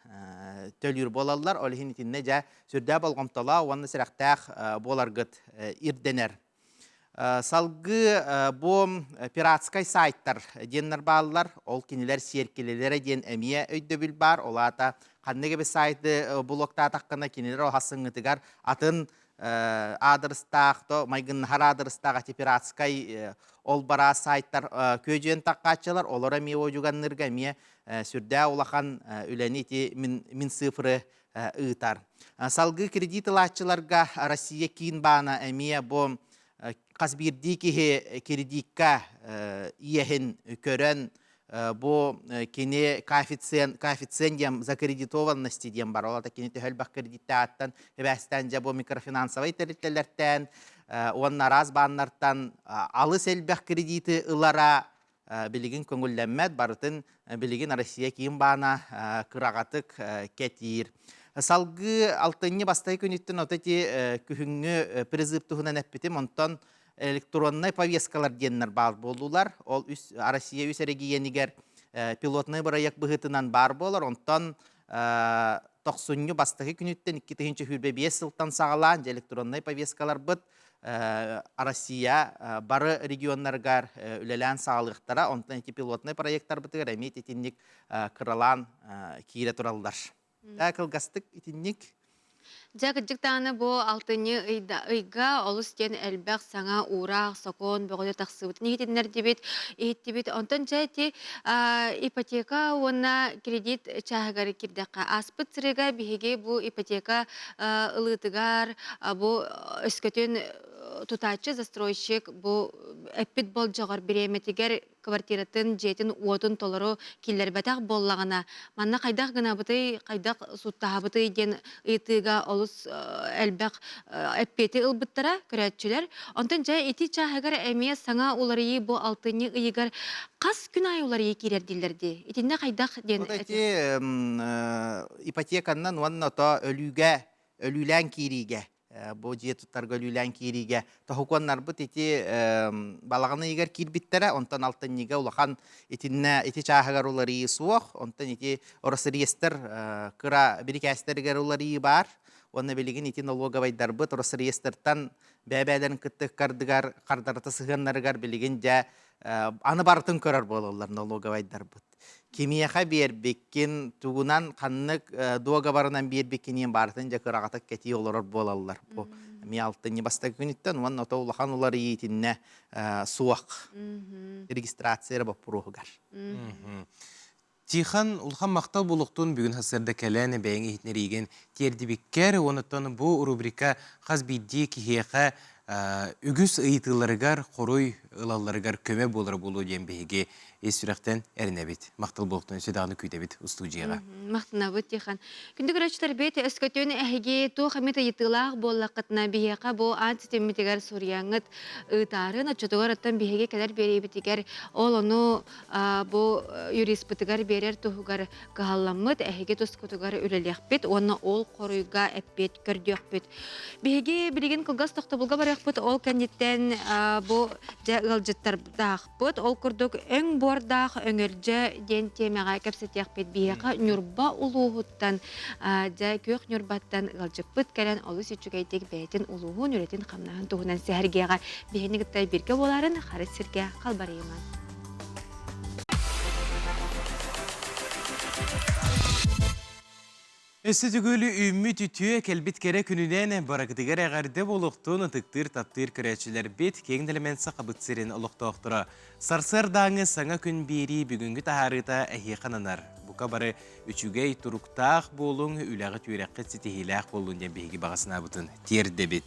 төлүүр буолаллар. Ол иһин итиннэ дьэ сүрдээх болҕомтолоох уонна сэрэхтээх буоларгыт ирдэнэр. Салгыы бу пиратскай сайттар диэннэр бааллар. Ол кинилэр сиэркилэлэрэ диэн эмиэ өйдөбүл баар. Ол аата ханнык эбит сайты блоктаатаххына кинилэр оһассыҥҥытыгар атын аадырыстаах, то майгыннаһар аадырыстаах эти пиратскай ол бараа сайттар күөдьүйэн таххааччылар, олор эмиэ уодьуганныырга эмиэ сүрдээх улахан үлэни ити мин, мин цифры ыытар. Салгыы кредит ылааччыларга Россия киин баана эмиэ бу хас биирдии киһи кредикка иэһин көрөн бу кини коэффициент коэффициент диэн закредитованности диэн бар ол кини төһө элбэх кредиттээҕиттэн эбээстээн дьэ бу микрофинансовай тэрилтэлэртэн уонна араас бааннартан алыс элбэх кредити ылара билигин көҥүллэммэт, барытын билигин Россия киин баана кыраҕатык кэтиир. Салгыы алтынньы бастакы күнүттэн ото ити күһүҥҥү призыв туһунан эппитим, онтон электроннай повесткалар диэннэр баар буоллулар. Ол үс Россия үс эрэгийиэнигэр пилотный бырайыак быһыытынан баар буолар. Онтон тохсунньу бастакы күнүттэн 2025 сылтан саҕалаан электроннай повесткаларбыт Россия бары регионнарыгар үлэлээн саҕалыахтара. Онтон ити пилотнай проекттарбытыгар эмиэ итинник кыралаан киирэ тураллар. Кылгастык итинник. Дьэ, кырдьык даҕаны бу алтынньы ыйга олус диэн элбэх саҥа уураах, сокуон бөҕөтө тахсыбытын иһитиннэрдибит, иһиттибит. Онтон дьэ ити ипотека уонна кредит чааһыгар киирдэххэ, ааспыт сырыыга биһиги бу ипотека ылыытыгар бу өскөтүн тутааччы застройщик бу эппит болдьоҕор бириэмэтигэр квартиратын дьиэтин уотун толору киллэрбэтэх буоллаҕына манна хайдах гынабытый хайдах сууттаһабытый диэн ыйытыыга олус элбэх эппиэти ылбыттара көрөөччүлэр онтон дьэ ити чааһыгар эмиэ саҥа уларыйыы бу алтынньы ыйыгар хас күн аайы уларыйыы киирэр дииллэр дии итиннэ хайдах диэн Вот эти ипотеканнан уонна то өлүүгэ өлүүлээн киириигэ бу дьиэ туттарга өлүүлээн киириигэ тоһукуоннарбыт ити балаҕан ыйыгар киирбиттэрэ онтон алтынньыга улахан итиннэ ити чааһыгар уларыйыы суох онтон ити Росреестр кыра бирикээстэригэр уларыйыы баар уонна билигин ити налоговайдарбыт Росреестртан бэйэ-бэйэлэрин кытта ыккардыгар хардарыта сыһыаннарыгар билигин дьэ аны барытын көрөр буолаллар налоговайдарбыт кимиэхэ биэрбиккин, тугунан ханнык дуогабарынан биэрбиккиниин барытын дьэ кыраҕатык кэтии олорор буолаллар. Бу эмиэ алтынньы бастакы күнүттэн уонна ото улахан уларыйыы итиннэ суох регистрация эрэ боппуруоһугар. Тихон, улахан махтал буолуохтун бүгүн сарсыарда кэлэн бэйэҥ иһитинэриигин тиэрдибиккэр, онуттан бу рубрика хас биирдии киһиэхэ үгүс ыйытыыларыгар хоруй ылалларыгар көмө буолара буолуо диэн биһиги ис сүрэхтэн эрэнэбит. Махтал буолуохтун өссө даҕаны күүтэбит устуудьуйаҕа. Махтанабыт, Тихон. Күндү көрөөччүлэрбит, өскөтүн эһиги туох эмит ыйытыылаах буоллаххытына, биһиэхэ бу аан ситиммитигэр суруйаҥҥыт ыытаарын, оччотугар оттон биһиги кэлэр биэриибитигэр ол ону бу юриспытыгар биэрэр туһугар кыһалламмыт, эһиги тускутугар үлэлиэхпит уонна ол хоруйга эппиэт көрдүөхпүт. Биһиги билигин кылгас тохтобулга барыахпыт, ол кэнниттэн бу дьэ ыалдьыттардаахпыт. Ол курдук өҥ буордаах өҥөлдьө диэн тиэмэҕэ кэпсэтиэхпит. Биһиэхэ Ньурба улууһуттан дьэ Күөх Ньурбаттан ыалдьыппыт кэлэн олус үчүгэйдик бэйэтин улууһун үлэтин-хамнаһын туһунан сэһэргиэҕэ. Биһини кытта бииргэ буоларын харыс сиргэ халбарыйыман. Өссө түгүлү үүммүт үтүө кэлбит кэрэ күнүнэн баракытыгар эҕэрдэ буолуохтун ытыктыыр таптыыр көрөөччүлэрбит киэҥ нэлэмэн Сахабыт сирин олохтоохторо. Сарсыардааҥы саҥа күн биэрии бүгүҥҥү таһаарыыта эһиэхэ ананар. Бука бары үчүгэй туруктаах буолуҥ, үлэҕит үөрэххит ситиһиилээх буоллун диэн биһиги баҕа санаабытын тиэрдэбит.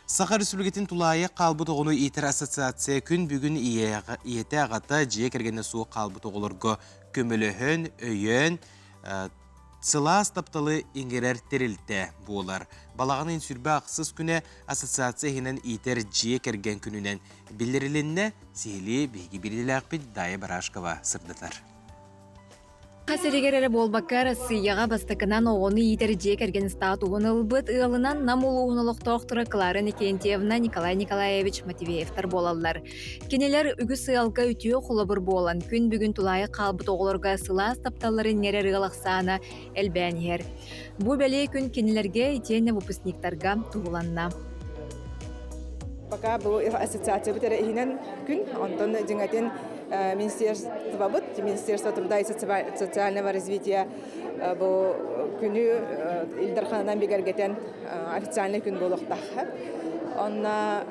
Саха Республикатын тулаайах хаалбыт оҕону иитэр ассоциация күн бүгүн ийэтэ-аҕата дьиэ кэргэнэ суох хаалбыт оҕолорго көмөлөһөн, өйөөн, сылаас тапталы иҥэрэр тэрилтэ буолар. Балаҕан ыйын сүрбэ ахсыс күнэ ассоциация иһинэн иитэр дьиэ кэргэн күнүнэн биллэрилиннэ. Сиһилии биһиги бириилээхпит Дая Барашкова сырдатар. Саха сиригэр эрэ буолбакка, Арассыыйаҕа бастакынан оҕону иитэр дьиэ кэргэн статуһун ылбыт ыалынан Нам улууһун олохтоохторо Клара Никентьевна, Николай Николаевич Матвеевтар буолаллар. Кинилэр үгүс ыалга үтүө холобур буолан, күн бүгүн тулаайах хаалбыт оҕолорго сылаас тапталларын иҥэрэр ыал ахсаана элбээн иһэр. Бу бэлиэ күн кинилэргэ итиэннэ выпускниктарга туһуланна. Пока бу ассоциациябыт эрэ иһинэн күн, онтон дьиҥэтин министерствобыт, Министерство труда и социального развития бу күнү Ил Дарханынан бигэргэтэн официальный күн буолуохтаах. Онно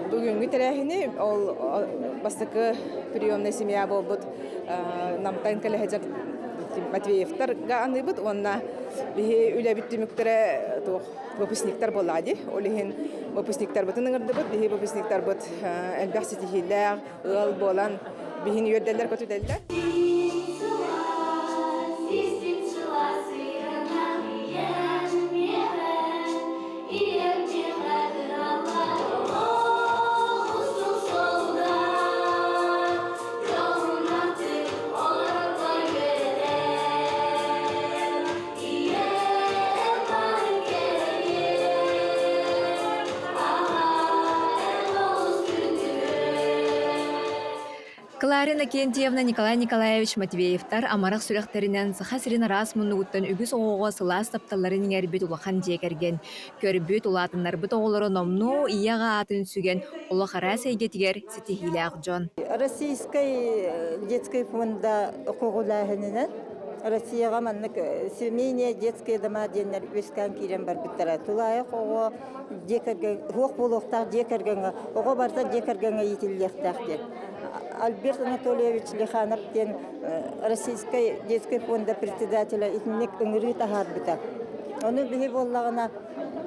бүгүҥҥү тэрээһини ол бастакы приемная семья буолбут Намтан кэлэ сылдьар Матвеевтарга аныыбыт уонна биһи үлэбит түмүктэрэ туох выпускниктар буоллаҕа дии. Ол иһин выпускниктарбытын ыҥырдыбыт. Биһи выпускниктарбыт элбэх ситиһиилээх ыал буолан биһини үөрдэллэр-көтүтэллэр. Клара Иннокентьевна, Николай Николаевич Матвеевтар амарах сүрэхтэринэн Саха сирин араас муннугуттан үгүс оҕоҕо сылаас тапталларын иҥэрбит улахан дьиэ кэргэн. Көрбүт, улаатыннарбыт оҕолоро номнуо ийэ-аҕа аатын сүгэн олох араас эйгэтигэр ситиһиилээх дьон. Российскай детскай фонда көҕүлээһининэн Россияҕа маннык семейные детские дома диэннэр үөскээн киирэн барбыттара. Тулаайах оҕо дьиэ кэргэн суох буолуохтаах дьиэ кэргэҥҥэ оҕо барыта дьиэ кэргэҥҥэ иитиллиэхтээх диэн. Альберт Анатольевич Лиханов диэн Российскай детский фонда председателя итинник ыҥырыы таһаарбыта. Ону биһи буоллаҕына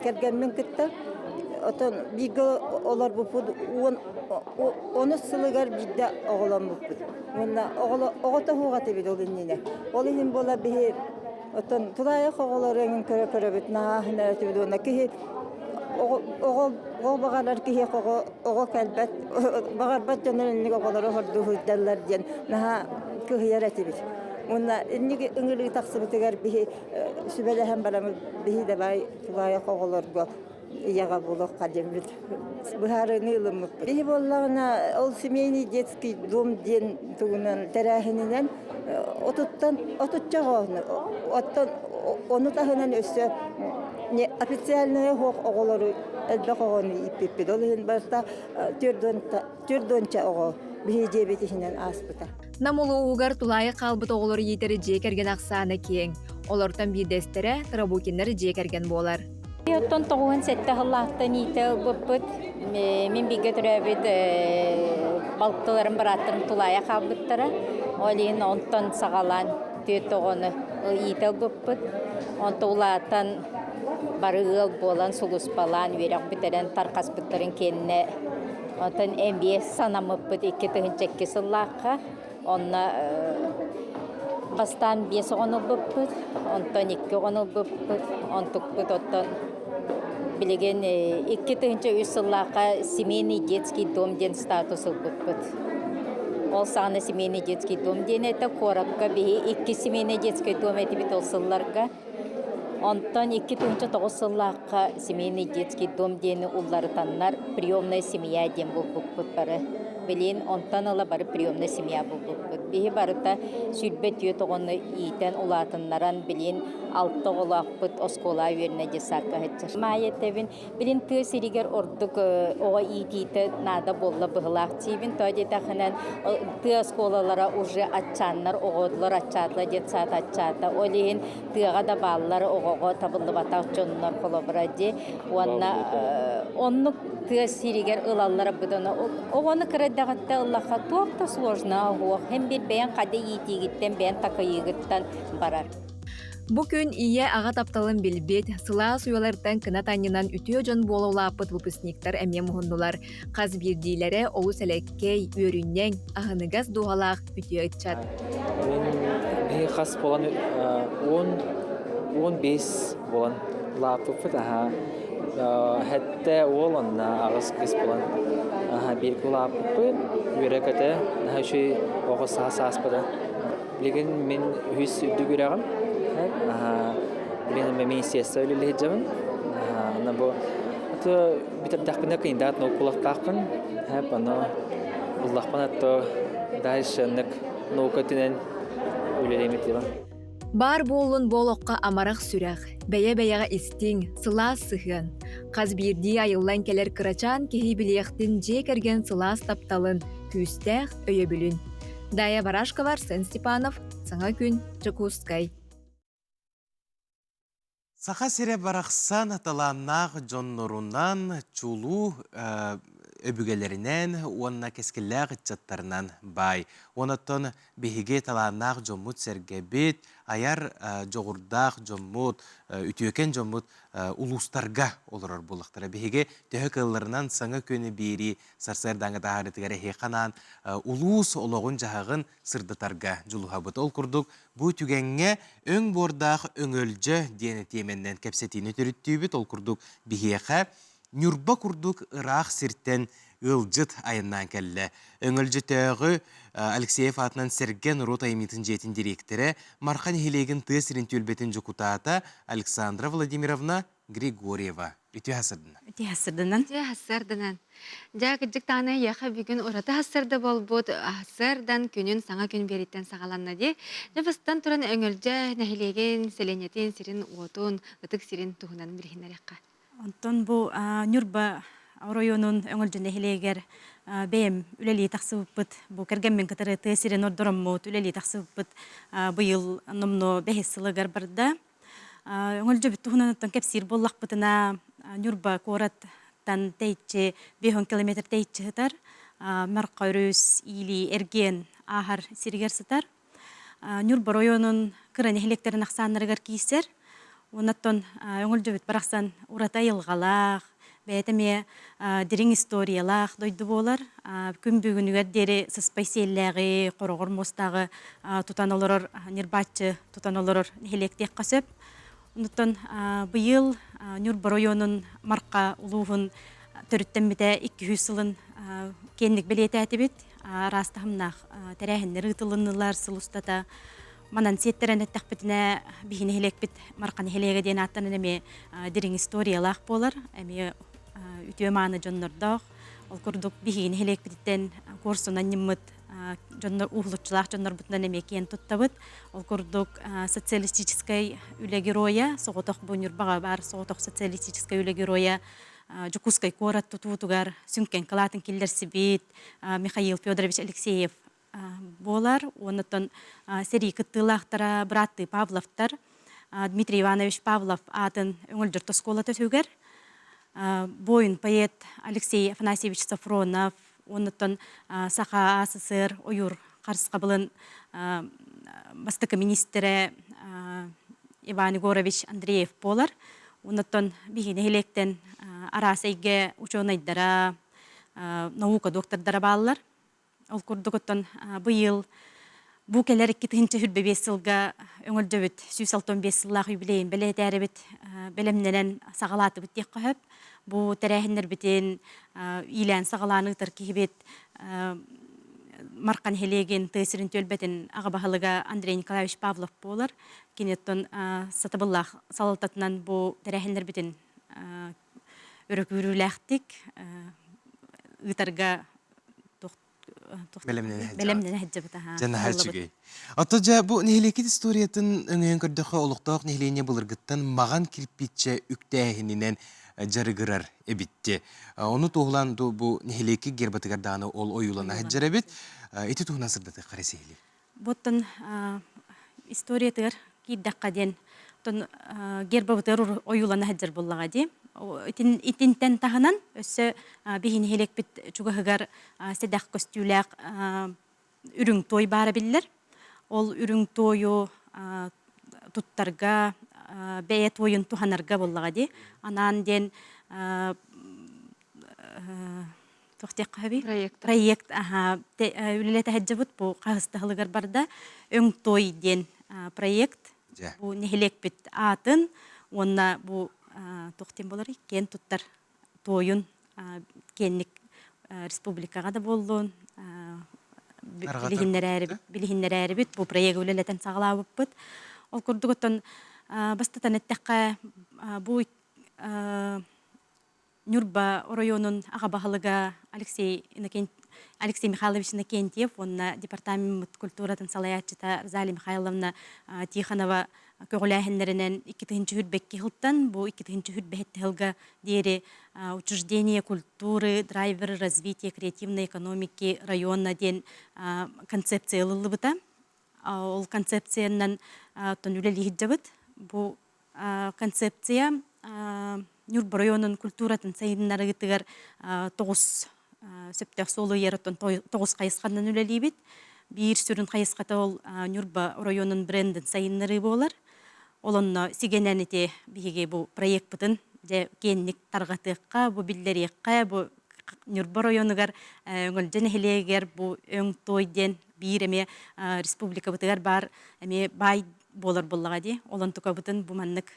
кэргэммин кытта отон бииргэ олорбуппут уон онус сылыгар биирдэ оҕоломмуппут. Уонна оҕо тоһууга этибит ол иннинэ. Ол иһин буола биһи оттон тулаайах оҕолору эҥин көрө көрөбүт наһаа этибит уонна киһи оҕо оҕо баҕарар киһиэхэ оҕо оҕо кэлбэт баҕарбат дьонор инник оҕолору хордуу сылдьаллар диэн наһаа кыһыйар этибит. Уонна инник ыҥырыы тахсыбытыгар биһи сүбэлэһэн бараммыт биһи давай тулаайах оҕолорго ийэҕэ булуохха диэммит быһаарыыны ылыммыппыт. Биһи буоллаҕына ол семейный детский дом диэн тугунан тэрээһининэн отуттан отучча оҕону оттон ону таһынан өссө официальная суох оҕолору элбэх оҕону ииппиппит. Ол иһин барыта түөрт оҕо биһи дьиэбит иһинэн ааспыта. Нам улууһугар тулаайах хаалбыт оҕолору иитэр дьиэ кэргэн ахсаана киэҥ. Олортон биирдэстэрэ Тарабукиннар дьиэ кэргэн буолар. Оттон 97 сыллаахтан иитэ ылбыппыт. Мин бииргэ төрөөбүт балтыларым, бырааттарым тулаайах хаалбыттара. Ол иһин онтон саҕалаан түөрт оҕону иитэ ылбыппыт. Онто улаатан бары ыал буолан, сулууспалаан, үөрэх бүтэрэн тарҕаспыттарын кэннэ онтон эмиэ санаммыппыт 2002 сыллаахха. Онно бастаан биэс оҕону ылбыппыт, онтон икки оҕону ылбыппыт, онтукпут оттон билигин 2003 сыллаахха семейный детский дом диэн статус ылбыппыт. Ол саҕана семейный детский дом диэн этэ, куоракка биһи икки семейный детский дом этибит ол сылларга. Онтон 2009 сыллаахха семейный детский дом диэни уларытаннар приемная семья диэн булбуппут бары. Билин онтон ыла бары приемная семья булбуппут. Биһи барыта 24 оҕону иитэн улаатыннаран билин алта оҕолоохпут оскуола үөрэнэ детсадка сылдьар. Маайа этэбин Билин тыа сиригэр ордук оҕо иитиитэ наада буолла быһылаах диибин. Тоҕо диэтэххинэ, тыа оскуолалара уже аччааннар, оҕолор аччаатылар, детсад аччаата. Ол иһин тыаҕа да бааллар оҕоҕо табыллыбатах дьоннор холобура дии. Уонна оннук тыа сиригэр ылаллара быдан оҕону кыра эрдэҕиттэн ыллахха туох да сложно оһуох. Һин бир бэйэҥ хады иитиигиттэн, бэйэҥ такайыыгыттан барар. Бу күн ийэ-аҕа тапталын билбит, сылаас уйалартан кынат анньынан үтүө дьон буола улааппыт выпускниктар эмиэ муһуннулар. Хас биирдиилэрэ олус элэккэй, үөрүнньэҥ, аһыныгас дууһалаах үтүө ыччат. Мин биһи хас буолан 10 15 буолан улааппыппыт аһа хэттэ уол онно аҕыс кыыс буолан аһа бииргэ улааппыппыт үөрэ-көтө наһаа үчүгэй оҕо саас ааспыта. Билигин мин үһүс үрдүк үрэҕим билигин министерство үлэлии сылдьабын. Аны бу бүтэрдэхпинэ кандидат наук буолуохтаахпын. Ону буллахпына то дальше наука өттүнэн үлэлиэм этибин. Баар буоллун бу олоххо амарах сүрэх, бэйэ-бэйэҕэ истиҥ, сылаас сыһыан. Хас биирдии айыллан кэлэр кырачаан киһи билиэхтин дьиэ кэргэн сылаас тапталын, күүстээх өйөбүлүн. Дая Барашкова, Арсен Степанов, Саҥа күн, Дьокуускай. Саха сирэ барахсан талааннаах дьоннорунан, чулуу өбүгэлэринэн уонна кэскиллээх ыччаттарынан баай. Онон биһиги талааннаах дьоммут-сэргэбит, айар дьоҕурдаах дьоммут, үтүөкэн дьоммут улуустарга олорор буоллахтара. Биһиги төһө кыалларынан саҥа күнү биэрии сарсыардааҥҥы таһаарыытыгар эһиэхэ анаан улуус олоҕун-дьаһаҕын сырдатарга дьулуһабыт. Ол курдук, бу түгэҥҥэ өҥ буордаах өҥөлдьө диэн тиэмэннэн кэпсэтиини төрүттүүбүт. Ол курдук, биһиэхэ Ньурба курдук ыраах сиртэн ыалдьыт айаннаан кэллэ. Өҥөлдьөтөөҕү Алексеев аатынан Сэргэ норуот айымньытын дьиэтин дириэктэрэ, Марха нэһилиэгин тыа сирин түөлбэтин дьокутаата Александра Владимировна Григорьева. Үтүө сырдынан. Үтүө сырдынан. Үтүө сырдынан. Дьэ, кырдьык даҕаны эйиэхэ бүгүн ураты сарсыарда буолбут сарсыардан күнүн саҥа күн биэриттэн саҕаланна дии. Дьэ, бастатан туран Өҥөлдьө нэһилиэгин, сэлиэнньэтин, сирин-уотун, ытык сирин туһунан билиһиннэриэххэ. Онтон бу Ньурба оройуонун Өҥөлдьө нэһилиэгэр бэйэм үлэлии тахсыбыппыт. Бу кэргэммин кытары тыа сирин ордороммут, үлэлии тахсыбыппыт быйыл номнуо бэһис сылыгар барда. Өҥөлдьөбүт туһунан оттон кэпсиир буоллахпытына, Ньурба куораттан тэйиччи 50 километр тэйиччи сытар, Марха өрүс иилии эргиэн ааһар сиригэр сытар. Ньурба оройуонун кыра нэһилиэктэрин ахсааннарыгар киирсэр. Оннуттан Өҥөлдьөбүт барахсан ураты айылҕалаах, бэйэтэ эмиэ дириҥ историялаах дойду буолар. Күн бүгүнүгэр диэри сыспай сиэллээҕи, хороҕор муостааҕы тутан олорор, ньырбааччы тутан олорор нэһилиэктиэххэ сөп. Оннуттан быйыл Ньурба оройуонун Марха улууһун төрүттэммитэ 200 сылын киэҥник бэлиэтээтибит. Араас таһымнаах тэрээһиннэр ыытылыннылар сыл устата. Манан сиэттэрэн эттэхпитинэ, биһи нэһилиэкпит Марха нэһилиэгэ диэн ааттанан эмиэ дириҥ историялаах буолар, эмиэ үтүө-мааны дьоннордоох. Ол курдук биһиги нэһилиэкпититтэн куорсунан ньыммыт дьоннор уһулуччулаах дьоннорбутунан эмиэ киэн туттабыт. Ол курдук социалистическай үлэ геройа, соҕотох бу Ньурбаҕа баар соҕотох социалистическай үлэ геройа Дьокуускай куорат тутуутугар сүҥкэн кылаатын киллэрсибит Михаил Федорович Алексеев буолар. Уоннаттан сэрии кыттыылаахтара бырааттыы Павловтар Дмитрий Иванович Павлов аатын Өҥөлдьөрт оскуолата сүгэр. Буойун поэт Алексей Афанасьевич Софронов, уоннаттан Саха АССР ойуур харысхабылын бастакы министрэ Иван Егорович Андреев буолар. Оннуттан биһиги нэһилиэктэн араас эйгэ учуонайдара, наука доктордара бааллар. Ол курдук оттон быйыл бу кэлэр 2025 сылга өҥөлдөбүт 165 сыллаах юбилейин бэлиэтээрибит бэлэмнэнэн саҕалаатыбыт диэххэ сөп. Бу тэрээһиннэрбитин иилээн саҕалаан ыытар киһибит Марха нэһилиэгин тыа сирин түөлбэтин аҕа баһылыга Андрей Николаевич Павлов буолар. Кини оттон сатабыллаах салалтатынан бу тэрээһиннэрбитин өрөкүүрүүлээхтик ыытарга бэлэмнэнэ сылдьабыт. Дьэ наһаа үчүгэй. Ото дьэ бу нэһилиэккит историятын өҥөйөн көрдөххө олохтоох нэһилиэнньэ былыргыттан маҕан кирпииччэ үктээһининэн дьарыгырар эбитти. Ону туоһулаан бу нэһилиэкки гербатыгар даҕаны ол ойуулана сылдьар эбит. Ити туһунан сырдатыахха эрэ сиһилии. Буттан историятыгар киирдэххэ диэн оттон гербабытыгар ойуулана сылдьар буоллаҕа дии. Итинтэн таһынан өссө биһи нэһилиэкпит чугаһыгар сэдэх көстүүлээх үрүҥ туой баара биллэр. Ол үрүҥ туойу туттарга, бэйэ туойун туһанарга буоллаҕа дии. Анаан диэн туох диэххэ сөбүй? Проект. Проект аха үлэлэтэ сылдьыбыт бу хаһыстаһылыгар барда. Өҥ той диэн проект. Бу нэһилиэкпит аатын уонна бу туох диэн буоларый киэн туттар туойун киэнник республикаҕа да буоллун билиһиннэрээрибит бу проегы үлэлэтэн саҕалаабыппыт. Ол курдук оттон бастатан эттэххэ бу Ньурба оройуонун аҕа баһылыга Алексей, Алексей Михайлович Иннокентьев уонна департамеммыт культуратын салайааччыта Розалия Михайловна Тихонова көҕүлээһиннэринэн 2022 сылтан бу 2027 сылга диэри учреждение культуры, драйверы развития креативной экономики района диэн концепция ылыллыбыта. Ол концепциянан оттон үлэлии сылдьабыт. Бу концепция Ньурба оройуонун культуратын сайыннарыытыгар тоҕус сөптөөх суолу ыйар оттон тоҕус хайысханан үлэлиибит. Биир сүрүн хайысхата ол Ньурба оройуонун брендин сайыннарыы буолар. Ол онно сигэнэн ити биһиги бу проекпытын дьэ киэнник тарҕатыахха, бу биллэриэххэ, бу Ньурба оройуонугар Өҥөлдьө нэһилиэгэр бу өҥ той диэн биир эмиэ республикабытыгар баар эмиэ баай буолар буоллаҕа дии. Ол онтукабытын бу маннык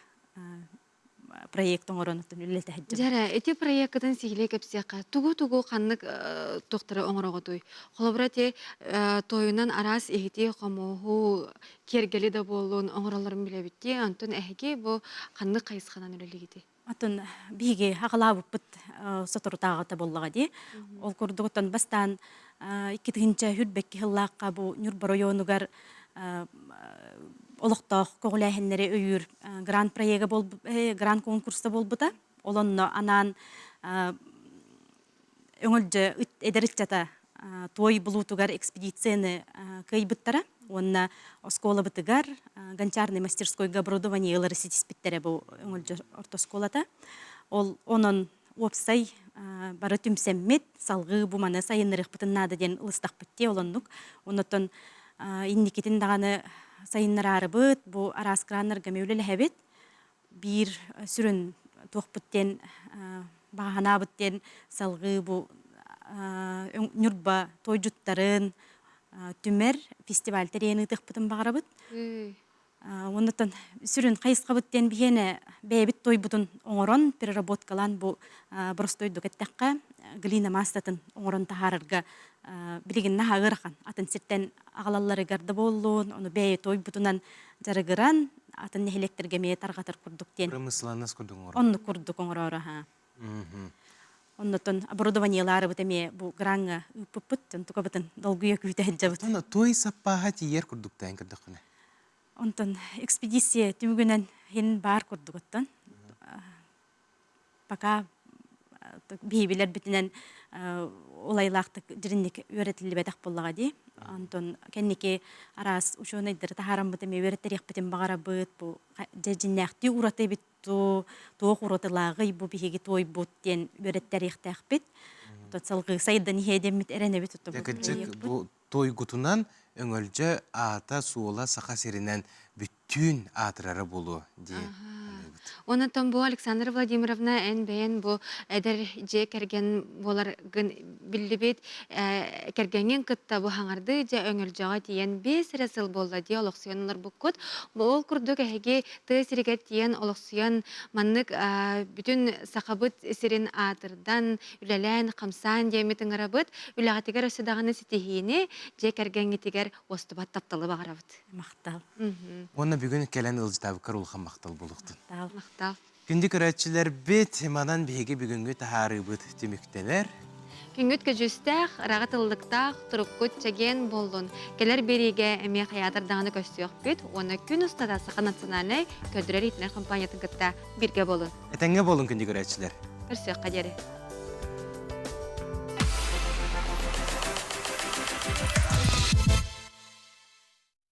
проект оҥорон оттон үлэлэтэ сылдьабыт. Дьэрэ, ити проеккытын сиһилии кэпсиэххэ. Тугу-тугу ханнык туохтары оҥороҕутуй? Холобура, ити туойунан араас иһити, хомуоһу, киэргэли да буоллун оҥороллорун билэбит дии. Онтон эһиги бу ханнык хайысханан үлэлиигитий? Атын биһиги аҕалаабыппыт соторутааҕыта буоллаҕа дии. Ол курдук оттон бастаан 2022 сыллаахха бу Ньурба оройуонугар олохтоох көҕүлээһиннэри өйүүр грант проега грант конкурса буолбута. Ол онно анаан Өҥөлдьө эдэр ыччата туой булуутугар экспедицияны кыайбыттара уонна оскуолабытыгар гончарный мастерскойга оборудование ылары ситиспиттэрэ бу Өҥөлдьө орто оскуолата. Ол онон уопсай бары түмсэммит салгыы бу маны сайыннарыахпытын наада диэн ылыстахпыт дии ол оннук. Оннуттан инникитин даҕаны сайыннараарыбыт бу араас граннарга эмиэ үлэлэһэбит. Биир сүрүн туохпут диэн баҕа диэн салгыы бу Ньурба туойдьуттарын түмэр фестиваль тэрийэн ыытыахпытын баҕарабыт. Оннуттан сүрүн хайысхабыт диэн биһиэнэ бэйэбит туойбутун оҥорон переработкалаан бу боростуойдук эттэххэ глина маастатын оҥорон таһаарарга билигин наһаа ыарахан атын сиртэн аҕалалларыгар да буоллун ону бэйэ туойбутунан дьарыгыран атын нэһилиэктэргэ эмиэ тарҕатар курдук диэн. Промышленность курдук оҥорор. Оннук курдук оҥороро аһаа. Оннотон оборудованиелаарыбыт эмиэ бу граҥҥа ыыппыппыт, дьон долгуйа күүтэ сылдьабыт. Онтон туой саппааһа тиийэр курдуктаан көрдөххүнэ. Онтон экспедиция түмүгүнэн хин баар курдугуттан пока биһибилэрбитинэн улайлаахтык дьиринник үөрэтиллибэтэх буоллаҕа дии. Онтон кэнники араас учуонайдары таһаараммыт эмиэ үөрэттэриэхпитин баҕарабыт. Бу дьэ дьиннээхтии ураты эбит дуу, туох уратылааҕый бу биһиги туойбут диэн үөрэттэриэхтээхпит. Оттон салгыы сайдан иһиэ диэммит эрэнэбит. Кырдьык бу туойгутунан Өҥөлдьө аата-суола Саха сиринэн бүттүүн аатырара буолуо дии саныыбыт. Онон бу Александра Владимировна эн бэйэн бу эдэр дьиэ кэргэн буоларгын биллибит кэргэҥҥин кытта бу хаҥардыы дьэ Өҥөлдьөҕө тиийэн биэс эрэ сыл буолла дии олохсуйан олорбуккут. Бу ол курдук эһиги тыа сиригэр тиийэн олохсуйан маннык бүтүн Сахабыт сирин аатырдан үлэлээн, хамсаан диэммит ыҥырабыт. Үлэҕитигэр өссө даҕаны ситиһиини, дьиэ кэргэҥҥитигэр уостубат тапталы баҕарабыт. Махтал. Уонна бүгүн кэлэн ыалдьытаабыккар улахан махтал буолуохтун. Махтал. Махтал. Күндү көрөөччүлэрбит, манан биһиги бүгүҥҥү таһаарыыбыт түмүктэнэр. Күҥҥүт көдьүүстээх, ыраҕа тыллыктаах, туруккут чэгиэн буоллун. Кэлэр биэриигэ эмиэ хайаатар даҕаны көрсүөхпүт уонна күн устата Саха национальнай көрдөрөр иитинэр компаниятын кытта бииргэ буолун. Этэҥҥэ буолун күндү көрөөччүлэр. Көрсүөххэ диэри.